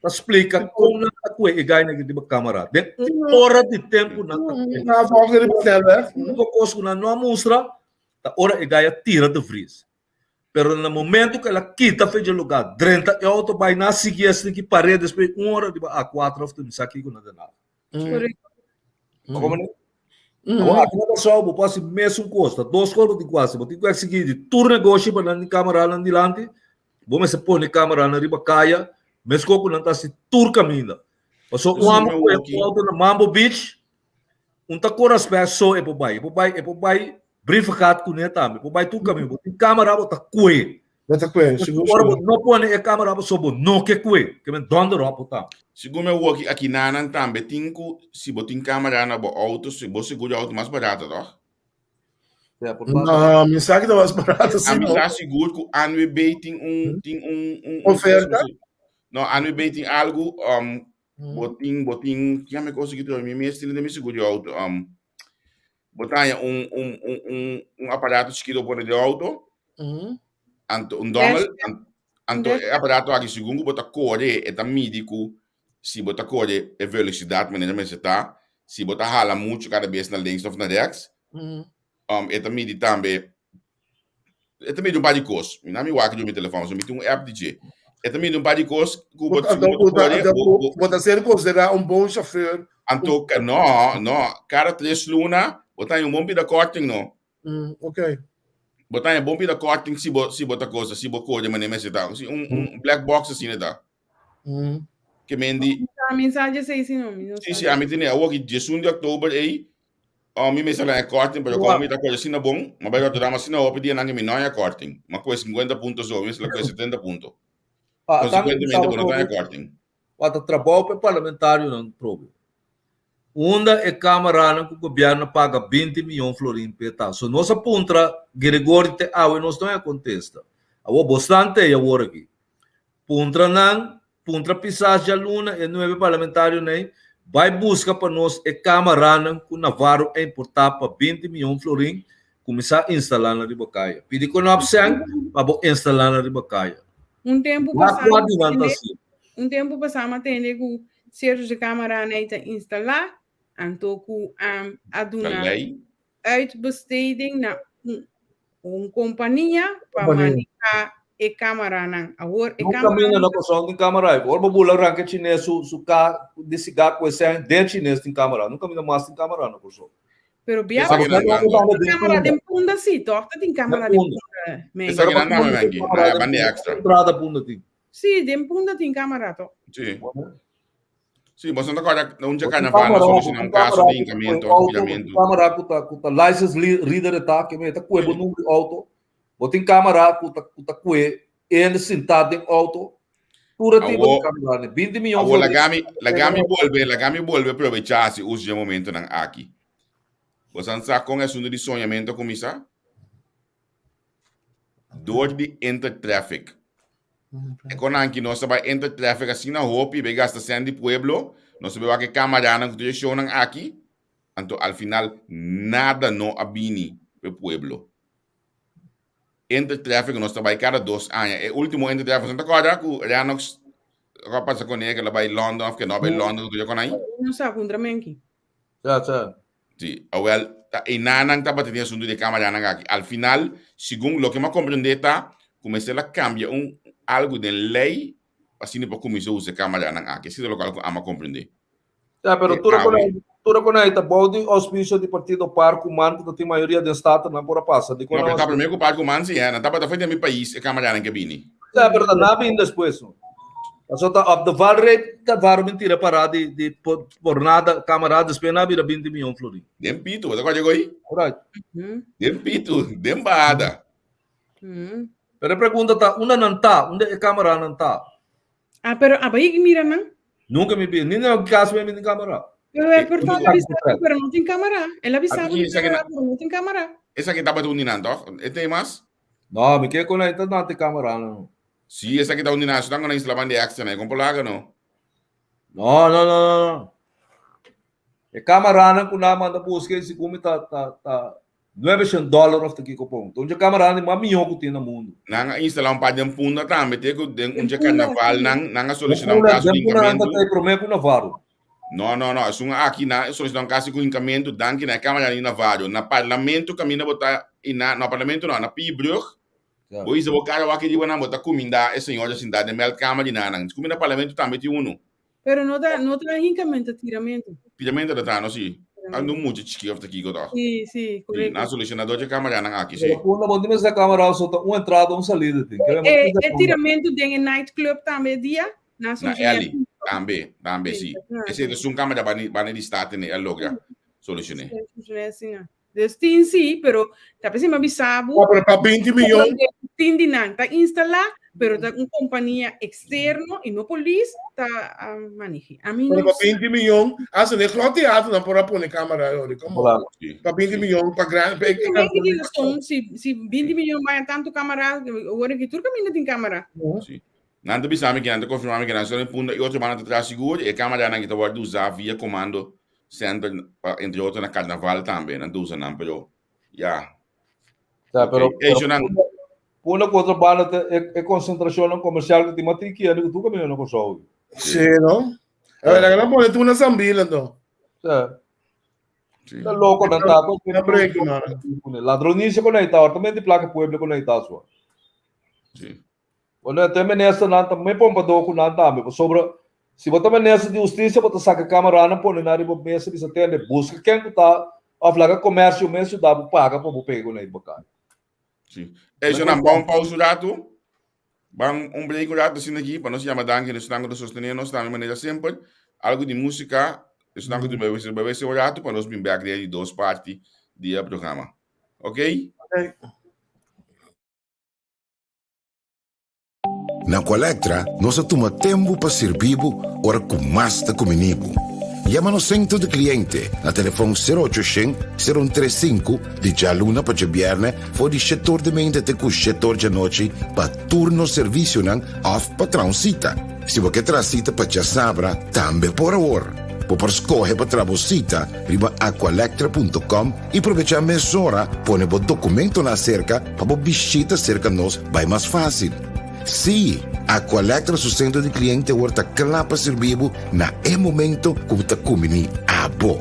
ta splika kon nan ta kue e gainan aki riba kamera. Den un ora di tempu nan ta kue. Na volgende riba snelweg. Úniko kos ku nan no a mustra ta ora e gai a tira de Vries. Pero na momento ku el a kita fe dje lugá, drenta e outo bai nan a sigui esnan ki par'é despues un ora riba A4 òf ta mi sa kiko nan ta nada. Correcto. Bo komprende? Awor aki na Kòrsou bo por hasi mesun kos. Ta dos kos bo tin ku hasi. Bo tin ku eksigí di tur negoshi pa nan tin kameranan dilanti. Bo mester pone kameranan riba kaya, meskos ku nan ta hasi tur kaminda. Pasobra un hòmber ku e outo na Mambo Beach, un ta kore aspè so e por bai. E por bai, e por bai Brievengat kuné tambe. Bo bai tur kaminda. Bo tin kamera, bo ta kue. Bo ta kue, sigur Ora bo no pone e kamera pasobra bo no ke kue. Ke men dònder òp bo ta. Segun mi awor aki nanan tambe tin ku si bo tin kamera na bo outo, bo seguro di outo mas barato, tòg? No, mi sa ki ta mas barato si Ami no. sa sigur ku ANWB tin un tin un un Oferta? No, ANWB tin algu um, bo tin bo tin ya mi kos ki mi mes tin den mi seguro di outo um, bo ta haña un un un un un aparato chikito pone den outo anto un dongel anto e aparato aki segun ku bo ta kore e ta midi ku si bo ta kore e velosidat manera mester ta, si bo ta hala muchu kada bes na links of na rechts, um, e ta midi tambe, e ta midi un par di kos. Mi na mi wak di mi telefòn, so mi tin un app di dje. E ta midi un par di kos ku bo, Anto, bo ta kore, bo, bo, bo ta ser konsiderá un bon chauffeur. Anto, no, no, kada tres luna bo ta haña un bon pida korting, no. Mm, ok. Bo ta haña bon pida korting si bo, si bo ta kosa, si bo kore manera mester ta. Si un, un black box asina ta. Mm. Ke men di. A mi sa dje sei si no, mi no Sí, sa. sí, a mi tene awor ki 11 di oktober ei, oh, mi mester haña korting, pero como mi ta kore asina bon, mi a bai Rotterdam asina hopi dianan ke mi no haña korting. Mi a kohe 50 punto so, mi mester a kohe 70 punto. Ah, tanto mi Consecuentemente, sabe bo no ta haña probe. korting. Wat ta trabou pa e parlamentarionan probe. Unda e camaranan cu gobierno a paga 20 miyon florin p'e ta? So nos a puntra Gregory te awe nos no a contesta. Awor bosnan t'ey awor aki. Puntra nan, puntra Pisas djaluna e nuebe parlamentarionan ei, bai buska pa nos e kamaranan ku Navarro a importá pa 20 miyon florin, kuminsá instalá nan riba kaya. Pidi Konop sèn pa bo instalá nan riba kaya. Un tempu Wak pasá kua di nan ta mi hasi. Un tempu pasá mi a tende ku sierto di kamaranan ei ta instalá, anto ku a Ta duna lei. uitbesteding na un, un kompania pa Kompania. maneha e kamaranan. Awor e Nunca mina kamaranan na Kòrsou tin kamera. Ora bo bula ranka chines su su ka di siga ku e sèn den chines tin kamera. Nunca mina mas tin kamera na Kòrsou. Pero bia Esaki bo nan dando. tin kamera den punda si, tòg ta tin kamera den Punda. punda, men. Esaki nan dame menki. Na ya banda extra. Entrada punda tin. Sí, den punda tin kamera tòg. Sí. Sí, boso no ta kòrda un dje karnaval a solushoná un kaso di hinkamentu òf tiramentu. Kamera ku ta ku ta license reader e ta, ke men ta kue bo number di outo. Bo tin kamera ku ta ku ta kue hende sintá den outo. Tur e tipo di kamera ne. 20 miyon Awor laga mi laga mi bolbe laga mi bolbe probechá hasi uso dje momentonan aki. Boso a sa kon e asuntu di soñamentu a kuminsá? Dor di Intertraffic. E konan ki nos ta bai enter traffic asina hopi bai gasta sèn di pueblo, nos ta bai wak e kamaranan ku tur e shownan aki, anto al final nada no a bini pa e pueblo. Enter traffic nos ta bai kada dos aña. E ultimo enter traffic, no ta kòrda ku Renox a pasa kuné ke el a bai London òf ke no a bai London ku tur e konan? No sa puntra menki. Sa, sa. Sí, awel, ta enanan tabata tin asuntu di e kamaranan aki. Al final, segun loke mi a komprendé ta ku mester a kambia un algu den lei pa asina por kuminsá usa e kamaranan aki. Esei ta lokual ku ami a komprendé. Ya, pero tur ku tur ku ta bou di ouspisio di partido par ku man ku ta tin mayoria den Staten nan por a pasa. Dikon No, nan pero ta promé ku par ku man si, nan tabata for di mi pais e kamaranan ke bini. Ya, pero ta nan a bini despues. Paso ta op de valreep ta varo bin tira para di di por, por nada camera después na bira 20 miljoen florin. Den pitu, bo ta kòrda goi? Right. Mm. Den pitu, den bahada. Mm. Pero e pregunta ta, unda nan ta? Unda e camera nan ta? Ah, pero aba yigi mira nan. Nunca mi bi, ni na cas mi tin camera. Pero e por ta bisa, pero no tin camera. El a bisa Aquí, esa que pero no tin camera. Esaki tabata un di nan, toch? E tin mas? No, mi ke con ta na tin camera no. Sí, esaki ta un di nan. Su tango na instalá ban di extra na. E kon por laga no? No, no, no, no, no. E cameranan ku nan manda buska e segun mi ta ta ta 900 dollar of ta kiko pon. Entonces e cameranan di mas mihó ku tin na mundu. Nan a instalá un par den Punda tambe te ku den un Den dje Punda, karnaval sí. nan nan a Den solushoná un Punda, kaso di den Punda nan ta hinkamentu. trae promé ku Navarro. No, no, no. Esun aki nan a solushoná un kaso ku hinkamentu danki na e cameranan di Navarro. Na parlamento kaminda bo ta i na no parlamento no, na Piebrug Ja. Bo hisa bo kara wak riba nan, bo ta kumindá e señor ta sintá den meldkamer di nan. Kumindá parlamento tambe tin unu. Pero no ta, no ta hinkamentu, ta tiramentu. Tiramentu ta ta, no si. Ando un mucha chiki of ta kiko toch. Si, si, Si, korekto. nan solushoná dor dje kameranan aki, si. Pero punda bo tin mester kamera so ta un entrada un salida tin. Kere bo E, tin e kamera. tiramentu den e nightclub tambe e dia, nan Na solushoná Ellie, tambe, tambe, Si, si. ta Esei ta un kamera bani, bani di Staten e a logra solushoné. Solushoné asina. Dus tin sí, pero ta p'esei mi a bisa bo. Ah, pero pa 20 miyon. Tin di nan ta instalá, pero ta un kompania eksterno i no polis ta manehe. A mi Pero no pa 20 miyon, hasta den groot teatro nan por a pone kamera ahora. Come on. Sí. Pa 20 miyon, pa gran. Pa, Ku tin rason, si, si 20 miyon baya tantu kamera, awor ki tur kaminda tin kamera. Sí. Nan ta bisa mi ki nan ta konfirma mi ki nan solo en Punda i otro banda ta traha sigur i e kameranan ki ta wòrdu usá via komando center pa entre otro na carnaval tambe nan ta usa nan pero ya. Ja, Ok. pero, Ey, pero Jonan. punda ku otro banda te e, e konsentrashonnan komersial ku tin matiki hende ku tur kaminda na Kòrsou. Sí, no? A ver, nan pone tur na Sambil anto. Ja. Sí. Ta loko nan ta ko. Na break, man. Ladronisia ku nan ta, ora tambe di plaka pueblo ku nan ta so. Sí. Bueno, te ministernan ta me pompador ku nan tambe, pasobra si bo ta minister di hustisia bo ta saka kameranan pone nan riba mesa bisa tende buska ken ku ta òf laga komersio mes yuda bo paga pa bo pega ku nan riba kaya. Sí. Ey, Jonan, ban un pausa un ratu. Ban un break un ratu asina aki pa nos yama danki na esnan ku ta sostené nos tambe manera semper. Algu di músika, esnan ku ta bebe bebe un ratu pa nos bin bèk den e di dos parti di e programa. Oké? Ok. Na Aqualectra nos a tuma tempu pa sirbi bo ora ku mas ta kumini bo. Yama nos sentro di kliente na telefon sero ocho shen, sero un tres sinku di djaluna pa djabièrnè for di shetor di mente te ku shetor djanochi pa tur nos servisionan òf pa traha un sita. Si bo ke traha sita pa djasabra tambe por awor. Bo por skohe pa traha bo sita riba aqualectra punto com i probechá mesora pone bo dokumentonan aserka pa bo bishita serka nos bai mas fásil. Sí, Aqualectra su sentro di kliente awor ta kla pa sirbi bo na e momento ku bo ta kumbiní abo.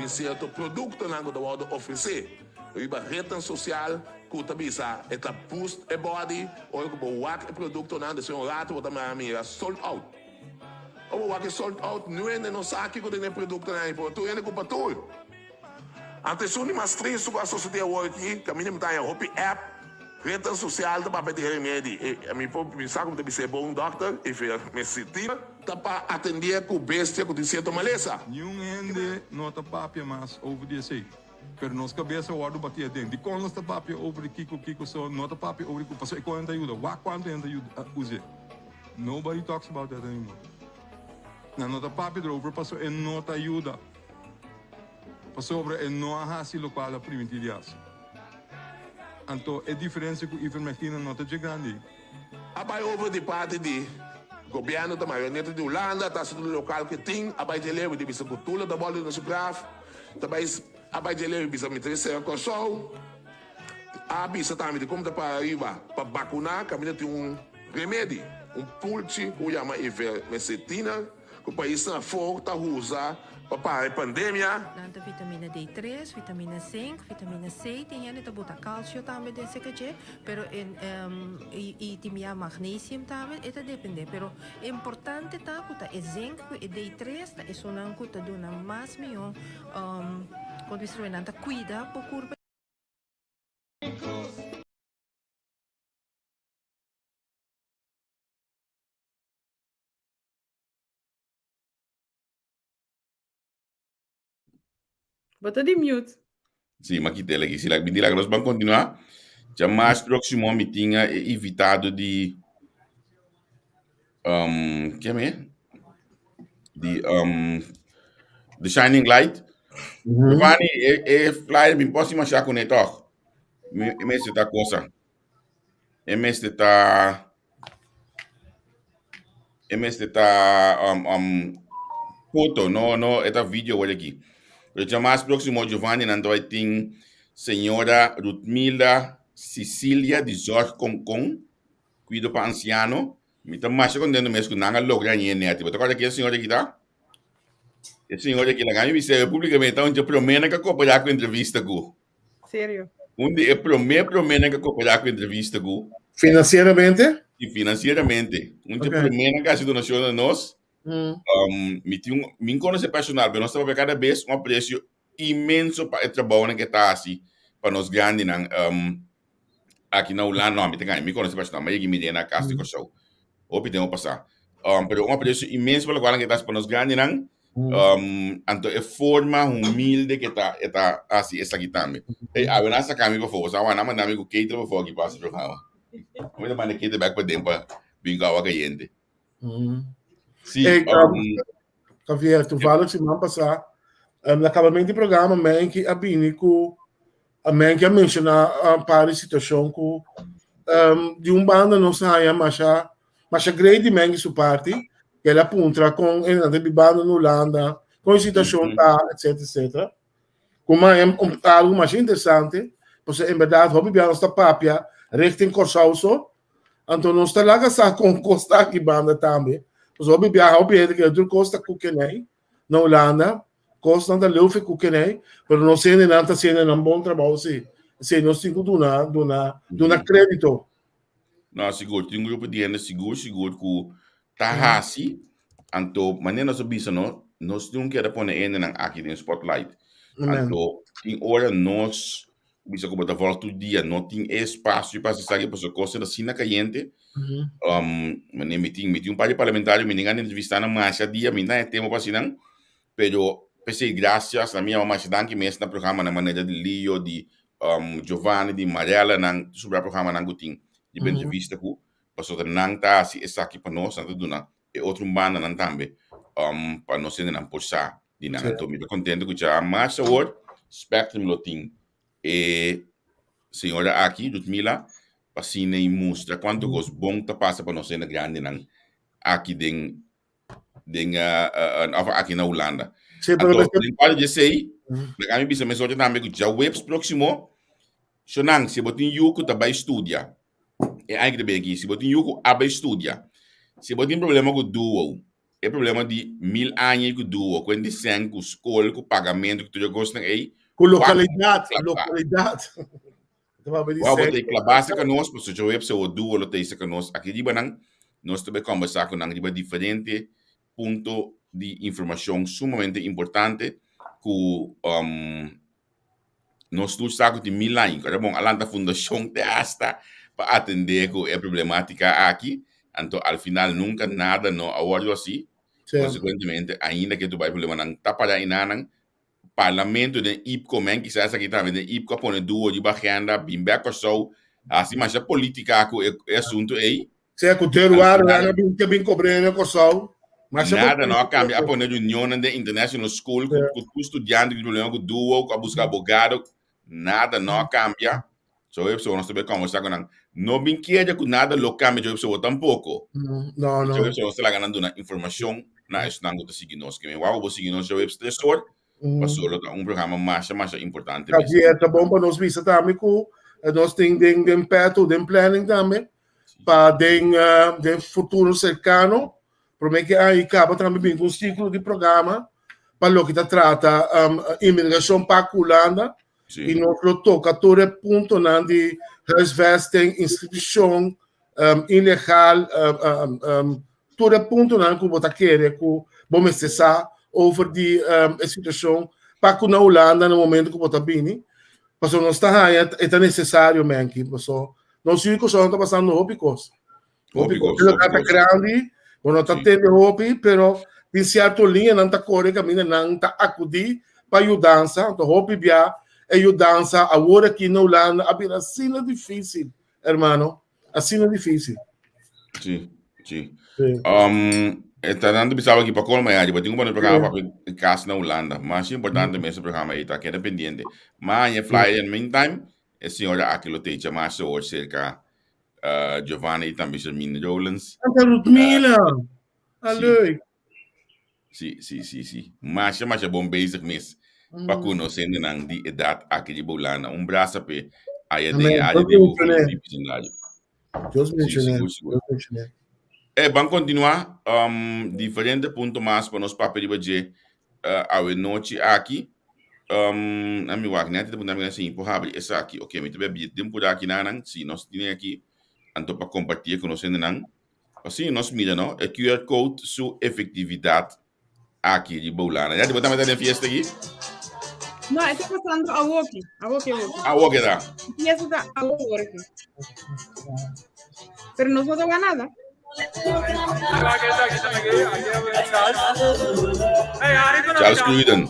Tin sierto produktonan ku ta wòrdu ofresé riba retnan sosial ku ta bisa e ta boost e body. Ora ku bo wak e produktonan despues un ratu bo ta mira sold out. Ora bo wak e sold out niun hende no sa kiko den e produktonan ei pasobra tur hende kumpra tur. Anto esun di mas tristu ku a sosodé awor aki, kaminda mi ta haña hopi app, retnan sosial ta papia di e remedi. E mi por mi sa ku mi ta bisa e bon dòkter, ivermectina. Ta pa atendé ku bestia ku tin sierto malesa. Niun hende no ta papia mas over di esei. Pero nos kabes a wòrdu batí aden. Dikon nos ta papia over di kiko kiko so no ta papia over di ku pasobra e konen ta yuda. Wak kuantu hende ta yuda us'é. Nobody talks about that anymore. Nan no ta papia erover pasobra e no ta yuda. Pasobra e no a hasi lokual a primintí di hasi. Anto e diferensia ku ivermectina no ta dje grandi. A bai over di parti di gobièrnu ta marioneta di Hulanda ta hasi tur lokal ku e tin a bai dje leu di bisa ku Tula ta bòlde na su graf ta bai a bai dje leu bisa mi ta sera Kòrsou a bisa tambe di komo ta para riba pa bakuná kaminda tin un remedi un pulchi ku yama ivermectina. Ku paisnan afó ta usa pa para e pandemia. Nan ta vitamina D tres, vitamina zinc, vitamina C, tin hende ta buta calcio tambe den CKG, pero en y y tin bia magnesium tambe, e ta depende, pero importante ta ku ta e zinc ku e D tres ta esunnan ku ta duna mas mihó kon ta bisa nan ta kuida bo kurpa. Bo ta di mute. Sí, ma quité aquí. Sí, la, mi dirá que nos van continuar. Ya más próximo mi tinha e invitado di um, ¿qué me? Di um, The Shining Light. Giovanni, e, e flyer mi posso imaginar con toch? Mi, mi esta cosa. E mester ta e mester ta um, um, foto, no, no, e ta video hoor aki. Pero ya mas próximo Giovanni nan ta tin señora Rutmilda Cecilia di Zorg Concon, cuido pa anciano. Mi ta masha contento mes ku nan a logra ñe neti. Bo ta acorda ken señora aki ta? E señora aki laga mi bisa públicamente un dje promé nan ka koperá ku entrevista ku. Serio. Un di e promé proménan ku a koperá ku entrevista ku. Finansieramente? Si, finansieramente. Un di e Ok. proménan ku a hasi donashon na nos. Mm. Um, mi tin un, mi konosé personal, pero nos ta papia kada bes un apresio inmenso pa e trabounan ku e ta hasi pa nos grandinan. Um, aki na Hulanda, no, mi ta gaña, mi konosé personal, mi a yega i mir'é na kas di Kòrsou. Hopi tempu pasá. Um, pero un apresio inmenso pa lokual ku e ta hasi pa nos grandinan. Um, anto e forma humilde que ta, e ta hasi esaki tambe. Hey, awe nan saka mi pafó, sa awe nan manda mi ku ketel pafó aki pa hasi programa. Mi ta manda ketel bek paden pa bin ku awa kayente. Sí, Hey, um, Javier, toevallig siman pasá, um, na acabamento di programa, Menki a bini ku, a Menki a menshoná un par di situashon ku um, di un banda nos a haña masha Masha great di Mengi su parti, que el a puntra con e nan ta bibando na Hulanda, con e situacion ta, etc, etc. Kuma e un algo masha interesante, pasobra en berdad hopi bia nos ta papia richting Kòrsou so, anto nos ta laga sa kon kos ta aki banda tambe, pasobra hopi bia hopi hende kere tur kos ta kukenei na Hulanda, kosnan ta leu fe kukenei, pero nos hendenan ta haciendo nan bon trabou si, esei nos tin ku duna duna duna kredito. No, sigur, tin un grupo di hende sigur, sigur ku ta hasi, anto manera nos a bisa no, nos tin un keda pone hendenan aki den spotlight. Amen. Anto tin ora nos bisa ku bo ta vòlg tur dia, no tin e espasio pa hasi esaki pasobra kos ta asina kayente. Um, manera mi tin, mi tin un par di parlamentario mi ninga entrevistá nan masha dia, mi no haña tempo pa hasi nan, pero p'esei gracias na mi yama masha danki mes na programanan manera di Leo, di um, Giovanni, di Marella nan, sobra programanan ku tin riba entrevista ku, pasobra nan ta hasi esaki pa nos, nan ta duna e otro bandanan tambe um, pa nos hendenan por sa di nan. Anto mi ta kontento ku dja mas awor Spectrum lo tin e señora aki, Ludmila, pa asina i mustra kuantu kos bon ta pasa pa nos hende grandinan aki den den uh, of aki na Hulanda. Sí, pero Anto, mester- den cuadro de esei, laga mi bisa mes ocho tambe ku djaweps próximo, shonan, si bo tin yu ku ta bai studia, e aña ku ta bin aki, si bo tin yu ku a bai studia, si bo tin problema ku duo, E problema di mil aña ku duo, ku di sen, ku skol, ku pagamento, ku tur e kosnan ei. Ku lokalidat, lokalidat. Wou bo ta e klabá serka nos, pasobra djaweps e duo lo ta ei serka nos aki riba nan. Nos ta bai kòmbersá ku nan riba diferente punto di informashon sumamente importante ku nos tur sa ku tin mil aña. Kòrda bon, a lanta fundashon te asta pa atendé ku e problemátika aki. Anto al final nunka nada no a wòrdu hasi. Konsekuentemente ainda ke tur bai problemanan ta para enanan. Parlamento den IPCO, men kisas esaki tambe den IPCO a pone duo riba agenda, bin bek Kòrsou, hasi masha polítika ku e asuntu ei. Sea ku deurwaarder a bin ke bin kobr'é na Kòrsou. Masha Nada no a kambia, a pone reunionnan den International School ku ku tur studiante ku tin problema ku duo, ku a buska abogado, nada no a kambia. So e nos ta bai kòmbersá ku nan. No bin kere ku nada lo kambia djoe so tampoko. No, no. Djoe nos ta laga nan duna informashon na esnan ku ta sigui nos. Ke men wou bo sigui nos djoe tres or, paso lo ta un programa masha masha importante mes. Javier, ta bon pa nos bisa tambe ku nos tin den den pèt den planning tambe pa den den futuro serkano promé ke aña kaba tambe bin ku un siklo di programa pa loke ta trata imigrashon pa ku Hulanda I nos lo toka tur e puntonan di huisvesting, inskripshon ilegal, tur e puntonan ku bo ta kere ku bo mester sa over di e situashon pa ku na Hulanda na momento ku bo ta bini. Pasobra nos ta haña e ta nesesario, Menki, pasobra nos yu Kòrsou ta pasando hopi kos. Hopi kos. Hopi kos. grandi, bo no ta tende hopi, pero tin cierto liñanan ta kore kaminda nan ta akudí pa yudansa. Anto hopi bia e yudansa awor aki na Hulanda a bira asina difísil, hermano, asina difísil. Sí, sí. Sí. Um, e ta dando bisaba aki pa colma ya, bo tin ku pone programa pa kas na Hulanda. Mas importante mes e programa ei ta keda pendiente. Ma e flyer in meantime, e señora aki lo techa mas hoor cerca uh, Giovanna y también Shermine Rowlands. Tante Ludmila. Uh, ah, sí. leuk. Sí, sí, sí, sí. Masha, masha bon bezig mes. Mm. Pa conocendo nan di edad aki di Bolana. Un brasa pe aya den área de vecindario. Dios mencione. Dios mencione. Eh, van continua um, diferente punto mas pa nos papia riba dje uh, awe nochi aki. Um, na mi wak net te punta mi sin por habri esaki. Ok, mi te bebi den por aki nanan, si nos tiene aki, anto pa compartir con nos nan. Así nos mira no, e QR code su efectividad aki di Bolana. Ya te bota meta den fiesta aki? No, está pasando awoki. Awoki, awoki. Awoki da. Fiesta está awoki. Pero no se nada. Charles Gruden.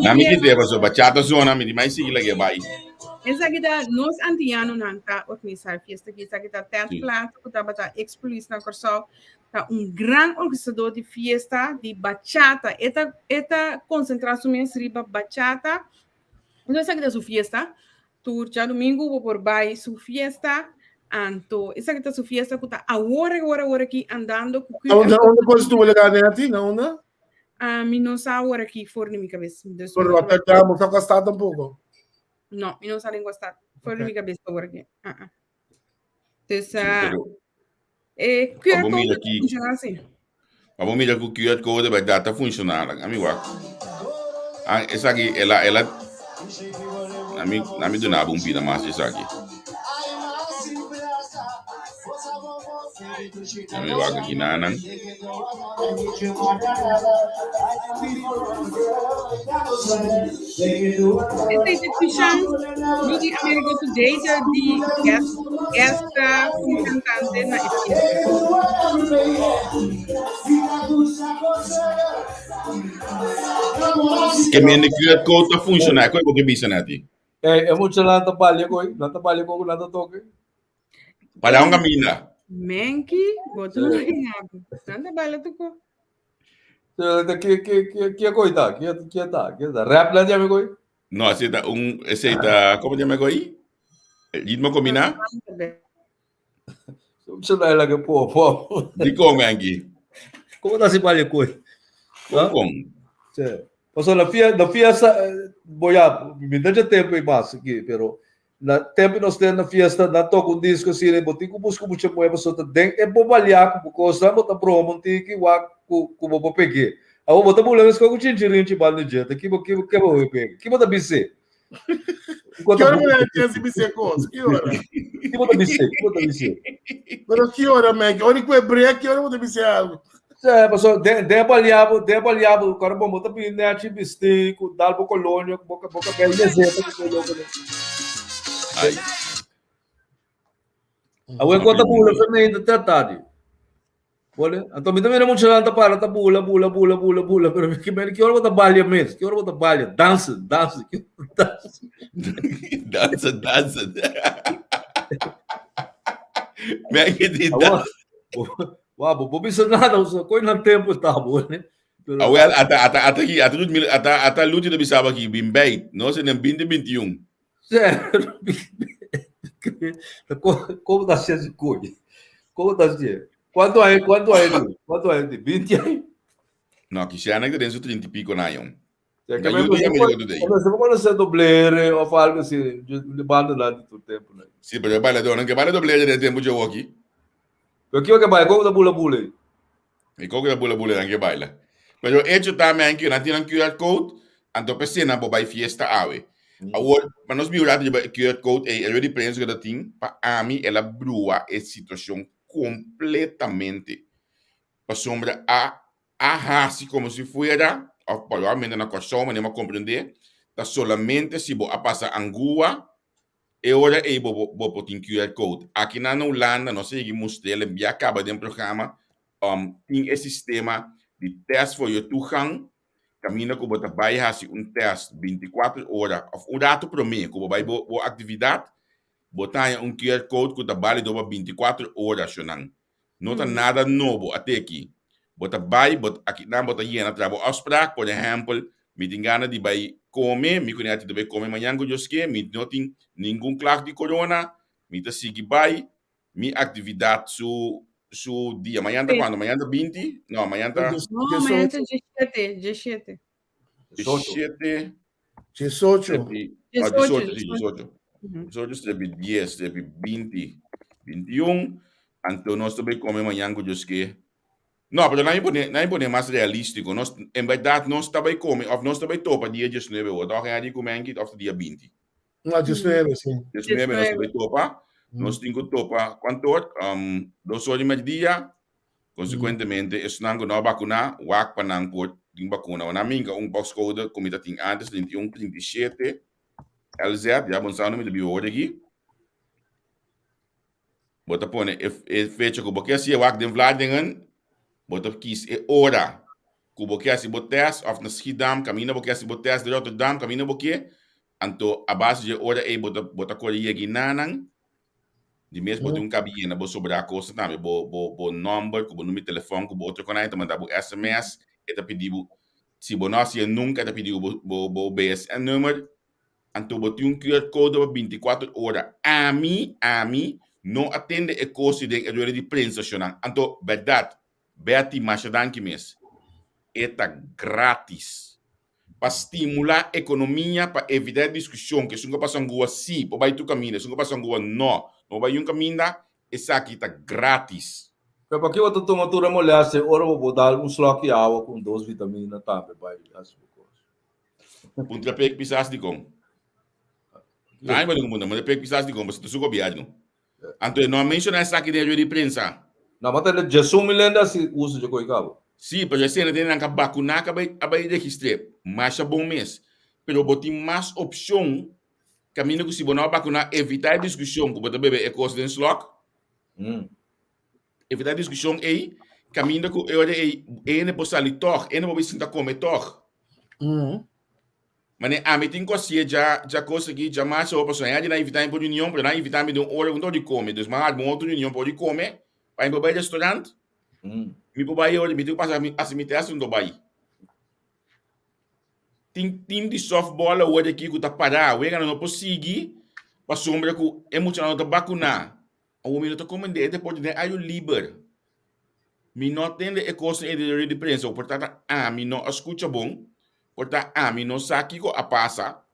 Na mi kite paso bachata zona mi di mai sigui lag'e bai. Esaki ta nos antianonan ta organisá fiesta aki. Esaki ta Ted Plaat ku tabata ex polis na Kòrsou. Ta un gran organisadó di fiesta di bachata. E ta e ta konsentrá su mes riba bachata. Entonces esaki ta su fiesta. Tur djadumingu bo por bai su fiesta. Anto esaki ta su fiesta ku ta awor awor awor aki andando ku Na unda unda kos tuvo lugar Netty? Na unda? Ah, mi no sa awor aki for di mi kabes. Dus Por Rotterdam, no sa kostá tampoko. No, mi no sa lengua stad. For di Ok. mi kabes awor aki. Ah, ah. Dus, Sí, ah, pero e pa QR bo code mira ta aki, funciona así. pa bo mira ku QR code de berdad ta funciona. Ami wak. Ah, esaki ela ela ami ami duna bo un pida mas esaki. Ami wak aki nanan. Este is Tishan di America Today di guest, guest como cantante na e fiesta. Ke mende QR code ta funciona, ko bo ke bisa Nati? Eh, e mucha nan ta balia koi, nan ta balia koko, nan ta toke. Para un caminda. Menki, bo tu Sí. Nan ta baila tuko. Ke ke ke ke koi ta? Ke ke ta? Ke ta? Rap lan jame koi? No, esei ta un, esei ta, como llama ahí? Ritmo combiná? Zo na ela que po po. Di con, Angie? Como ta si bale coi? Con con? Che. Paso na fiesta, na fiesta, boya, mi no tempo e mas aqui, pero na tempo nos ten na fiesta, na toca un disco assim, né, botin ku busca mucha moeda, so ta den e bobalhar ku coisa, bota broma um tiki, wa ku ku bo pegue. Awo bota bula mes ku chinchirin chi banda jeta, ki bo ki bo ki bo pegue. Ki bota bise. Ki ora mi tin si bise kos? Ki ora? Ki bota bise? Ki bota bise? Pero ki ora, man? Ora ku e break, ki ora bota bise algo? Sí, paso de de baliabo, de baliabo, kora bom bota bin nechi bisti ku dal bo colonia, boca boca bel meseta ku loco. Ai. Awe kota bula femeinte te tardi. Bole? Anto mi ta mira mucha nan ta para ta bula, bula, bula, bula, bula, pero mi ke ki ora bo ta balia mes? Ki ora bo ta balia? Dansa, dansa, ki ora dansa. Dansa, dansa. Me ke di dansa. Wa, bo bo bisa nada, so koi nan tempo ta bo, ne? Pero Ah, wel, ata ata ata ki ata lut ata ata luti da bisaba ki bin bij, no se den 2021. Como ta siya si koi? Como ta siya? Cuanto hay? Cuanto hay? Cuanto hay? 20 años. No, Kisiana que den su 30 y pico na jong. Ja, que me você conoce doblere of algo así, de banda lá de tu tempo, né? Sí, pero baila do, que baila doblere de tempo yo aquí. Pero que que baila, como da bula bula? E como da bula bula que baila. Pero hecho también que na tiene un QR code, anto pesena bo bai fiesta awe. Awor, pa nos biura riba e QR code ei, e di prensa ku ta tin, pa ami el a brua e situashon kompletamente. Pasobra a a hasi komo si fuera, òf probablemente na Kòrsou, manera mi a komprendé, ta solamente si bo a pasa Angua, e ora ei bo bo por tin QR code. Aki na Hulanda nos a yega mustr'el en bia kaba den programa, tin e sistema di test voor je toegang, Kaminda ku bo ta bai hasi un tèst bintikuater ora òf un ratu promé ku bo bai bo bo aktividat, bo ta haña un QR code ku ta bálido pa bintikuater ora, shonnan. No ta nada nobo at'e aki. Bo ta bai, bo akinan bo ta yena traha bo afsprak, por ehèmpel, mi tin gana di bai kome, mi kuné a tin ta bai kome mañan ku Dios ke, mi no tin ningun klacht di korona, mi ta sigui bai, Mi actividad su su dia. Mañana ta cuando? Mañana ta 20? No, mañana ta No, mañana ta 17, 17. 17. 18. 18, sí, 18. 18, strepi 10, strepi 20, 21. Anto nos ta bay come mañana cu Dios ke. No, pero nan pone, nan pone mas realístico. Nos, en verdad, nos ta bay come, of nos ta bay topa dia 19, o ta hen di come of dia 20. No, 19, sí. 19 nos ta bay topa. Nos tin ku topa kuantu or? Um, dos or di merdia. Konsekuentemente, esnan ku no a bakuná, wak pa nan por tin bakuna. Wana minka un postcode ku mi ta tin antes, 31 37 LZ, ya bon sa mi ta biba awor aki. Bo ta pone e, e fecha ku bo ke hasi e wak den Vlaardingen, bo ta kies e ora ku bo ke hasi bo test, of na Schiedam, kaminda bo ke hasi bo test, di Rotterdam, kaminda bo ke, Anto a base dje ora ei bo ta bo ta kore yega nanan, di mes bo tin un kabi yena bo sobrá kosa tambe, bo bo bo nòmber ku bo numero di telefòn ku bo otro konai ta manda bo sms, e ta pidi bo, si bo no hasié nunka e ta pidi bo bo bo BSN number, anto bo tin un QR code pa bintikuater ora. Ami, ami no a tende e kos ei den e rueda di prensa shonnan. Anto bèrdat, Betty masha danki mes. E ta gratis. Pa stimula ekonomia, pa evita e diskushon ku esun ku a pasa Angua si por bai tur kaminda, esun ku a pasa Angua no, no por bai niun kaminda, esaki ta gratis. Pero paki bo ta tuma tur e molestia ora bo por dal un slòki awa ku un dos vitamina tambe bai hasi bo kos. Puntra pek pisas dikon. Ai bo tin ku puntra, puntra pek pisas dikon pasobra ta su gobièrnu. Anto e no a menciona esaki den rueda di prensa. Na ma tende djesun mil hende hasi uso dje koi kabo. Sí, pero esei na nan ka bakuná ka bai a bai registr'é. Masha bon mes. Pero bo tin mas opshon kaminda ku si bo no a bakuná evitá e diskushon ku bo ta bebe e kos den slòk. Evitá e diskushon ei kaminda ku e ora ei hende por sali tòg, hende por bai sinta kome tòg. Mane ami tin ku hasié dja dja kos aki dja mas awor pasobra nan a dje invitá mi pa un reunion pero nan a invitá mi den un ora ku mi ta di kome dus mi a arma un otro reunion pa ora di kome pa mi por bai restaurant mi por bai ora mi tin ku pasa hasi mi test mi ta bai. Tin team di softball awor aki ku ta pará, weganan no por sigui pasobra ku e muchanan no ta bakuná. Awor mi no ta komprendé e deporte den ayo liber. Mi no a tende e kosnan ei den di prensa, por ta ta ami no a skucha bon, por ta ami no sa kiko a pasa,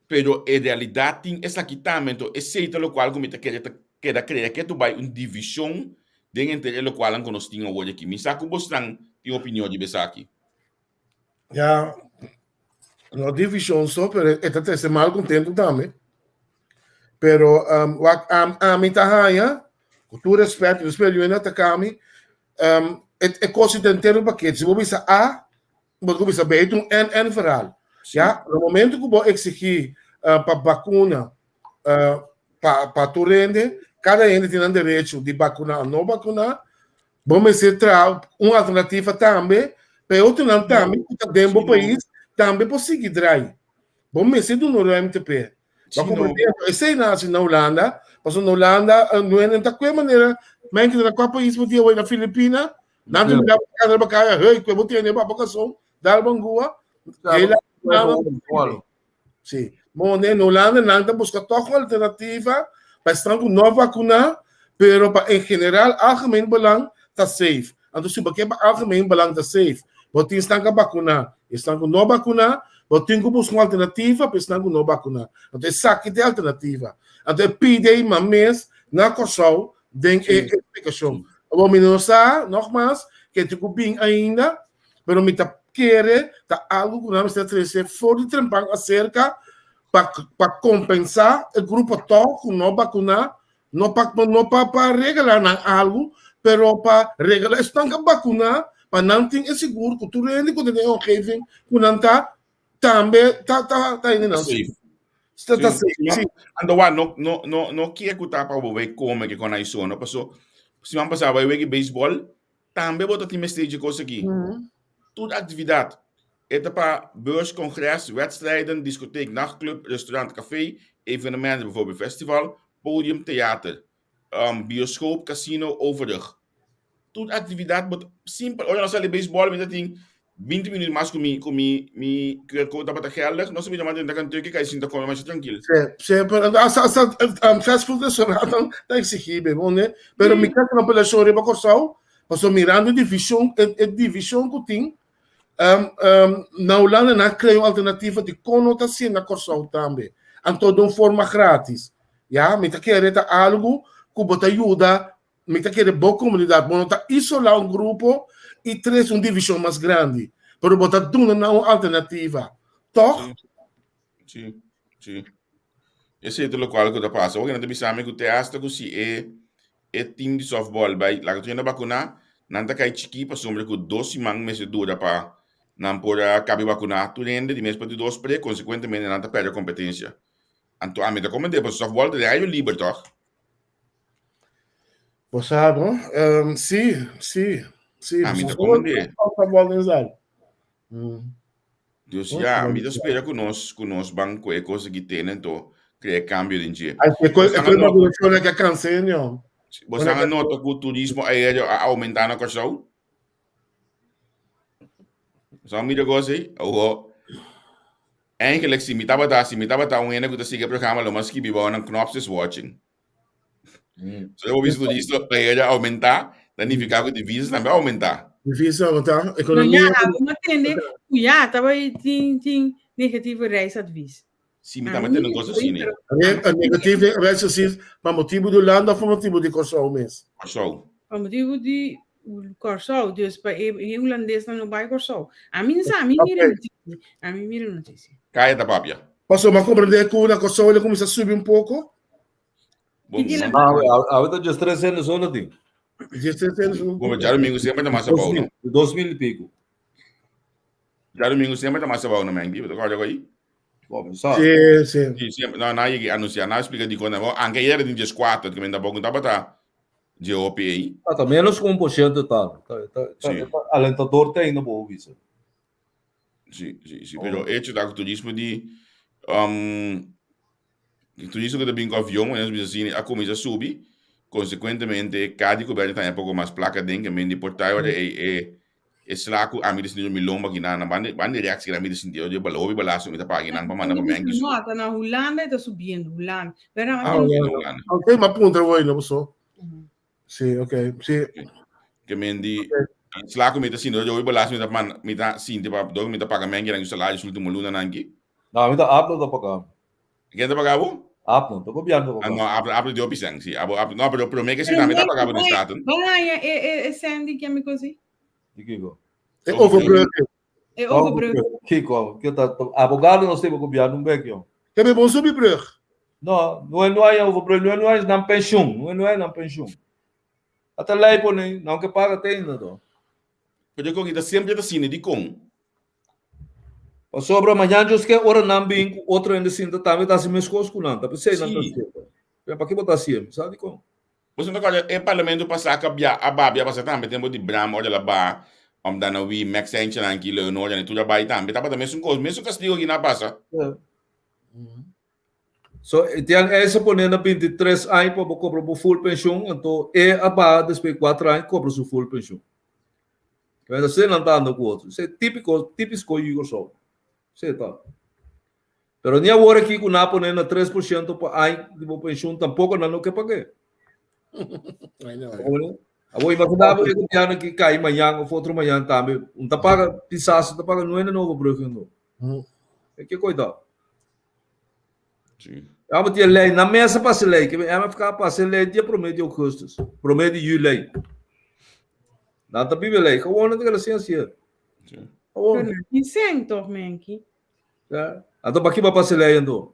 pero e realidat tin esaki tambe, enton esei ta lokual ku mi ta kere ta keda krea ke tu bai un divishon den henter e lokualnan ku nos tin awor aki. Mi sa ku bosnan tin opinion riba esaki. Ya, no divishon so, pero e ta trese mal kontentu tambe. Pero um, wak am, ami ta haña, ku tur respet, yo spero yu ataka mi, um, e, e kos ta entero pakete. Si bo bisa A, bo ta bisa B, e ta un en-en verhaal. Ya, no momento ku bo exigí uh, pa bakuna uh, pa, pa tur hende, kada hende tin nan derecho di bakuna o no bakuna, Bo mester traha un alternativa tambe pa e otronan tambe ku ta den bo pais tambe por sigui drai. Bo mester duna un ruimte p'e. Bo a komprendé? Esei nan hasi na Hulanda, pasobra na Hulanda no hende ta kue manera men kita na kua pais bo tin awor na Filipina, nan ta mira bo kanda riba kaya, hey kue bo tene bo apakason, dal bangua. Sí. Bon, na Hulanda nan ta buska tòg un alternativa pa esnan ku no vakuná, pero pa en general algemeen belang ta safe. Anto si bo ke pa algemeen belang ta safe, bo tin esnan ku a bakuná i esnan ku no bakuná, bo tin ku buska un alternativa pa esnan ku no bakuná. Anto esaki ta e alternativa. Anto e pidi ei man mes na Kòrsou den e eksplikashon. Awor mi no sa, nogmas, ke tin ku bin ainda, Pero mi ta kere ta algo ku nan mester trese for di trempan aserka pa pa kompensá e grupo tòg ku no bakuná, no pa no pa pa regalá nan algo, pero pa regalá esnan ku a bakuná pa nan tin e sigur ku tur hende ku ta den e omgeving ku nan ta tambe ta ta ta hende nan Safe. Ta ta safe, Sí. sí. Ando wa no no no no kier ku ta pa bo bai kome ke kon aiso no paso siman pasá bai wega beisbòl Tambe bo ta tin mester dje kos aki. Tur aktividat, e ta pa beurs, kongres, wedstrijden, diskoteek, nachtclub, restaurant, kafé, evenementen, bijvoorbeeld festival, podium, teater, bioscoop, casino, overig. Tur aktividat bo ta, simpel, ora nos sali beisbòl mi ta tin 20 minuut mas ku mi ku mi mi QR code tabata geldig, nos a mira mas den ta kantoe kai sinta kome masha trankil. Sí, sí, pero hasta, hasta um, fast food restaurantnan ta exigí be, bon, né? Pero mi kere una apelacion riba Kòrsou, pasobra mirando e divishon, e, e divishon ku tin, um, um, na Hulanda nan a krea un alternativa di kon no ta hasié na Kòrsou tambe. Anto den un forma gratis. Ya, mi ta kere ta algu ku bo ta yuda Mi ta kere bo komunidat, bo no ta isolá un grupo i trese un divishon mas grandi, pero bo ta duna nan un alternativa, tòg? Sí, sí. Esei ta lokual ku ta pasa. Oke, nan ta bisa mi ku te asta ku si e e team di softball bai laga tur hende bakuná, nan ta kai chikí pasobra ku dos siman mester dura pa nan por a kabi bakuná tur hende di mes pa di dos pre, konsekuentemente nan ta pèrdè kompetensia. Anto ami ta komprendé pasobra softball ta den ayo liber tòg? Bo sa, no? Um, sí, sí, sí. Ah, mi ta comprende. Mm. Dus ja, mi ta spera ku nos, ku nos ban ku e kos aki tene, anto krea kambio den dje. Ai, e ko, e ko evaluacion ke kansenio. Bo san a nota ku turismo aéreo a aumentá na Kòrsou? Bo san mira kos ei? Awo, Eigenlijk si mi tabata, si mi tabata un hende ku ta sigui e programa lo mas skibi bou nan Knops is watching. So bo bisa turista aéreo a aumentá, ta nifiká ku divisas tambe a aumentá. Divisa aumentá, No, ekonomia. ya, bo tende ku ya taba tin tin negatieve reisadvies. Si mi tambe tende un kos asina. Negatieve reisadvies pa motibu di Hulanda òf pa motibu di Kòrsou mes? Kòrsou. Pa motibu di Kòrsou, dus pa e e hulandesnan no bai Kòrsou. Ami no sa, ami mira notisia, ami mira notisia. Kaya ta papia. Pasobra mi a komprendé ku na Kòrsou el a kuminsá subi un poko. Bon, Ki No, awe, awe ta djes tres hende so na tin. Djes tres hende so. Bon, djadumingu semper ta mas abou, no? 2000 i pico. Djadumingu semper ta mas abou, no, Mendy? Bo ta kòrda ku ei? Bo, mi sa. Sí, sí. Sí, semper. No, nan a yega anunsiá, nan a splika dikon. Anke ayera tin djes kuater, ku mi tampoco tabata dje hopi ei. Ah, ta menos ku 1% ta. Ta, ta, ta, Sí. ta alentador te ainda bo bisa. Sí, sí, sí. Pero hecho ta ku turismo di um, turismo ku ta bin ku avion, nos bisa asina, a kuminsá subi. Konsekuentemente, kada di gobièrnu ta haña poko mas plaka den, ke men di por ta ora e, e, E sla ku ami ta sinti mi lomba ki nan ban ban di reactie ki ami ta sinti oye bala hopi balaso mi ta paga nan pa manda pa Menki su. No, ta na Hulanda e ta subiendo, Hulanda. Pero ah, ok, na Hulanda. Ok, ma puntra hoy no so. Sí, ok, sí. Ke men di sla ku mi ta sinti oye hopi balaso mi ta manda mi ta sinti pa dor mi ta paga Menki nan su salario su ultimo luna nan ki. No, mi ta Abno ta paga. Ken ta paga bo? Abno, ta gobierno ta paga. Ah, no, Abno, Abno di hopi sen, si. Abo, Abno, no, pero prome ke si tambe ta paga bo di Staten. Bo haña e, e, e sen di kemi kosi? Di kiko? E overbruggen. E overbrug. Kiko, ke ta, abogado nos tin pa gobierno un bek, yo. Kemi bon subi brug? No, no e no hay overbrug, no e no hay nan pensioen, no e no hay nan pensioen. Ata ley pone, nan ke paga te ainda to. Pero kon ita sempre ta sine dikon? Pasobra mañan Dios ke ora nan bin ku otro hende sinta tambe ta hasi meskos ku nan. Ta p'esei nan ta Sí. hasié. Pero paki bo ta hasié? Mi sa dikon. Boso no ta kòrda e parlamento pasá ka bia a babia pasa tambe tempu di Bram ora el a ba om dan a wi Max Enchenan ki Leonor nan tur a bai tambe tabata mesun kos mesun kastigo ki nan a pasa. So e tian e sa pone na 23 aña pa bo kobra bo full pensioen, anto e a baha despues di 4 aña kobra su full pensioen. Pero asina nan ta anda ku otro. Esei típiko, típisko yu Kòrsou. Esei ta. Pero ni awor aki ku nan a pone na 3% pa aña di bo pensioen tampoko nan no ke pag'é. Awor imagina bo e gobièrnu ki kai mañan òf otro mañan tambe, un ta paga pisas, un ta paga nuebe overbrugging no. E ke koitá. Sí. Ja, maar die lei, na mesa pasa lei, que MFK pasa lei dia prome di augustus, prome di juli. Dan ta bibe lei, gewoon dat ik dat zien zie. Sí. Gewoon. Tin sen toch, Menki? Ja. Anto pa kiba pasa lei anto?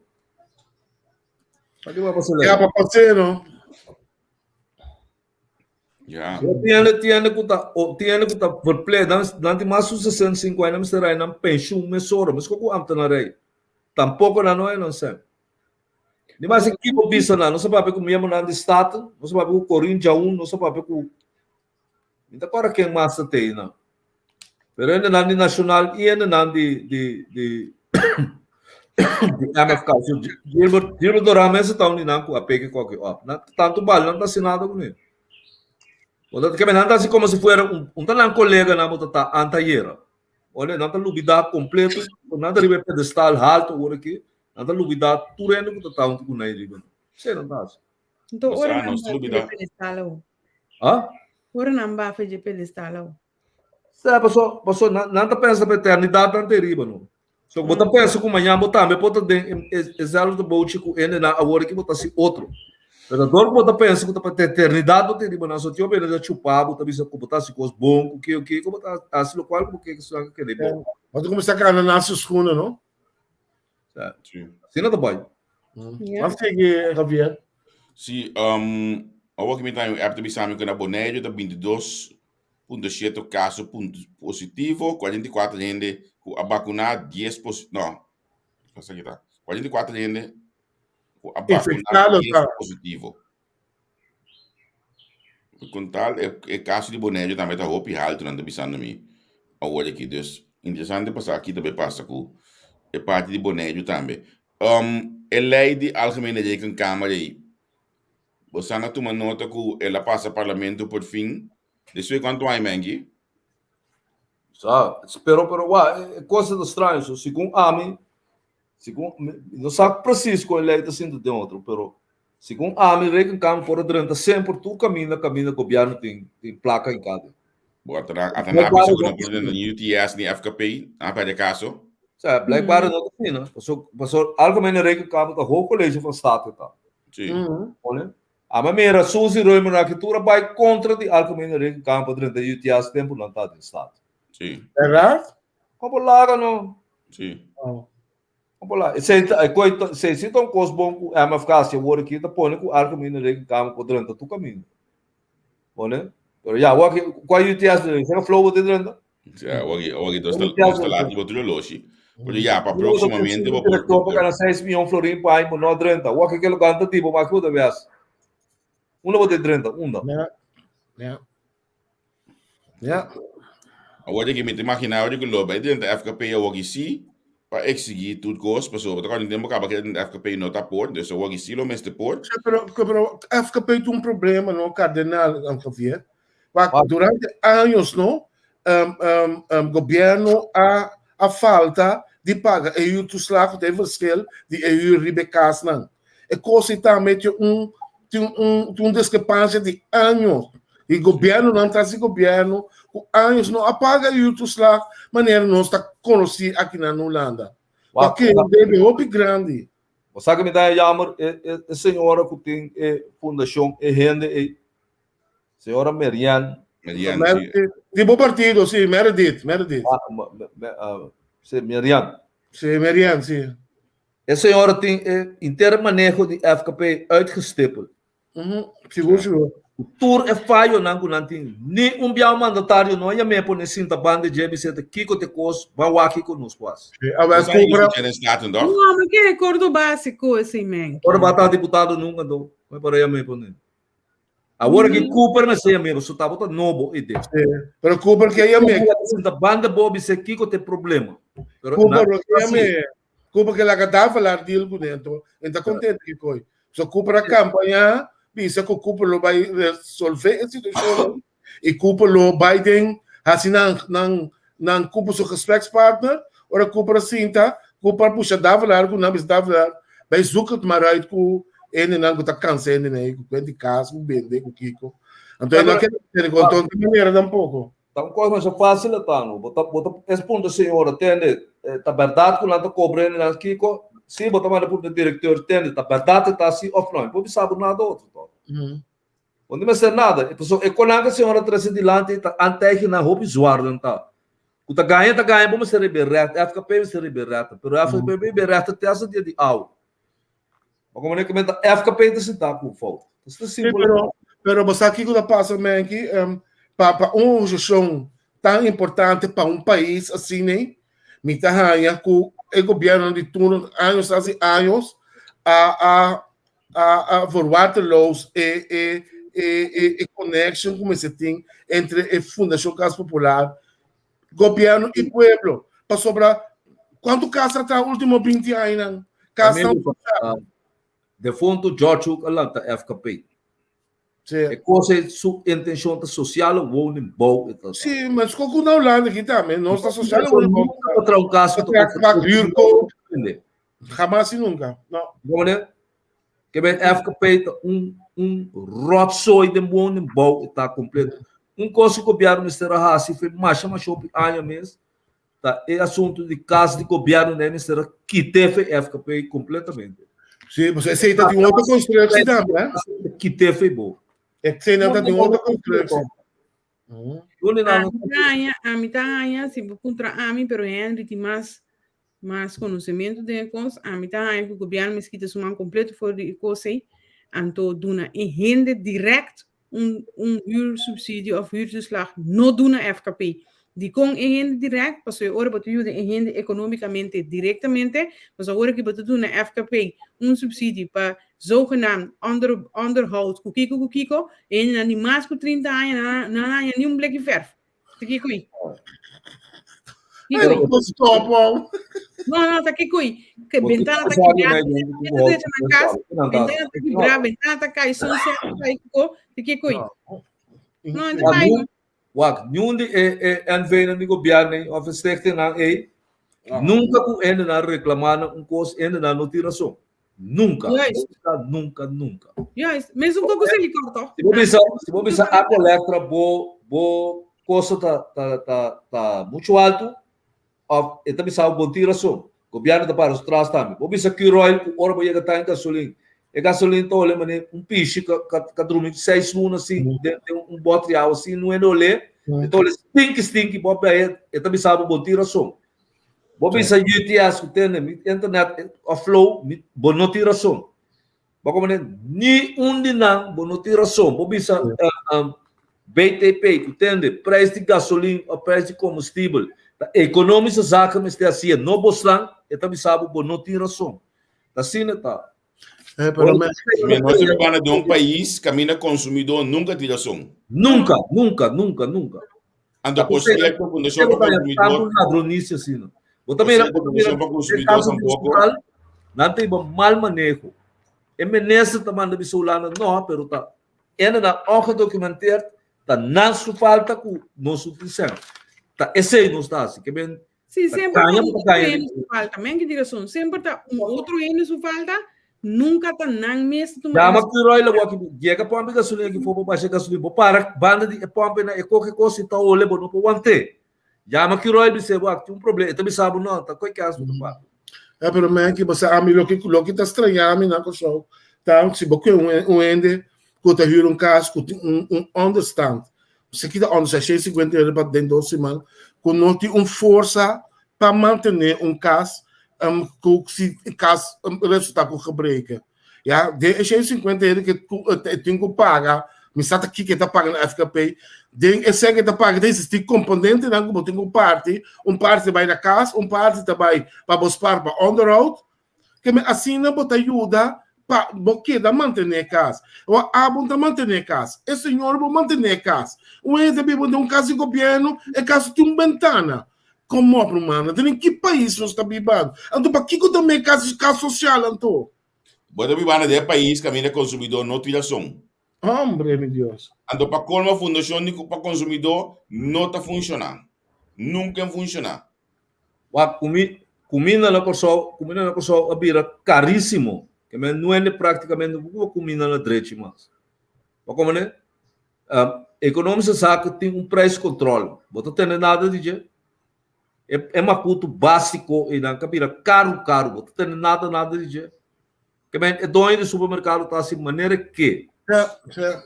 Pa kiba pasa lei? Ja, pa pasa no. Ja. Tiene, tiene ku ta, tiene ku ta verplicht. Dan, dan tin mas ku 65 aña, nan mester rai nan pensioen mesora, mesko ku ambtenarij. Tampoko nan no hay nan sèn. Ni mas ki bo bisa nan, nos a papia ku miembronan di Staten, nos a papia ku Corinne Djaun, nos a papia ku mi ta kòrda ken mas ta tei nan. Pero hendenan di Nacional i hendenan di di di di MFK. So Gilbert Gilbert Doran mes ta un di nan ku a peke koki op. Nan tantu bal nan ta hasi nada kuné. Bo ta keme nan ta hasi komo si fuera un un ta nan koleganan bo ta ta antayera. Ora nan ta lubidá kompleto, nan ta riba e pedestal haltu awor aki, nan ta lubidá tur hende ku ta ta huntu ku nan riba. Esei nan ta hasi. Nto Nos ora a nan nos ba lubidá. dje pedestal awo. Ha? Ora nan ba fe dje pedestal awo. Sa, paso, paso nan, nan ta pensa pa eternidat nan ta riba no. So bo ta pensa ku mañan bo tambe por ta den e ezelfde bootje ku hendenan awor aki bo ta hasi otro. Pero dor ku bo ta pensa ku ta pa eternidat bo ta riba nan, so tin hopi hende ta chupa bo, ta bisa ku bo ta hasi kos bon, ku ke ku ke, ku bo ta hasi lokual ku bo ke ku esnan ka kere bon. Bo ta kuminsá kana na su skuna, no? Sa, asina ta bai. Ban sigui, Javier. Si, awor ku mi ta un app ta bisa mi ku na Boneiru ta 22 punto shete kaso punto positivo, 44 hende ku a bakuná, 10 posi no, esaki ta, 44 hende ku a bakuná, Infektado 10 ta. positivo. Kon tal e, e kaso di Boneiru tambe ta hopi haltu, nan ta bisando mi awor aki. Dus, interesante pa sa ki ta bay pasa ku e parti di Boneiru tambe. Um, e lei di Algemene Rekenkamer ei, Bosan a tuma nota ku el a pasa parlamento por fin despues kuantu aña Mengi? Sa, pero pero wa, e cosa ta straño so, segun ami, segun mi no sa precies kon e lei ta sinta den otro, pero segun ami Rekenkamer por a drenta semper tur kaminda kaminda gobièrnu tin tin plaka hinká den. Bo a tra ata nan a bisa ku no por drenta ni UTS ni FKP, nan a pèrdè kaso. Sa, blijkbaar no ta asina, paso paso Algemene Rekenkamer ta Hoog College van Staten ta. Sí. Pone. Ama mira Suzy Römer aki tur a bai kontra di Algemene Rekenkamer pa drenta UTS tempu nan ta den Staten. Sí. Berdad? Kon por laga no? Sí. Oh. Kon por laga? Esei ta, e koi ta, esei si ta un kos bon ku MFK hasi awor aki ta pone ku Algemene Rekenkamer por drenta tur kaminda. Pone. Pero ya, awor aki, kua UTS drenta? Sera Flow bo tin drenta? Ja, awor awor dos ta dos ta laat riba tur oloshi. Pero ya, pa próximamente bo por Director pa gana 6 miljoen florin pa aña bo no drenta. Awor ke lo gana ta tipo, ma ku ta bias. Unda bo ta drenta? Unda? Ja. Ja. Ja. Awor ke mi ta imagina awor ku lo bai drenta FKP awor ki si pa exigi tur kos pasobra ta kòrda un tempu kaba ke FKP no ta por, dus awor ki si lo mester por. Sí, pero, pero FKP tin un problema, no, Cardenal, Javier. Wak, durante años, no? um, um, um, gobièrnu a a falta di paga e huurtoeslag ku ta e verschil di e huur riba e kasnan. E kos ei tambe tin un tin un tin un diskrepansia di años. I gobièrnunan tras di gobièrnu ku años no a paga e huurtoeslag manera nos ta konosí aki na Hulanda. Pakié un debe hopi grandi. Bo sa ke mi ta jammer e e e señora ku tin e fundashon e hende ei señora Merian. Merian si. Di bo partido si Meredith Meredith. Ah, ah, si Merian. Si Merian si. E señora tin e inter maneho di FKP uitgestippeld. Sigur sigur. Ku tur e fayonan ku nan tin, ni un biaha mandatario no a yam'é pone sinta banda dje bis'é ta kiko ta e kos, ban wak kiko nos por hasi. Awel Nos a Cobra. yuda den Staten toch? No, mi kere Cordoba si ku esei men. Cordoba ta diputado nunka anto, mi por a yam'é pone. Awor aki Cooper mester yam'é pasobra tabata nobo e den. Sí, pero Cooper ke yam'é. Sinta banda bo bis'é kiko ta e problema. Pero Cooper nan no ke yam'é. Cooper ke laga Davelaar deal kuné anto e ta kontento ki koi. So Cooper a kampaña bisa ku Cooper lo bai resolve e situashon i Cooper lo bai den hasi nan nan nan Cooper su gesprekspartner. Ora Cooper a sinta, Cooper a pusha Davelaar ku nan bisa Davelaar bai zoek het maar uit ku hendenan ku ta kansa hendenan ei ku kuenta di kas ku bende ku kiko. Anto e no keda tene ku anto no manera tampoko. Ta un kos masha fásil a ta no. Bo ta bo ta es punta señora tende ta bèrdat ku nan ta kobra hende nan kiko? Si bo ta manda punta direkteur tende ta bèrdat e ta asi òf no? E por bisa bo nada otro tòg. Bo no mester nada. E pasobra e konan ku e señora trese dilanti ta aantijgen nan hopi zwaar nan ta. Ku ta gaña ta gaña bo mester riba e règt FKP mester riba e règt pero FKP riba e règt te hasta dia di awe. Ma komo ne ta FKP ta sintá ku fout. Ta Sí, pero, pero bo sa kiko ta pasa, Menki? Um, pa, pa un organisashon tan importante pa un pais asina, mi ta haña ku e gobierno di turno años tras di años a, a, a, a verwaarloos e, e, e, e, e connection ku mester tin entre e Fundashon Kas Popular, gobierno i pueblo. Pasobra kuantu kas a traha último 20 añanan? Kas nan Amigo, ah, defunto George Hoek a lanta FKP. Sí. E cosa e su intención ta sociale woningbouw e ta. Sí, maar es ook na Holanda aquí también. No está sociale woningbouw. Nunca pa traha un cas ku ta Qua huurkoop. Jamás y nunca. No. Hoor Ke ben FKP ta un un rotzooi den woningbouw e ta completo. Un kos ku gobièrnu mester a hasi foi masha masha hopi aña mes ta e asuntu di kas di gobièrnu nan mester a kite fe FKP completamente. Sí, pues esei ta di un otro constructie tambe, hè? Kite fe bo. Esei nan ta di un otro constructie. Dónde nan Ami ta haña, ami ta haña, si bo puntra ami, pero Henry tin mas, mas konosementu den e kos, ami ta haña ku gobièrnu mester kita su man kompleto for di e kos ei, anto duna e hende dirèkt un, un huursubsidio òf huurtoeslag, no duna FKP. Dikon e hende dirèkt? Pasobra e ora bo ta yuda e hende ekonómikamente direktamente, pasobra ora ki bo ta duna FKP un subsidio pa zogenaamd onder, onderhoud ku kiko ku kiko, e hendenan di mas ku 30 aña nan, nan haña ni un bleki verf. Ta kiko ei? Kiko Ay, ei? no stop, man. No, no, ta kiko ei? Ke Bo tin bentana ta empresario kibrá, na den ku bentana ta drecha na kas, bentana ta kibrá, bentana ta kai, son sèt ta kai kiko, ta kiko ei? No, ta kai. Wak, niun di e e NV-nan di gobièrnu ei òf e stichtingnan ei, nunka ku hendenan reklamá nan un kos, hendenan no tin rason. Nunka, Juist. nunka, nunka, nunka. Juist. Mesun kos ku Selikor tòg? Si bo bisa, si bo bisa Aqualectra bo bo kosto ta ta ta ta muchu altu, òf e ta bisa bo bo tin rason. Gobièrnu ta para su tras tambe. Bo bisa Curoil ku ora bo yega tank gasolin, e gasolin ta ole manera un pishi ka ka ka drumi seis luna sin den den un bòt di awa sin no hende olé, e ta ole stinki stinki bo a e ta bisa bo bo tin rason. Bo bisa UTS ku tende mi internet a flow mi bo no tin rason. Bo komprende? Ni un di nan bo no tin rason. Bo bisa BTP ku tende prijs di gasolin of prijs di kombustibel ta ekonomische zaken mester hasié no bosnan e ta bisa bo bo no tin rason. Ta asina ta. Eh, pero me... Mi no ta banda di un pais kaminda konsumidó nunka tin rason. Nunka, nunka, nunka, nunka. Anto por cierto, Fundacion pa Consumidor. Tanto ladronicia asina. Bo ta mira, bo ta mira, Fundacion pa Consumidor tampoco. Nan ta hiba mal maneho. E minister ta manda bisa Hulanda no, pero ta ene nan ongedocumenteerd, ta nan su falta cu nos su tin cen. Ta esei nos ta hasi. Ke men Sí, ta semper gaña ta bo ta otro gaña hende su falta. Men ki di rason. Semper ta un otro hende su falta. Nunca ta nan mes ta tuma Yama e Curoil awor aki. Yega pompe gasolina aki for bo basha gasolina. Bo para banda di e pompe na e koke kos i ta ole bo no por want'é. Yama Curoil bis'é bo aki tin un problema. E ta bisa bo no, ta koe kens bo ta para. Ja, pero men ki bo sa ami loke loke ta straña mi na Kòrsou ta si bo kue un un hende ku ta hür un kas ku tin un un onderstand. Si kita onderstand 150 euro pa den dos siman ku no tin un forsa pa mantené un kas um, ku si kas um, resulta ku gebreken. Ja, den e 150 euro ke ku e tin ku paga, mi sa ta kiko e ta paga na FKP, den e sèn ke ta paga ta existi komponentenan ku bo tin ku parti, un parti ta bai na kas, un parti ta bai pa bo spar pa onderhoud, Ke men asina bo ta yuda pa bo keda mantené e kas. Awor abo no ta mantené e kas, e señor bo mantené e kas. Un hende ta biba den un kas di gobièrnu, e kas no tin un bentana. Komo ruman? Anto den ki pais nos ta bibando? Anto pakiko ta mei kas kas sosial anto? Bo ta bibando den e pais kaminda e konsumidó no tin rason. Hombre, mi Dios. Anto pa kolmo fundashon di pa konsumidó no ta funshoná. Nunka en funshoná. Wak, kumi, kuminda na Kòrsou, kuminda na Kòrsou a bira karísimo. Ke men nuende práktikamente no por kuba kuminda na drechi mas. Bo a komprendé? Um, Economische Zaken tin un prijscontrole. Bo ta tende nada di dje? E, e makutu básiko einan ka bira karu karu. Bo ta tende nada nada di dje? Ke men e doño di supermerkado ta hasi manera ke. Ja, ja.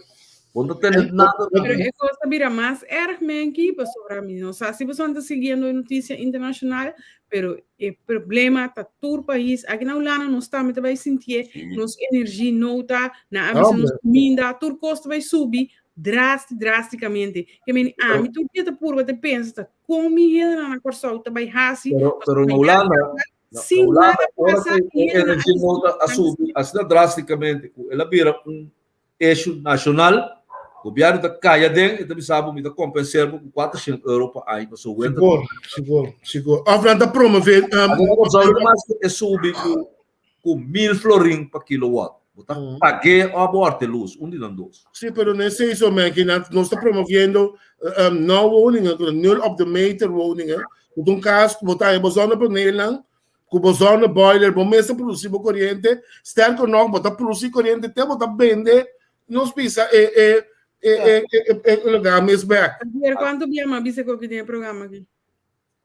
Bo no ta tende nada. Pero e kos ta bira mas erg, Menki, pasobra mi no sa si boso ta siguiendo e notisia internashonal, pero e problema ta tur pais. Aki na Hulanda nos tambe ta bai sintié, nos energia no ta, nan a bisa nos kuminda, tur kos ta bai subi drasti, drasticamente. Ke men ami tur dia ta purba ta pensa ta kon mi hendenan na Kòrsou ta bai hasi, Pero, pero pasobra na ya Hulanda, Na Sin Hulanda, nada ora pasa, ku e hende na energia nota a subi asina drásticamente ku el a bira un issue nashonal, gobièrnu ta kai aden i ta bisa bo mi ta kompens'é bo ku kuatroshen euro pa aña pasobra wenta Sigur, sigur, sigur. Òf nan ta promové. Abo por sa lo mas ku e subi ku ku mil florin pa kilowatt. Bo ta pag'é òf bo hòrt'é lus, un di nan dos. Sí, pero no es eso, man, que nan, nos ta promoviendo um, nou woningen, ku nul op de meter woningen, Ku ta un kas ku bo ta haña bo zonnepaneelnan, ku bo zonneboiler, bo mes ta produsí bo koriente. Sterker nog, bo ta produsí koriente te bo ta bende, nos bisa e e e e e e e lugá mes bèk. Javier, kuantu bia mi a bisa ku aki den e programa aki?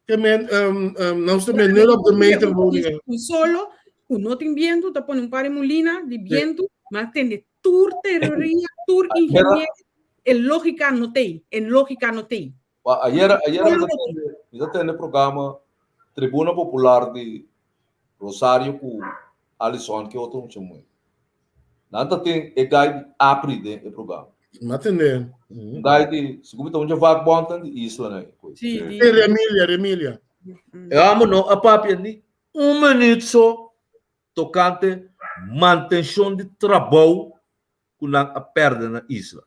Ke men, um, um, nos ta men nul op de meter woningen. Un solo, ku no tin bientu, ta pone un par di mulina di bientu, ma tende tur teoria, tur ingeniero, e lógika no t'ei, e lógika no t'ei. Ba, ayera, ayera mi ta tende, mi ta tende programa Tribuna Popular di Rosario ku Alison ke otro mucha muhé. Nan ta tin e guy di Apri den e programa. Ma tende. Un guy di, sigur mi ta un dje vakbond di isla nan. Sí, di. Eh, Remilia, Remilia. E amo no a papia ni un minuut so tokante mantenshon di trabou ku nan a pèrdè na isla.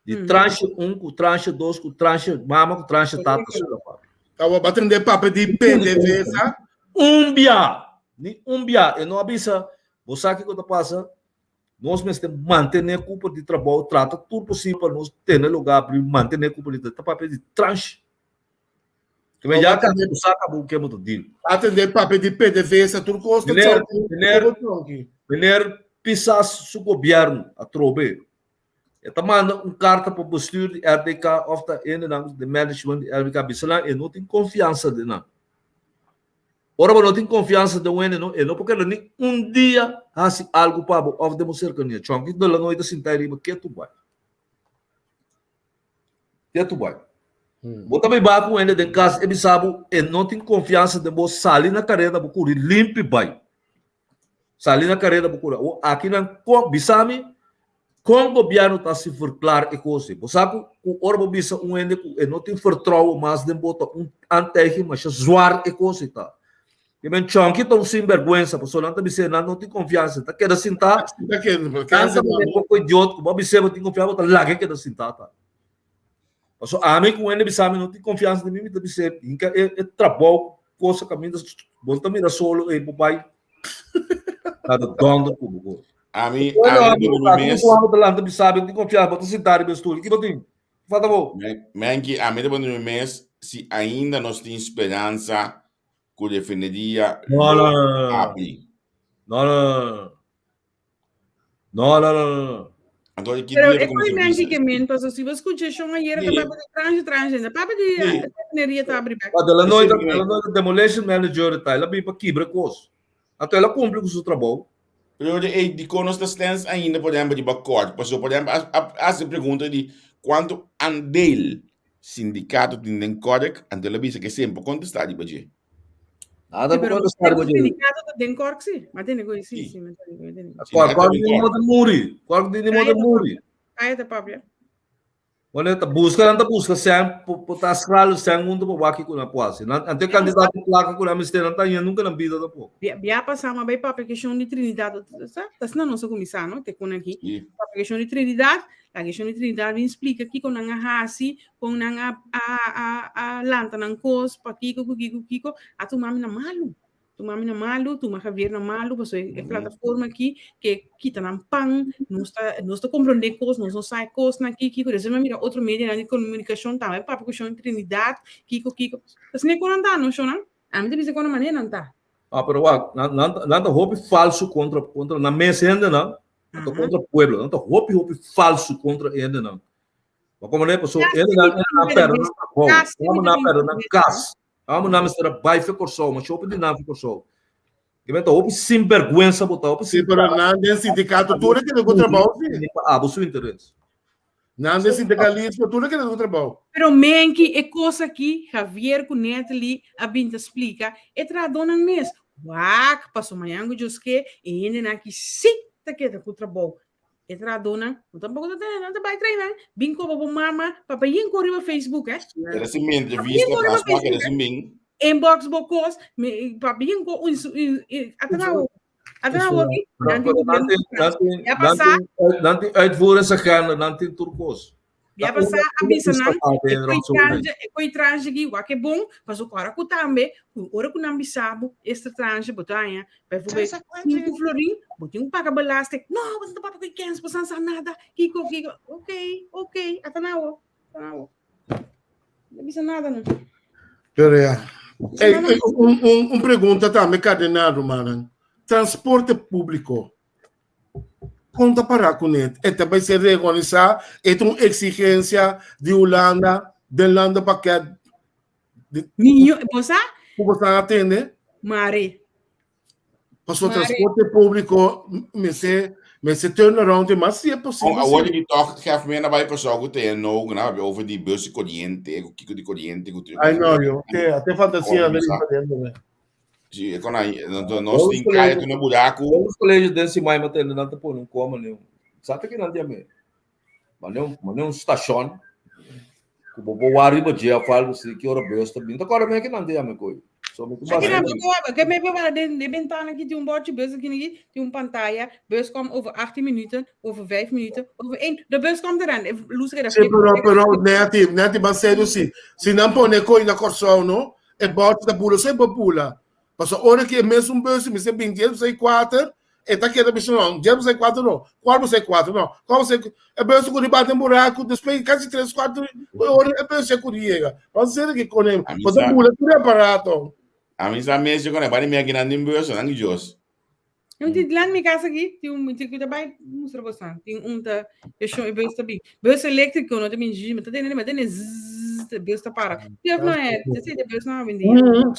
Di tranche un ku tranche dos ku tranche mama ku tranche tata su ta papia. Awa ba tende papia di PDVSA? Un bia! Ni un bia! E no a bisa, bo sa kiko ta pasa? Nos mester mantené kupo di trabou, trata tur posibel pa nos tene lugá abrí, mantené kupo di trabou. Ta papia di tranche. Ke men ya kaba bo sa kaba ku ke bo ta deal. Atendé papia di PDVSA tur kos ta Meneer, chonki, meneer, tur chonki. meneer Pisas su gobierno atrobe e ta manda un karta pa bestuur di RDK of ta hendenan di management di RDK bisa nan e no tin konfiansa den nan. Ora bo no tin konfiansa den un hende no e no por keda ni un dia hasi algu pa bo of den bo serkania. Chonki de la noite sinta riba ketu bai. Ketu bai. Bo ta biba ku hende den kas e bisa bo e no tin konfiansa den bo sali na kareda bo kuri limpi bai. Sali na kareda bo kuri. Awor aki nan kon bisa mi kon gobièrnu ta hasi verklaar e kos ei. Bo sa ku ku ora bo bisa un hende ku e no tin vertrouwen mas den bo ta un aantijging masha zwar e kos ei ta. Di men Chonky ta un sinbergwensa pasobra nan ta bis'é nan no tin konfiansa ta keda sintá Ta keda nan ta mira poko idiot ku bo a bis'é bo tin konfiansa bo ta lag'é keda sintá ta. Pasobra ami ku hende bisa mi no tin konfiansa den mi mi ta bis'é hinka e e trabou kosa kaminda bo no ta mira solo ei bo bai na ta dònder ku bo kos. Ami Bueno, ami ami ta bo duna sa mi ku mes bo amo ta lanta bisa mi no tin konfiansa bo ta sintá riba e stul ki bo tin? Falta bo. Menki ami ta duna mi mes. si ainda nos tin speransa ku refineria No, lo no, no, no, no. abri. No, no, no, no. No, no, no, no, no. Anto di ki Pero dia e kuminsá koi men bisa? ki men paso si bo skucha shon ayera ta Sí. papia di tranche tranche na papia di Sí. refineria ta abri bek. Ma de la noite, Esei de la noite demolition manager ta, el a bin pa kibra kos. Anto el a kumpli ku su trabou. Pero de ei dikon nos ta stens ainda por ehempel riba kort? Pasobra por ehempel a a hasi e pregunta di kuantu andeel sindikato tin den Kork, anto el a bisa ke semper kontestá riba dje. Nada Sí, por pero kontestá riba dje. sindikato ta den Kork sí. Ma tene ku sí, Sí. sí, ma tene ku, ma tene ku. Kork, Sindikato Kork den di Kork. moda muri. Kork di moda muri. Kaya ta papia. Wanneer ta busca, nan ta busca sen, po ta skraal sen hunto pa wak kiko nan por hasi. Nan, ante kandidato plaka ku nan mester, nan ta haña nunka nan bida tampoco. Bia, bia pasá ma bai papia keshon di Trinidad, sa? Ta asina nos a kuminsá, no? Te kon aki. Sí. Papia keshon di Trinidad, la keshon di Trinidad bin splika kiko nan a hasi, kon nan a, a, a, a lanta nan kos, pa kiko, ku kiko, kiko, a tuma mi na malu. Tuma mi na malu, tuma Javier na malu, paso e plataforma aki ke kita nan pan, nos ta, nos ta comprende kos, nos no sa e kosnan aki, kiko, despues mi a mira otro medianan di komunikashon tambe papia ku shon Trinidad, kiko, kiko. Asina e kon nan ta, no shonnan? Ami ta bisa kon nan manera nan ta. Ah, pero wak, nan, nan, nan ta hopi falsu kontra, kontra nan mes hendenan, nan ta kontra pueblo, nan ta hopi, hopi falsu kontra e hendenan. Ma komo ne, paso hendenan, hendenan perde nan trabou, nan perde nan kas. Amo nan mester a bai fe Kòrsou, ma hopi di nan fe Kòrsou. Ke men ta hopi sinbergwensa bo ta, hopi Sí, pero nan den sindikato tur e keda ku trabou sí. Pa abo su interes. Nan den sindikalismo tur e keda ku trabou. Pero menki e kos aki Javier ku Natalie a bin ta splika e trahadónan mes. Wak, paso mañan ku Dios ke e hendenan aki sí ta keda ku trabou. E trahadónan no tampoko ta tene, nan ta bai trae nan. Bin koba bo mama, papa yin ko riba Facebook, eh. Era si mi entrevista, Papi, Frans riba Maak, era si min. Inbox bo kos, mi, papi yin ko un, un, un, atana wo. Atana wo ki, nan tin problema ku Frans. Ya pasa. Nan tin uitvoeringsagenda, nan tin tur kos. Ya pasa a bisa nan, e koi tranje, e koi tranje ki wak e bon, paso ku ora ku tambe, ku ora ku nan bisa bo, este tranje bo ta haña, bijvoorbeeld, 5 florin, bo tin ku paga belasting. No, bo ta papia ku kens, bo san sa nada, kiko, kiko. Ok, ok, ata na wo, ata na wo. No bisa nada no. Pero ya. Ey, ey, un, un, un pregunta tambe, Cardenal, rumannan. Transporte público. Kon ta pará kuné? E ta bai ser reorganisá? E ta un eksigensia di Hulanda den landenpakket? Niño, bo sa? Ku bo ta atende? Mare. Pasobra transporte públiko mester mester turn around e mas si e posibel. Awor di tòg gef mi a bai Kòrsou ku TNO ku nan papia over di bus di koriente ku kiko di koriente ku Ai no yo, te te fantasia nan riba dentro. Sí, e kon ai, nos tin kaya tu na buraku. Todos colegios den Simai Matende nan ta pone un koma ne un. Sa ta kinan diame. Mane un, mane un station ku bo por wak riba dje of algo si ki ora bus ta bin. Ta kòrda mi kinan diame koi. So mi ku Sa kinan bo koba, ke me bebala den den bentana ki tin un bordje bus aki niki, tin un pantaya, bus komt over 18 minuten, over 5 minuten, over 1. De bus komt eraan. Luz keda Sí, pero, pero neti, neti ban serio si. Si nan pone koi na Kòrsou no, E bòt ta bula so e bo bula. Pasobra ora ku e mesun bus mester bin dies por sei kuater, e ta keda bisa no, dies por sei kuater no, kuater por sei kuater no, kuater por sei e bus ta kuri bati den buraku, despues kasi tres kuater ora e bus ya kuri yega. Bo sera ki kone, bo ta bula tur e aparato. Ami sa mes yo kone bani mi aki nan den bus nan ki Dios. Eu ti lá na minha casa aqui, tem um, tem que vai mostrar você. Tem um tá, eu chamo, bus tá bem. Bus elétrico, não tem bem, mas tá tem, mas tem zzz, bus tá para. Tem não é, tem de bus não vende.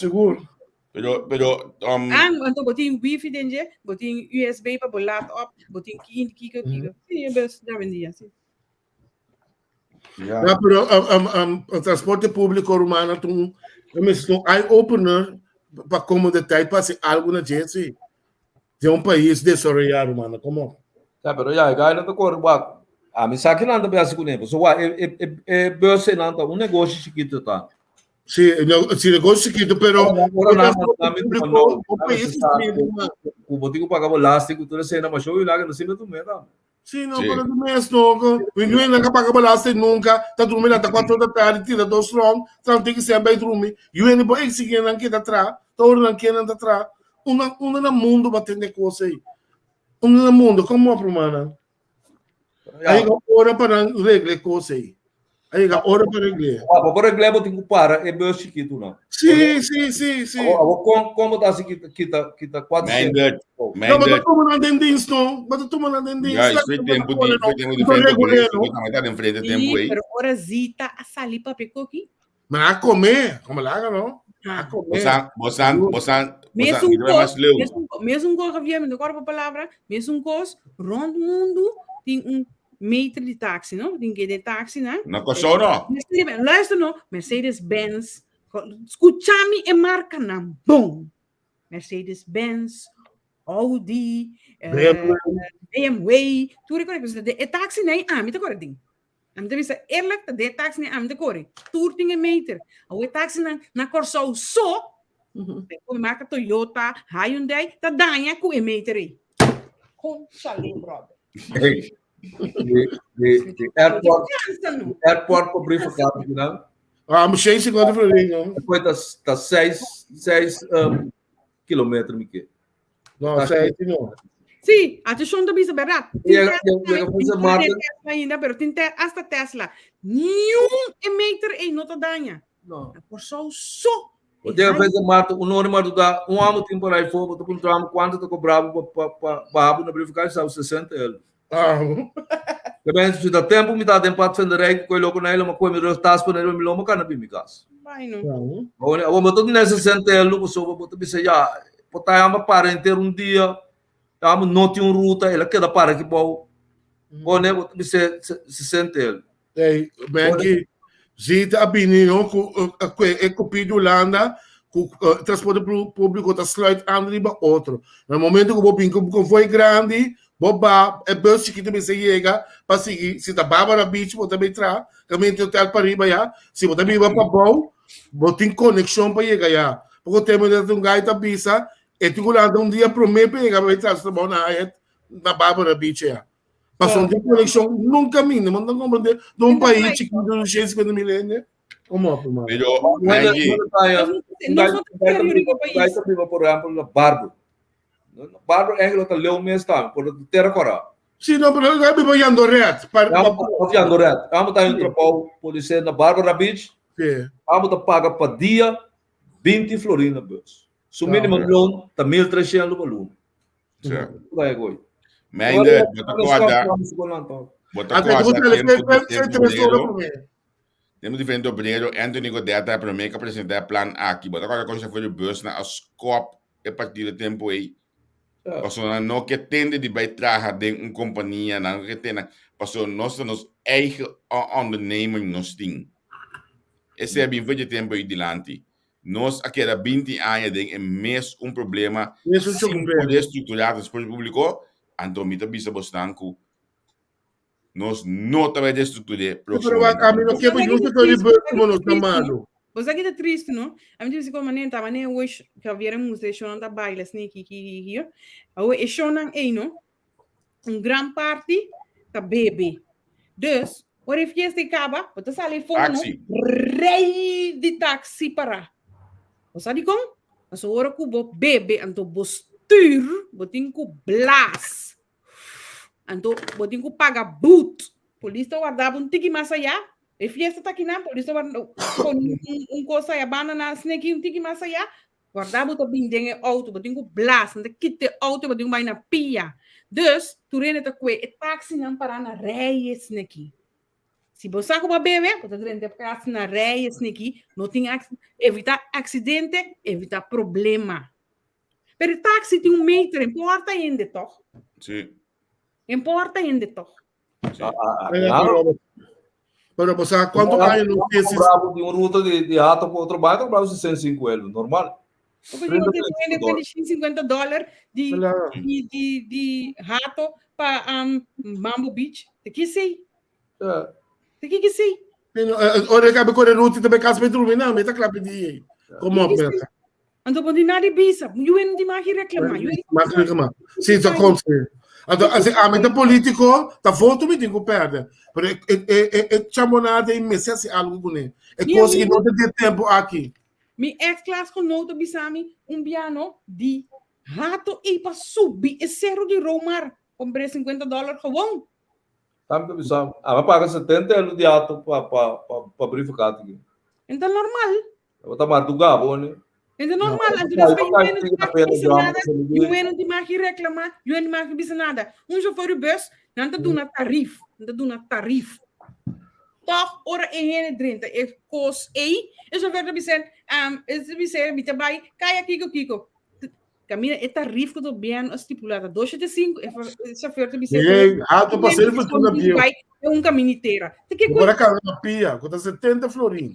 Seguro. Pero, pero, Ah, então botin wifi dentro, botin USB para bolar op, botin kiki kiki kiki. Sim, bus já vendia, sim. Ja. Ja, pero um, transporte público rumana un, un eye-opener pa como de tijd pa hacer algo na gente. De un país desarrollado, rumana, como? Ja, pero ja, ik ga te corre, wak. A mi sa que nanda be así con So, wa, e e e e bus nanda un negocio chiquito ta. Sí, no, sí, negocio chiquito, pero Ora na transporte na mi público, un país ku bo tin ku paga belasting ku tur esena, ma show laga no sirve tu meta. Sí, no, Sí. pero di mes no. Mi no nunca paga belasting nunca. Ta drumi lanta 4 da tarde, tira dos rond, tran tin que ser bij drumi. Yu ni por exigir nan kita tra, ta ora nan kier nan ta tra. Una una na mundo ba tende cosa aí. Una na mundo, como op rumana? Ja. Aí ora para nan regle cosa aí. A yega ora pa regl'é. Ah, pa por regl'é bo tin ku para e bus chikitu nan. Sí, sí, sí, sí. Abo, abo kon, kon bo ta hasi kita, kita, kita 400? No, Mijndert, bo ta Mijndert. tuma nan den dienst no. Bo ta tuma nan den dienst. Ja, foi tempo di, foi tempo di frente obrero, bo tambe ta den frente tempo Sí, ei. pero ora Zita a sali papia koki. Ma a come, come laga no? A Ah. come. Bosan, bosan, bosan, bosan, Mesun mi kos, mas leu. mesun, mesun kos, Javier, mi no kòrda pa palabra, mesun kos, rond mundu tin un meter di taxi, no? Tin ke de taxi, na? Na Kòrsou no. Mercedes, luister no, Mercedes-Benz, skucha mi e markanan bon. Mercedes-Benz, Audi, eh, BMW. BMW, tur e kore. E taxi nei ami ta kore den. Ami ta bisa eerlijk, ta de taxi nei ami ta kore. Tur tin e meter. Awo e taxinan na Kòrsou so, ku marka Toyota, Hyundai, ta daña ku e meter ei. Conchale, brother. Hey, de, de, de airport, Cansa no. airport pa brievenkaart nan. Ah, maar 650 florin, no? Depois ta, ta 6, 6 um, kilometer mi ke. No, sei no. Sí, a tu shon ta bisa berdad. Tin Llega, Tesla, llega tin Sint Maarten. Tesla ainda, pero tin te, hasta Tesla. Niun e meter ei no ta daña. No. Na Kòrsou so. O llega para Sint Maarten, un hora madrugada, un amo tin por aí fora, botou um quanto te cobrava para pa, pa, na verificar, estava 60 euros. Ah. Também, se dá tempo, me dá tempo para defender, que eu com ele, uma coisa, me dá tas para ele, me loma, cana bim casa. Vai, no. Agora, eu botou nessa 60 euros, eu botou, disse, ja, botar a para inteiro um dia, amo não tinha ruta, ela queda para aqui, bom. Bom, né, botou, disse, 60 euros. Hey, Menki, ziet a bini no ku e kopie de Holanda ku transporte público ta sluit aan riba otro. Na momento ku bo bin ku konvoi grandi, bo ba e bus chiquito mester yega pa sigui si ta Barbara Beach bo ta bay tra, caminda hotel pa riba ya, si bo ta biba pa bou, bo tin conexion pa yega ya. Poko tempo ta un gai ta bisa e tin ku lanta un dia prome pa yega bay tra su trabou na Hyatt na Barbara Beach ya. Pasobra no tin conexion nunca minda, bo no ta comprende de un pais chiquito de 250 mil hende. Como op, man? Pero, Maggie, Gai ta biba, por ehempel, na Barber. Na Barber eigenlijk ta leu mes tambe, por terra cora. Sí, no, pero gai biba Jandoret. Par, Of Jandoret. Amo ta un trabou policia na Barbara Beach. Sí. Amo ta paga pa dia 20 florin na bus. Su minimum loan ta 1300 pa luna. Sí. Bai gooi. Mijnder, bo ta corda, bo ta corda tempo di tempo obrero, tempo di frente obrero, Anthony Godet ta prome que presenta e plan aki. Bo ta corda con chauffeur di bus na a skop e partido tempo ei. Pasobra nan no ke tende di bai traha den un kompania, nan no ke tende, pasobra nos ta nos eigen onderneming nos tin. Esei a bin for dje tempo ei dilanti. Nos a keda 20 aña den e mes un problema Mes un sin problema. poder structura transporte publico, anto mi ta bisa bosnan cu nos no ta bay destructure Pero proximamente. a mi no ke pa justo to di bus como nos ta malo. Bo sa ki ta tristu, no? A mi ta bisa como manera ta manera hoy Javier a mustra e shownan ta baila asina ki ki ki ki. Awo e shownan ei, no? Un gran parti ta bebe. Dus, ora e fiesta e kaba, bo ta sali afó, no? Taxi. Rei di taxi pará. Bo sa dikon? Pasobra ora ku bo bebe, anto bo stuur, bo tin ku blaas. Anto bo tin ku paga boet. Polis ta warda bo un tiki mas ayá. E fiesta ta akinan, polis ta warda pone un, un kos aya banda na sneki un tiki mas ayá. Warda bo ta bin den e auto, bo tin ku blas, nan ta kita e auto, bo tin ku bai na pia. Dus, tur hende ta kue e taxinan pará na rei esneki. Si bo sa ku bo a bebe, bo ta drenta e taxi na rei esneki, no tin evita aksidente, evita problema. Pero e taxi tin un meter, importa hende tòg? Sí. Importa hende tòg? Sí. Claro. Pero bo sa cuánto aña no Ese bravo di un ruta di di hato pa otro baño, bravo 65 euro, normal. Porque digo, te vende 50 dólar di, di, di, di hato pa um, Mambo Beach. Te ki sei? Te ki ki sei? Ora que abe corre ruta também casa para dormir, não, me tá claro de Como op, Anto bo di nada bisa. Yu en di mag reclamar. Mag reclamar. Sí, dat komt sí. Anto, als ik aan de politico, ta voto mi tin ku perde. Pero e e e e e chamonada e mester hasi algo kuné. E kos ki no ta di tempo aki. Mi ex klasgenoot a bisa mi un biano di hato ei pa subi e sero di Romar. Compré 50 dollar gewoon. Tambe ta bisa, a paga 70 euro di auto pa pa pa pa brievenkaart aki. Enta normal. Bo ta marduga bo ne. Enta normal, anto despues yu no tin mag bisa nada, yu no tin mag reclama, yu no tin mag bisa nada. Un chauffeur di bus, nan ta duna tarif, nan ta duna tarif. Toch ora e hende drenta e kos ei, e chauffeur ta bisa, um, e ta bisa, mi ta bai, kaya kiko kiko. Camina e tarif ku gobièrnu a stipulá ta dos shete sinku, e e chauffeur ta bisa Ei, alto pa ser fortuna bieu. bai e un caminitera. Te ke Agora cana na pia, ku ta 70 florin.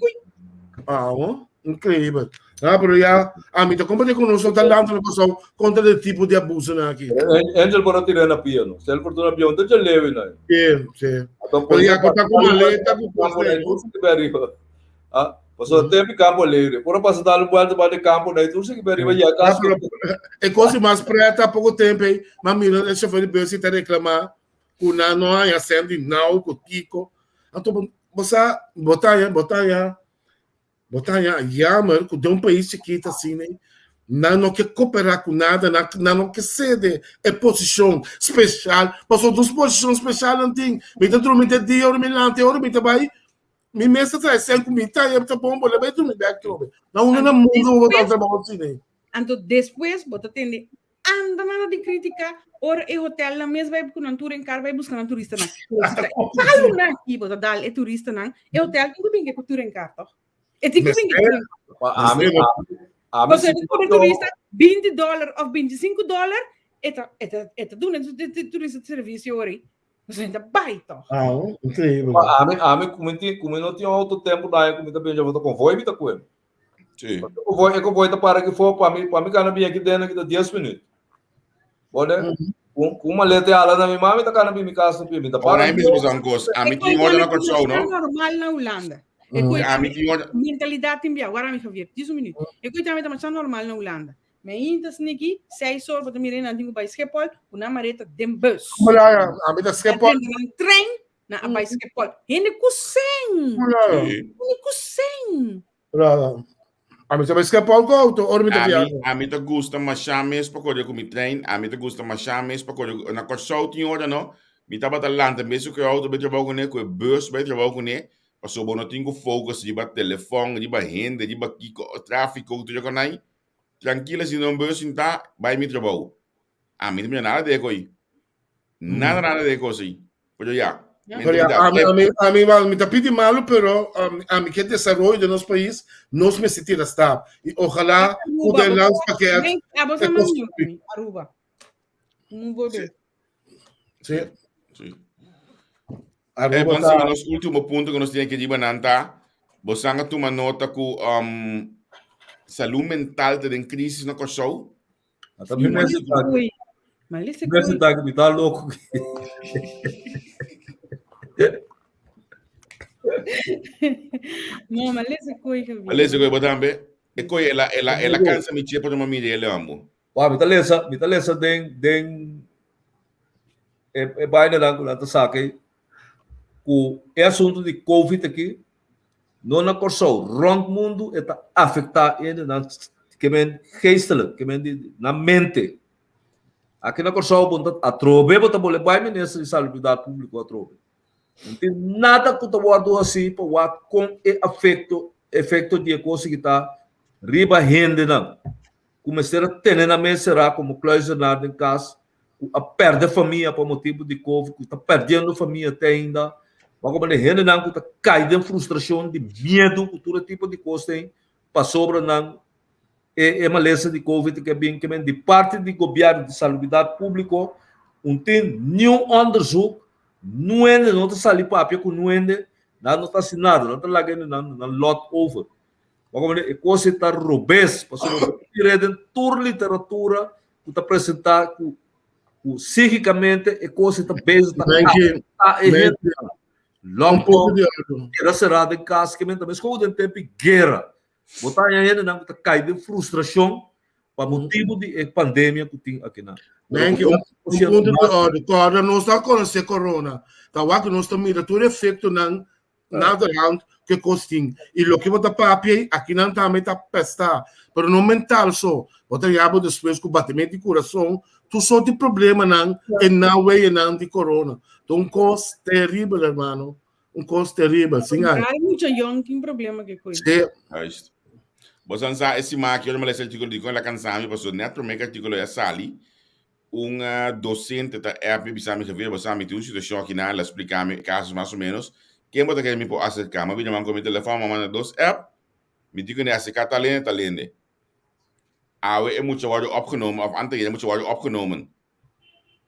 Ah, oh, increíble. Ah, pero ya, a mi ta comprende ku nos no ta lanta no pasau kontra de tipo de abuso na aki. Angel por a tira na pia no. Sel fortuna bieu, entonces lewe na. Sí, sí. Pero ya ku ta ku maleta ku kos Ah, paso tempo Campo Alegre. Por pasa dar un vuelta para de campo, na tur se que arriba ya casa. E cosa mais preta há pouco tempo aí, mas mira, o chauffeur de bus está reclamar que na não há acende não, com Kiko. Então, você botar ya, botar ya, botar ya, jammer, que de um país chiquito assim, né? Não, não quer cooperar com nada, não, não, não quer ceder a posição especial. Passou duas posições especiais, não tem. Me tá dormindo dia, ora me lante, ora me tá vai. Mi mes ta trae sèn ku mi ta e ta bon bo le bai drumi bèk trobe. Na unda na mundu bo ta trabou asina ei? Anto despues bo ta tende anda nada di critica ora e hotelnan mes bai ku nan tur en kar bai buska nan turistanan. Palu nan aki bo ta dal e turistanan, e hotel tin ku bin ku tur en kar toch? E tin ku bin ku tur en kar. Ami, ami, Pasobra e kobra turista 20 dollar of 25 dollar, e ta, e ta, e ta duna e turista servicio ora ei. Você ainda bai toch? Ah, increíble. Ami, ami, como ti, como não tinha auto tempo daí, como também já voltou convoy, me tá com ele. Sí. Convoy, e convoy tá para aqui fora, para mim, para mim cana bem aqui dentro aqui tá 10 minutos. Bom, né? Com com uma letra ala na minha mãe, tá cana bem minha casa, bem, tá para. Ora, mesmo usar um coisa. A mim tinha ordem na condição, não? normal na Holanda. E A mim tinha ordem. Mentalidade tem agora, mi Javier, diz um minuto. E coisa também tá normal na Holanda. Me inta sniki, seis or, bota mire nan tingu bai Schiphol, ku nan mareta den bus. Hola, a mi ta Schiphol. Nan trein, nan a bai Schiphol. Hende ku sen. Hola. Hende ku sen. Hola. A mi ta bai Schiphol ku auto, ora mi ta viaha. Ami ta gusta masha mes pa kore ku mi trein, ami ta gusta masha mes pa kore ku, na Kòrsou tin ora no, mi tabata lanta mes ku e auto bai trabou kuné, ku e bus bai trabou kuné, pasobra bo no tin ku focus riba telefòn, riba hende, riba kiko, trafiko, tur e konai. Trankila si no beu sintá bai mi trabou. Ami no mira nada de e koi. Nada nada de e kos ei. Pero ya. Pero ya, ami, ami, ami, well, mi ta pidi malo, pero um, ami ke desaroyo de nos pais, nos mester tira stap. Y ojalá ku den landspakket. Abo sa mami, Aruba. Un voorbeeld. Sí. Sí. Eh, bon, ta... nos último punto que nos tiene que riba nan ta, bosan a tuma nota ku um, salud mental te den crisis na Kòrsou. Ata mi mes ta mes ta que mi ta loco. No, maar lese koi Lese koi botambe. E koi ela ela ela cansa mi chepa toma mi dele ambo. Wak, mi ta lesa, mi ta lesa den, den e, e bainanan ku nan ta saka ei, ku e asuntu di Covid aki, no na Kòrsou, rònt mundu e ta afektá hendenan ke men geestelijk, ke men di nan mente. Aki na Kòrsou bo ta atrobe bo ta bole bai minister di Salubridat Públiko atrobe. No tin nada ku ta wòrdu hasí pa wak kon e afekto, efekto di e kos aki ta riba hendenan. ku mester a tene nan mes será komo kluizenaar den kas, ku a pèrdè famia pa motibu di covid, ku ta pèrdiendo famia te ainda, bo a komprendé? Hendenan ku ta kai den frustrashon di miedu ku tur e tipo di kos ten pasobra nan e e malesa di covid ke bin ke men di parti di gobièrnu di salubridat públiko un tin niun ònderzoek, nuende no ta sali papia ku nuende, nan no ta hasi nada, nan ta laga hendenan nan lòt over. Bo comprende? E cos ei ta robes, pasobra bo ta mira den tur literatura cu ta presenta cu cu psíquicamente e cos ei ta bezig ta afecta e hende. Lockdown, keda cerá den cas, ke men ta mescos cu den tempo di guera. Bo ta haña hendenan cu ta cay den frustracion pa motibo di e pandemia cu tin akinan. Thank you. Un punto di orde. Corda, nos ta conoce corona. Ta wak nos ta mira tur efectonan Naderhand ke kos tin. I loke bo ta papia ei, akinan tambe ta pestá. Pero no mental so. Bo ta yaba despues ku batimento di kurason. Tur sort di problemanan e nan weyenan di corona. Ta un kos teribel, hermano. Un kos teribel. Sin ai. Ai, mucha yong tin problema ke koe. Sí. Juist. Bo san sa e siman aki ora mi lesa artíkulo di kon el a kansa mi pasobra net promé ku artíkulo ya sali un docente ta app mi bisa mi Javier bo sa mi tin un situacion aki nan el a splica mi e caso mas o menos ken bo ta kere mi por acerca mi a bira man cu mi telefon mi a manda dos app mi di cu ne acerca tal hende tal hende awe e mucha wordo opgenomen of anteayer e mucha wordo opgenomen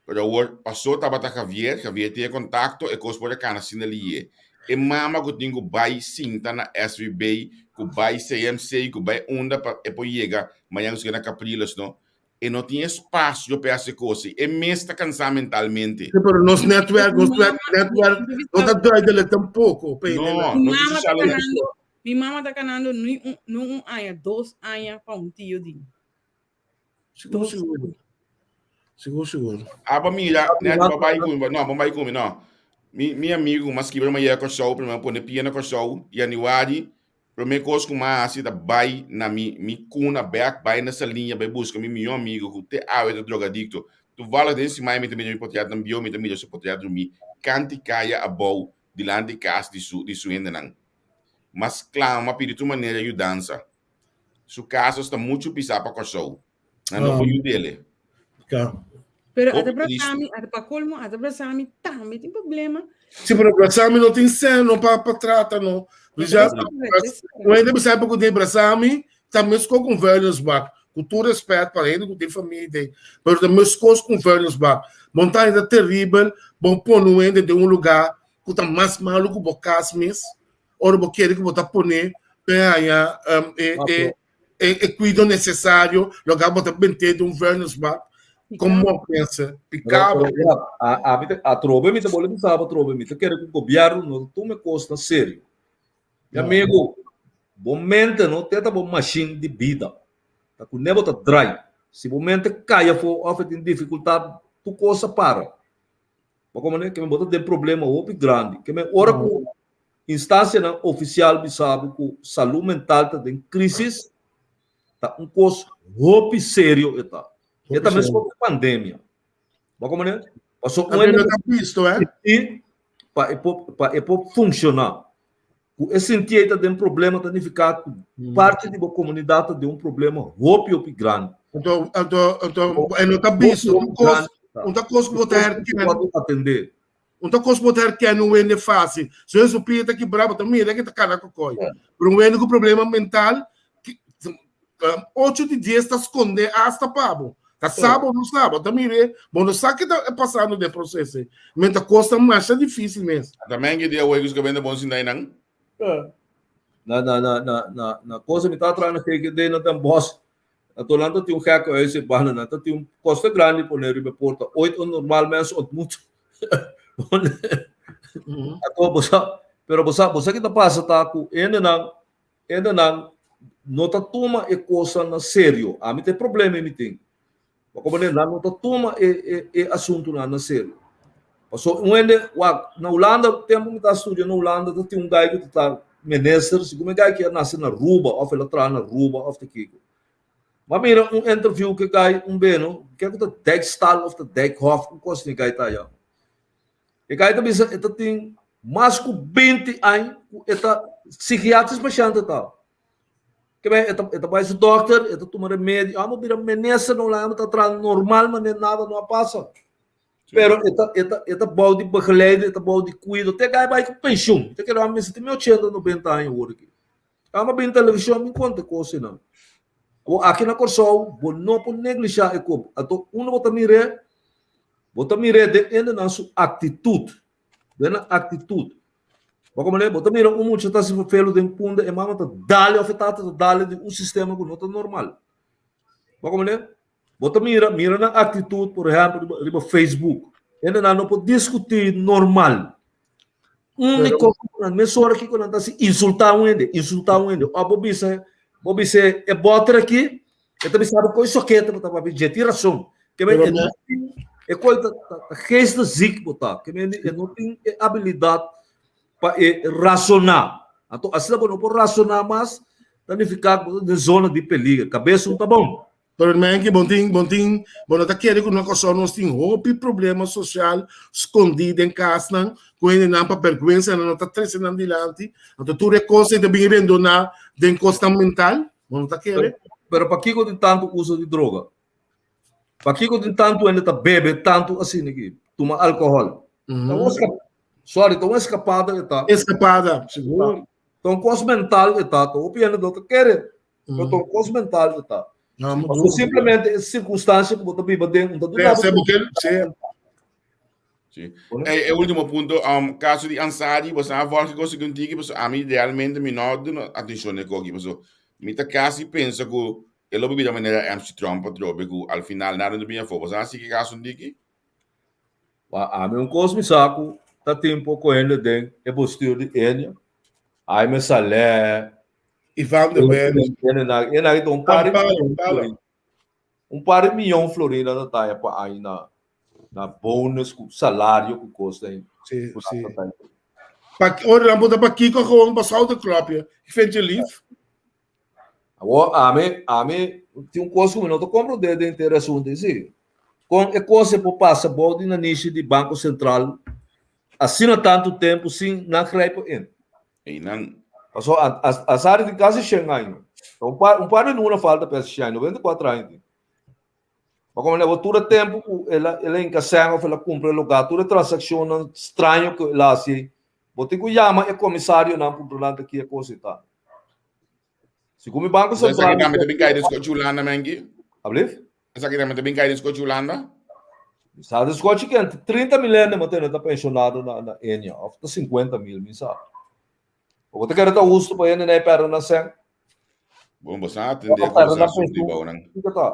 pero awor paso tabata Javier Javier tin e contacto e cos por a cana asina liye e mama cu tin cu bay sinta na SVB cu bay CMC cu bay unda pa e por yega mañana cu si na Capriles no E no tin espasio pa e hasi kos ei. E mes ta kansá mentalmente. Sí, pero nos netwerk, nos netwerk no ta duidelijk tampoko. No, Mi no tin mama ta sociale netwerk. kanando, mi mama ta kanando ni un, no un aña, dos aña pa un tio di mi. Sigur, Dos sigur. aña. Sigur, sigur. Aba mira, net bo bai ku mi, no, bo bai ku mi, no. Mi, mi amigu ku mas kibra ma yega Kòrsou, primero pone pia na Kòrsou, yanüari, Prome kos ku m'a hasi ta bai na mi mi kuna bek, bai na Saliña bai buska mi mihó amigo ku te awe ta drogadikto. Toevallig den siman mi ta mira mi potriat nan bieu, mi ta mira su potriat drumí kanti kaya abou dilanti kas di su di su hendenan. M'a sklama, m'a pidi tur manera yudansa. Su kaso sta muchu pisá pa Kòrsou. Nan no por yud'ele. Pero Hopi ata tristu. brasami, ata pa colmo, ata brasami tambe tin problema. Sí, pero brasami no tin seno pa pa trata no. Esta Ja, esta un hende bisa ku tin brasami, ta meskos ku un vuilnisbak. Ku tur respet pa hende ku tin famia den, pero ta meskos ku un vuilnisbak. Montaña ta teribel, bo pone un hende den un lugá ku ta mas malu ku bo kas mes, ora bo kere ku bo ta pone pa e haña e e e, e cuido necesario, loke bo ta bent'é den un vuilnisbak, como pensa, Pero, picabo. pero, ja, a, a, mi te, atrobe mi te bole bisa atrobe mi te kere ku gobierno no tome kos na serio. Mi No. amigo, bo mente no te ta bo machine di bida. Ta ku ne bo ta draai. Si bo mente kai afó of e tin dificultad, tur kos a para. Bo komprende? Ke men bo ta den problema hopi grandi. Ke men ora ku Instancianan oficial bisa bo cu salud mental ta den crisis, ta un cos hopi serio e ta. E ta mes cu pandemia. Bo comprende? Paso un hende ta visto, eh? sinti pa e por, pa e por funciona. Cu e sinti ei ta den problema ta nifica cu parti di bo comunidad ta den un problema hopi, hopi grandi. Anto, anto, anto, e no ta visto. Un cos, un ta cos cu bo ta herken. Atende. Un ta kos bo ta herkende un wende fásil. Si un su pia ta kibrá, bo ta mira ke ta kana kokoi. Pero un wende ku problema mental, ocho di dies ta skondé asta pa bo. Ta sa bo no sa, bo ta mir'é, bo no sa ke ta pasando den proseso ei. Men ta kos ta masha difísil mes. Ata men ki dia wei ku su ka bende bon sinta einan? Na na na na na na cosa mi ta traha na GGD na Den Bosch. Anto nan ta tin un gekke huis ei banda, nan ta tin un kosta grandi pone riba e porta, ooit een normaal mens ontmoet. Anto bo sa, pero bo sa, bo sa ki ta pasa ta ku hendenan, hendenan no ta tuma e kosnan na serio. Ami ta e problema mi tin. Bo komprende? Nan no ta tuma e e e asuntunan na serio. Paso un hende, wak, na Hulanda, tempu mi ta studia na Hulanda, ta tin un guy ku ta ta minister, segun e guy ki a nase na Aruba òf el a traha na Aruba òf ta kiko. Mi a mira un interview ku e guy un beno, ke ku ta Dijkstal òf ta Dijkhoff, un kos asina e guy ta aya. E guy ta bisa e ta tin mas ku binti aña ku e ta psikiatris pashènt e ta. Ke ben, e ta, e ta bai su dokter, e ta tuma remedio, amo bira minister na Hulanda, ta traha normal, manera nada no a pasa. Pero e ta, e ta, e ta bou di begeleiding, e ta bou di kuido. Te gai bai ku penshun. Te kere amo mester tin mi ochenta, nobenta aña awor aki. Amo bin televishon, bin konta e kosnan. Awor aki na Kòrsou, bo no por neglishá e kop. Anto unda bo ta mir'é? Bo ta mir'é den hendenan su aktitut. Den nan aktitut. Bo komprende? Bo ta mira un mucha ta hasi fefelu den punda, e mama ta dale òf e tata ta dale den un sistema ku no ta normal. Bo komprende? Bo ta mira, mira nan aktitut, por ehèmpel, riba, riba Facebook. Hendenan no por diskutí normal. Úniko ku nan mesora kiko nan ta hasi, insultá un hende, insultá un hende. Òf bo bisa, bo bisa e bòter aki, e ta bisa bo koi sokete bo ta papia, dje tin rason. Ke men e no tin, e koi ta, ta, ta geestesziek bo ta. Ke men e no tin e abilidat pa e rasoná. Anto asina bo no por rasoná mas, ta nifiká ku bo ta den zona di peliger. Kabes no ta bon. Pero men que bon tin, bon tin, bon no ta kere ku na Kòrsou nos tin hopi problema sosial skondí den kasnan, ku hendenan pa bèrgwensa nan no ta trese nan dilanti. Anto tur e kos ei ta bin rendoná den kosnan mental. Bo no ta kere? Pero pakiko tin tantu uso di droga? Pakiko tin tantu hende ta bebe tantu asina aki, tuma alkohòl? Ta un esca, sorry, ta un eskapada e ta. Eskapada, sigur. Ta un kos mental e ta, ta hopi hende no ta kere, pero ta un kos mental e ta. No, mo Pasobra simplemente e sirkunstansia ku bo ta biba den, un ta duna bo. Sí, bo ke, sí. Sí. E, e último punto, um, caso di Ansari, bo sa volge cosa que un tiki, paso a mi realmente mi no duna atención e koki, paso mi ta casi pensa ku e lo bira manera MC Trump atrobe ku al final nada no bini afó. Bo sa si ke caso un tiki? Wa ami un kos mi sa ku ta tin poko hende den e bestuur di Enia. Jaime Saleh. Ivan de Ven. Ena ta un par Amparo, Amparo. Un par di miyon florina ta taya pa aña na na bonus ku salario ku kos den. Sí, sí. Pa, ora dan punta pa Kiko gewoon pa schouderklopje. Ik vind je lief. Awor ami ami tin un kos ku mi no ta komprondé den henter asuntu esei. Kon e kos ei por pasa bou di nanishi di Banko Sentral asina tantu tempu sin nan grijpen in? Einan. Pasobra Ansari tin kasi shen aña. Un par un par di luna falta pa e hasi shen aña, 94 aña tin. Ma komo leba tur e tempu ku el a el a hinka sèn òf el a kumpra e lugá, tur e transakshonnan straño ku el a hasi ei, bo tin ku yama e komisarionan puntra nan ta ki e kos ei ta. Segun mi Banko Sentral. Esaki tambe ta bin kai den skochi Hulanda, Menki? Ablief? Esaki tambe ta bin kai den skochi Hulanda? Mi sa den skochi ken, 30 mil hende mo tene ta penshonado na na Enia, òf ta 50 mil, mi sa. Bo ta kere ta hustu pa hende na e pèrdè nan sèn? Bon, bo sa atendé ku boso asuntu di bounan. Kiko ta?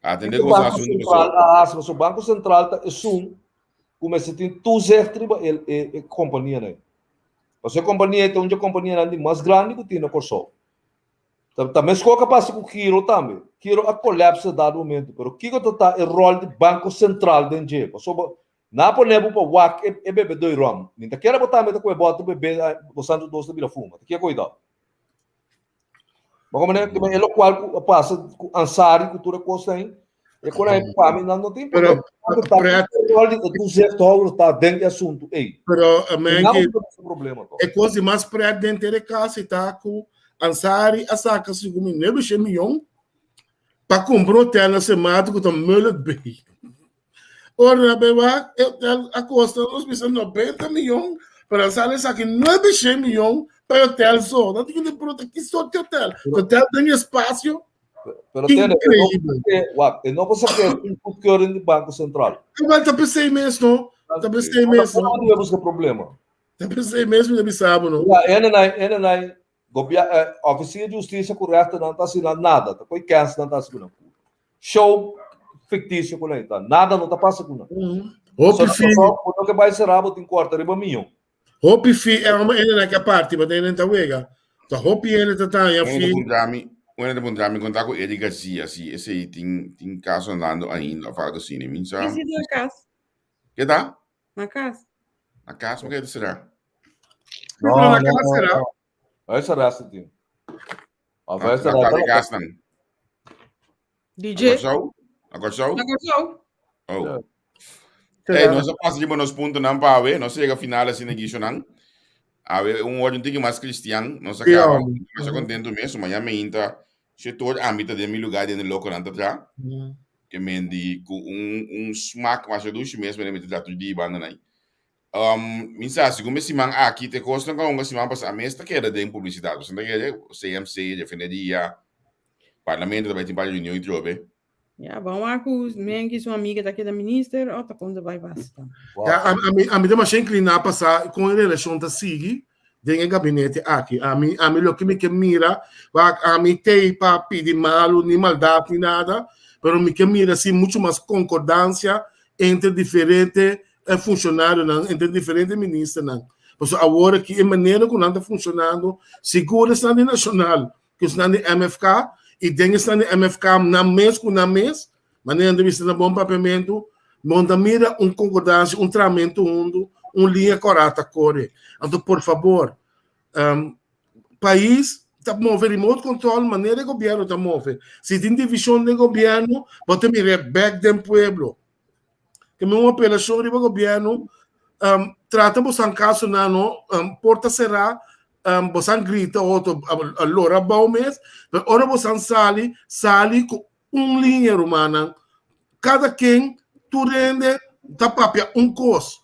Atendé ku boso asuntu paso. A hasi, paso Banko Sentral ta esun ku mester tin toezicht riba e e e kompanianan ei. Paso e kompania ei ta un dje kompanianan di mas grandi ku tin na Kòrsou. Ta ta meskos ku a pasa ku Giro tambe. Giro a kolèpsa dado momento, pero kiko ta ta e ròl di Banko Sentral den dje? Pasobra Nan a pone bo pa wak e e bebe doi rom. Mi ta kere bo tambe ta koe bote bebe bo santo dos ta bira fuma. Ta kia koidao. Bo komprende? Ke men e lokual ku a pasa ku Ansari ku tur e kosnan ei, e kos ei pa mi nan no tin Pero, problema. Ta pret, e rol di e toezichthouder ta den e asuntu ei. pero eh, I men nan ke no tin problema to. e kos di mas pret den tere kas i ta ku Ansari a saka segun mi nuebe shen miyon pa kumpra un hotel na Sint Maarten ku ta Mullet Bay. Ora na bai wak, e hotel a kosta nos bisa 90 milyon, pero a sali esaki 900 milyon pa e hotel so. Nan tin ku pregunta ki sort di hotel? Hotel den espacio? Pero tene, Increíble. wak, e no por sa ke un goedkeuring di Banko Sentral. Igual ta pesei mes, no? Ta pesei mes, no? Ora busca problema. Ta pesei mes mi ta bisa bo, no? Ja, ene nai, ene nai, Gobia, eh, ofisier di hustisia ku rèchternan ta hasi nan nada, ta koi kèns nan ta hasi ku nan. Show fiktisio ku nan ta. Nada no ta pasa ku nan. Hopi fi. Pasobra bo no ke bai será bo tin kòrta riba mion. Hopi fi e homber ene na ke parti, but ene ta wega. Ta hopi ene ta taña Un fi. ta puntra mi, un ta puntra mi konta ku Eric Garcia si esei tin tin kaso andando ainda of algo asina. Mi sa. Isi na kas. Ke ta? Na kas. Na kas, ma ke ta será? No, Na no, kas no, será? no. Huis arrest tin. Of Na huis na arrest. kua di kasnan? Na DJ. Kòrsou? Na Kòrsou? Na Kòrsou. Oh. Ja. Hey, nos a pasa riba nos puntonan pa awe. Nos a yega final asina guisonan. Awe un ora un tiki mas cristian. Nos a Sí, kaba. hombre. Masha contento mes. Mañana me inta. Si tur ami ta den mi lugar den de loconan ta tra. Ke men di ku un un smak masha dushi mes mene mi ta tra tur di banda nai. Um, mi sa, segun e siman aki, te kosnan ku a hunga siman pasá mes ta keda den publisidat. Pasobra ta kere CMC, refineria, parlamento ta bai tin par di reunion i trobe. Ja, bon wak ku men ki su amiga ta keda minister, o ta kon ta bai basta. Ja, ami, ami ta masha inkliná pa sa kon e relashon ta sigui den e gabinete aki. Ami, ami loke mi ke mira, wak ami t'ei pa pidi malu, ni maldat, ni nada, pero mi ke mira si muchu mas konkordansia entre diferente e funshonarionan, entre diferente ministernan. Pasobra awor aki e manera ku nan ta funshonando, sigur esnan di Nashonal ku esnan di MFK, i den esnan di MFK nan mes ku nan mes, manera nan ta bisa na bon papiamentu, no ta mira un konkordansia, un tramentu huntu, un liña kòrá ta kore. Anto por fabor, pais. ta move remote control manera e gobierno ta move. Si tin division den gobierno, bo ta mira bek den pueblo. Ke mi un apelacion riba gobierno, um, trata bosan casonan no, um, porta cerrá, um, bosan grita otro, lora bou mes, pero ora bosan sali, sali ku un liña rumannan. Kada ken, tur hende ta papia un kos,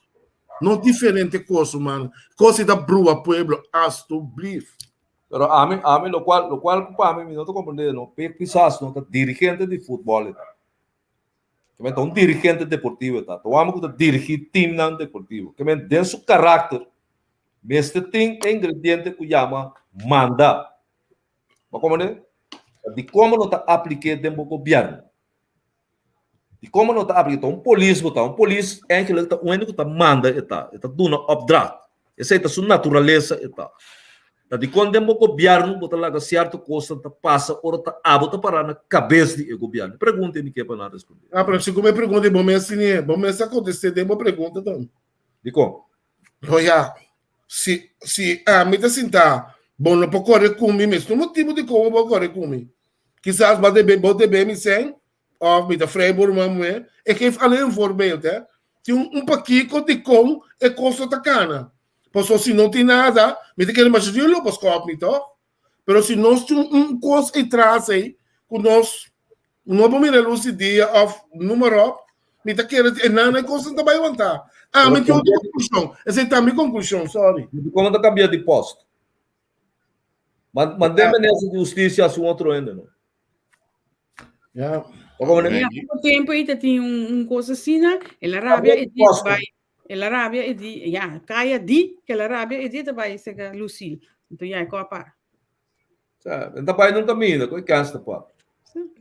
no diferente kos rumannan. Kos si ta brua pueblo, alstublieft. Pero ami, ami lokual, lokual ku pa mi mi no ta komprende no, pe kisas no ta dirigente di futbòl e ta. Ke men ta un dirigente deportivo e ta. Ta un hòmber ku ta dirigí timnan deportivo. Ke men den su karakter mester tin e ingrediente ku yama manda. Bo komprende? Di komo no ta aplik'é den bo gobièrnu? Di komo no ta aplik'é? Ta un polis bo ta. Un polis eigenlijk ta un hende ku ta manda e ta. E ta duna opdracht. Esei ta su naturalesa e ta. Ta dikon den bo gobièrnu bo ta laga sierto kosnan ta pasa ora ta abo ta pará na kabes di e gobièrnu? Pregunta ei mi ke pa nan respondé. Ah, pero si ku mi pregunta ei bo mes tene, bo mes a kontest'é den bo pregunta tambe. Dikon? No ya, si si ami ta sinta bo no por kore ku mi mes no motibu dikon bo por kore ku mi. Kisas bo debe bo debe mi sèn òf mi ta frei bo ruman muhé. Ik geef alleen een voorbeeld hè. Tin un un pakiko dikon e kos no ta kana. Pasobra si no tin nada mi ta kere masha di lo por skòp mi tòg. Pero si nos tin un kos ei tras ei ku nos no por mira lus di dia òf noem maar op, mi ta kere e nan e kosnan ta bai wantá. Ami tin otro konklushon. Esei ta mi konklushon, sorry. Dikon ta kambia di post? Mand'é minister di hustisia hasi un otro hende no. Ja. Ja, poco tempo ei ta tin un, un cosa asina, el a rabia e di bai, el a rabia e di, ja, kaya di, que el a rabia e di ta bai sega Lucille. Enton ja, e ko a para. Sa, en ta bai nun caminda, ko e kans ta pa.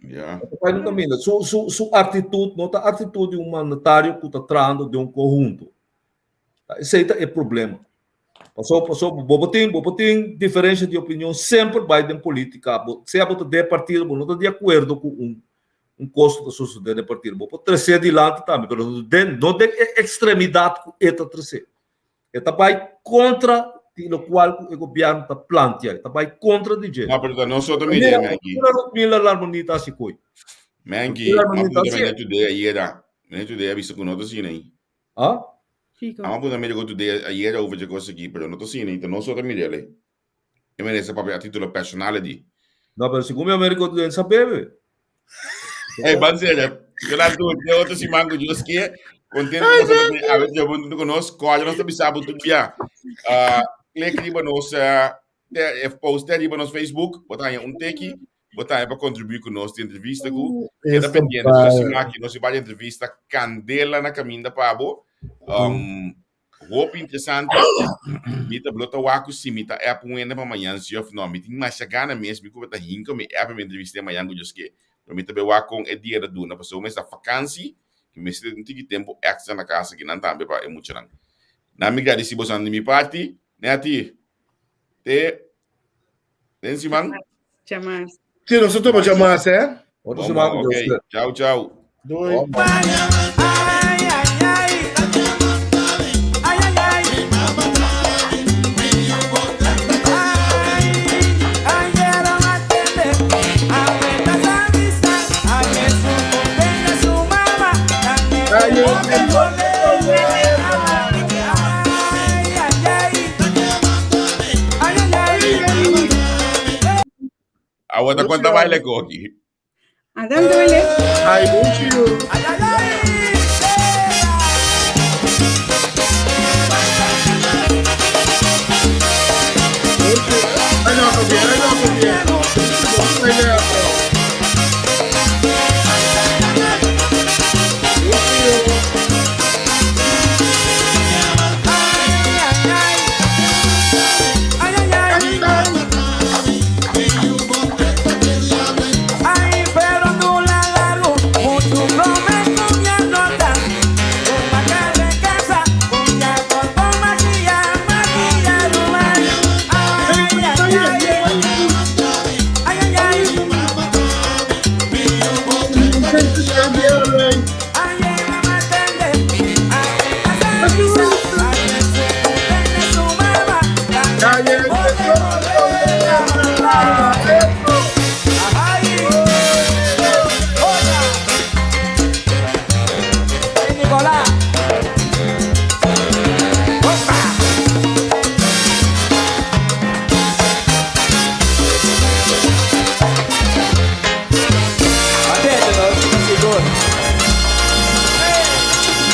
Ja. Ta bai nun caminda. Su, su, su actitud no ta actitud di un mandatario ku ta trahando den un conhunto. Esei ta e problema. Paso, paso, bo por tin, bo por tin diferencia di opinion semper bai den politica. Bo, sea bo ta den partido, bo no ta di acuerdo cu un, un cos cu ta sucede den partido. Bo por trece dilanti tambe, pero no den, no den e extremidad cu e ta trece. E ta bai contra di locual cu e gobierno ta plantea. E ta bai contra di dje. No, pero ta nos otro mire, Menki. Mira Ludmila Larmonita hasi koe. Menki, Ludmila ma Larmonita punta hasi. Mene Today ayera. Mene Today a bisa cu no ta asina ei. Ah? Kiko? Amo punta Americo Today ayera over dje cos aki, pero no ta asina ei. Ta nos otro mire lei. E merece papia a titulo personal e di. No, pero segun mi Americo Today sa bebe. Hey, ban serio. Yo la tu, te otro siman ku Dios kie. Contento ku nos a ver yo buntu ku nos. Koya nos ta bisa bu tur bia. Ah, klik riba nos eh, te, eh, post riba nos Facebook, bo ta haña un teki, bo ta haña pa kontribuí ku nos di entrevista ku. Keda Esta pendiente, so bai. siman aki nos bai entrevista Candela na kaminda pa bo. Um, Hopi interesante. Mi ta blo ta wak ku si mi ta app un hende pa mañan si of no. Mi tin masha gana mes. Mi ku ta hinka mi app mi entrevist'é mañan ku Dios ke. Pero mi ta be wak kon e dia ta duna pasobra mi esta fakansi ku mi mester un tiki tempu extra na kas akinan tambe pa e muchanan. Nan mi gradisi bosan di mi parti. Netty, te den siman. Chamas. Sí, nos ta tuma chamas, eh? Otro Bon, siman bon, ku Dios ok. ke. Chau, chau. Doei. Bon. Aguanta cuánta baile coqui. Adelante, baile. Ay, mucho. Ay, ay, ay.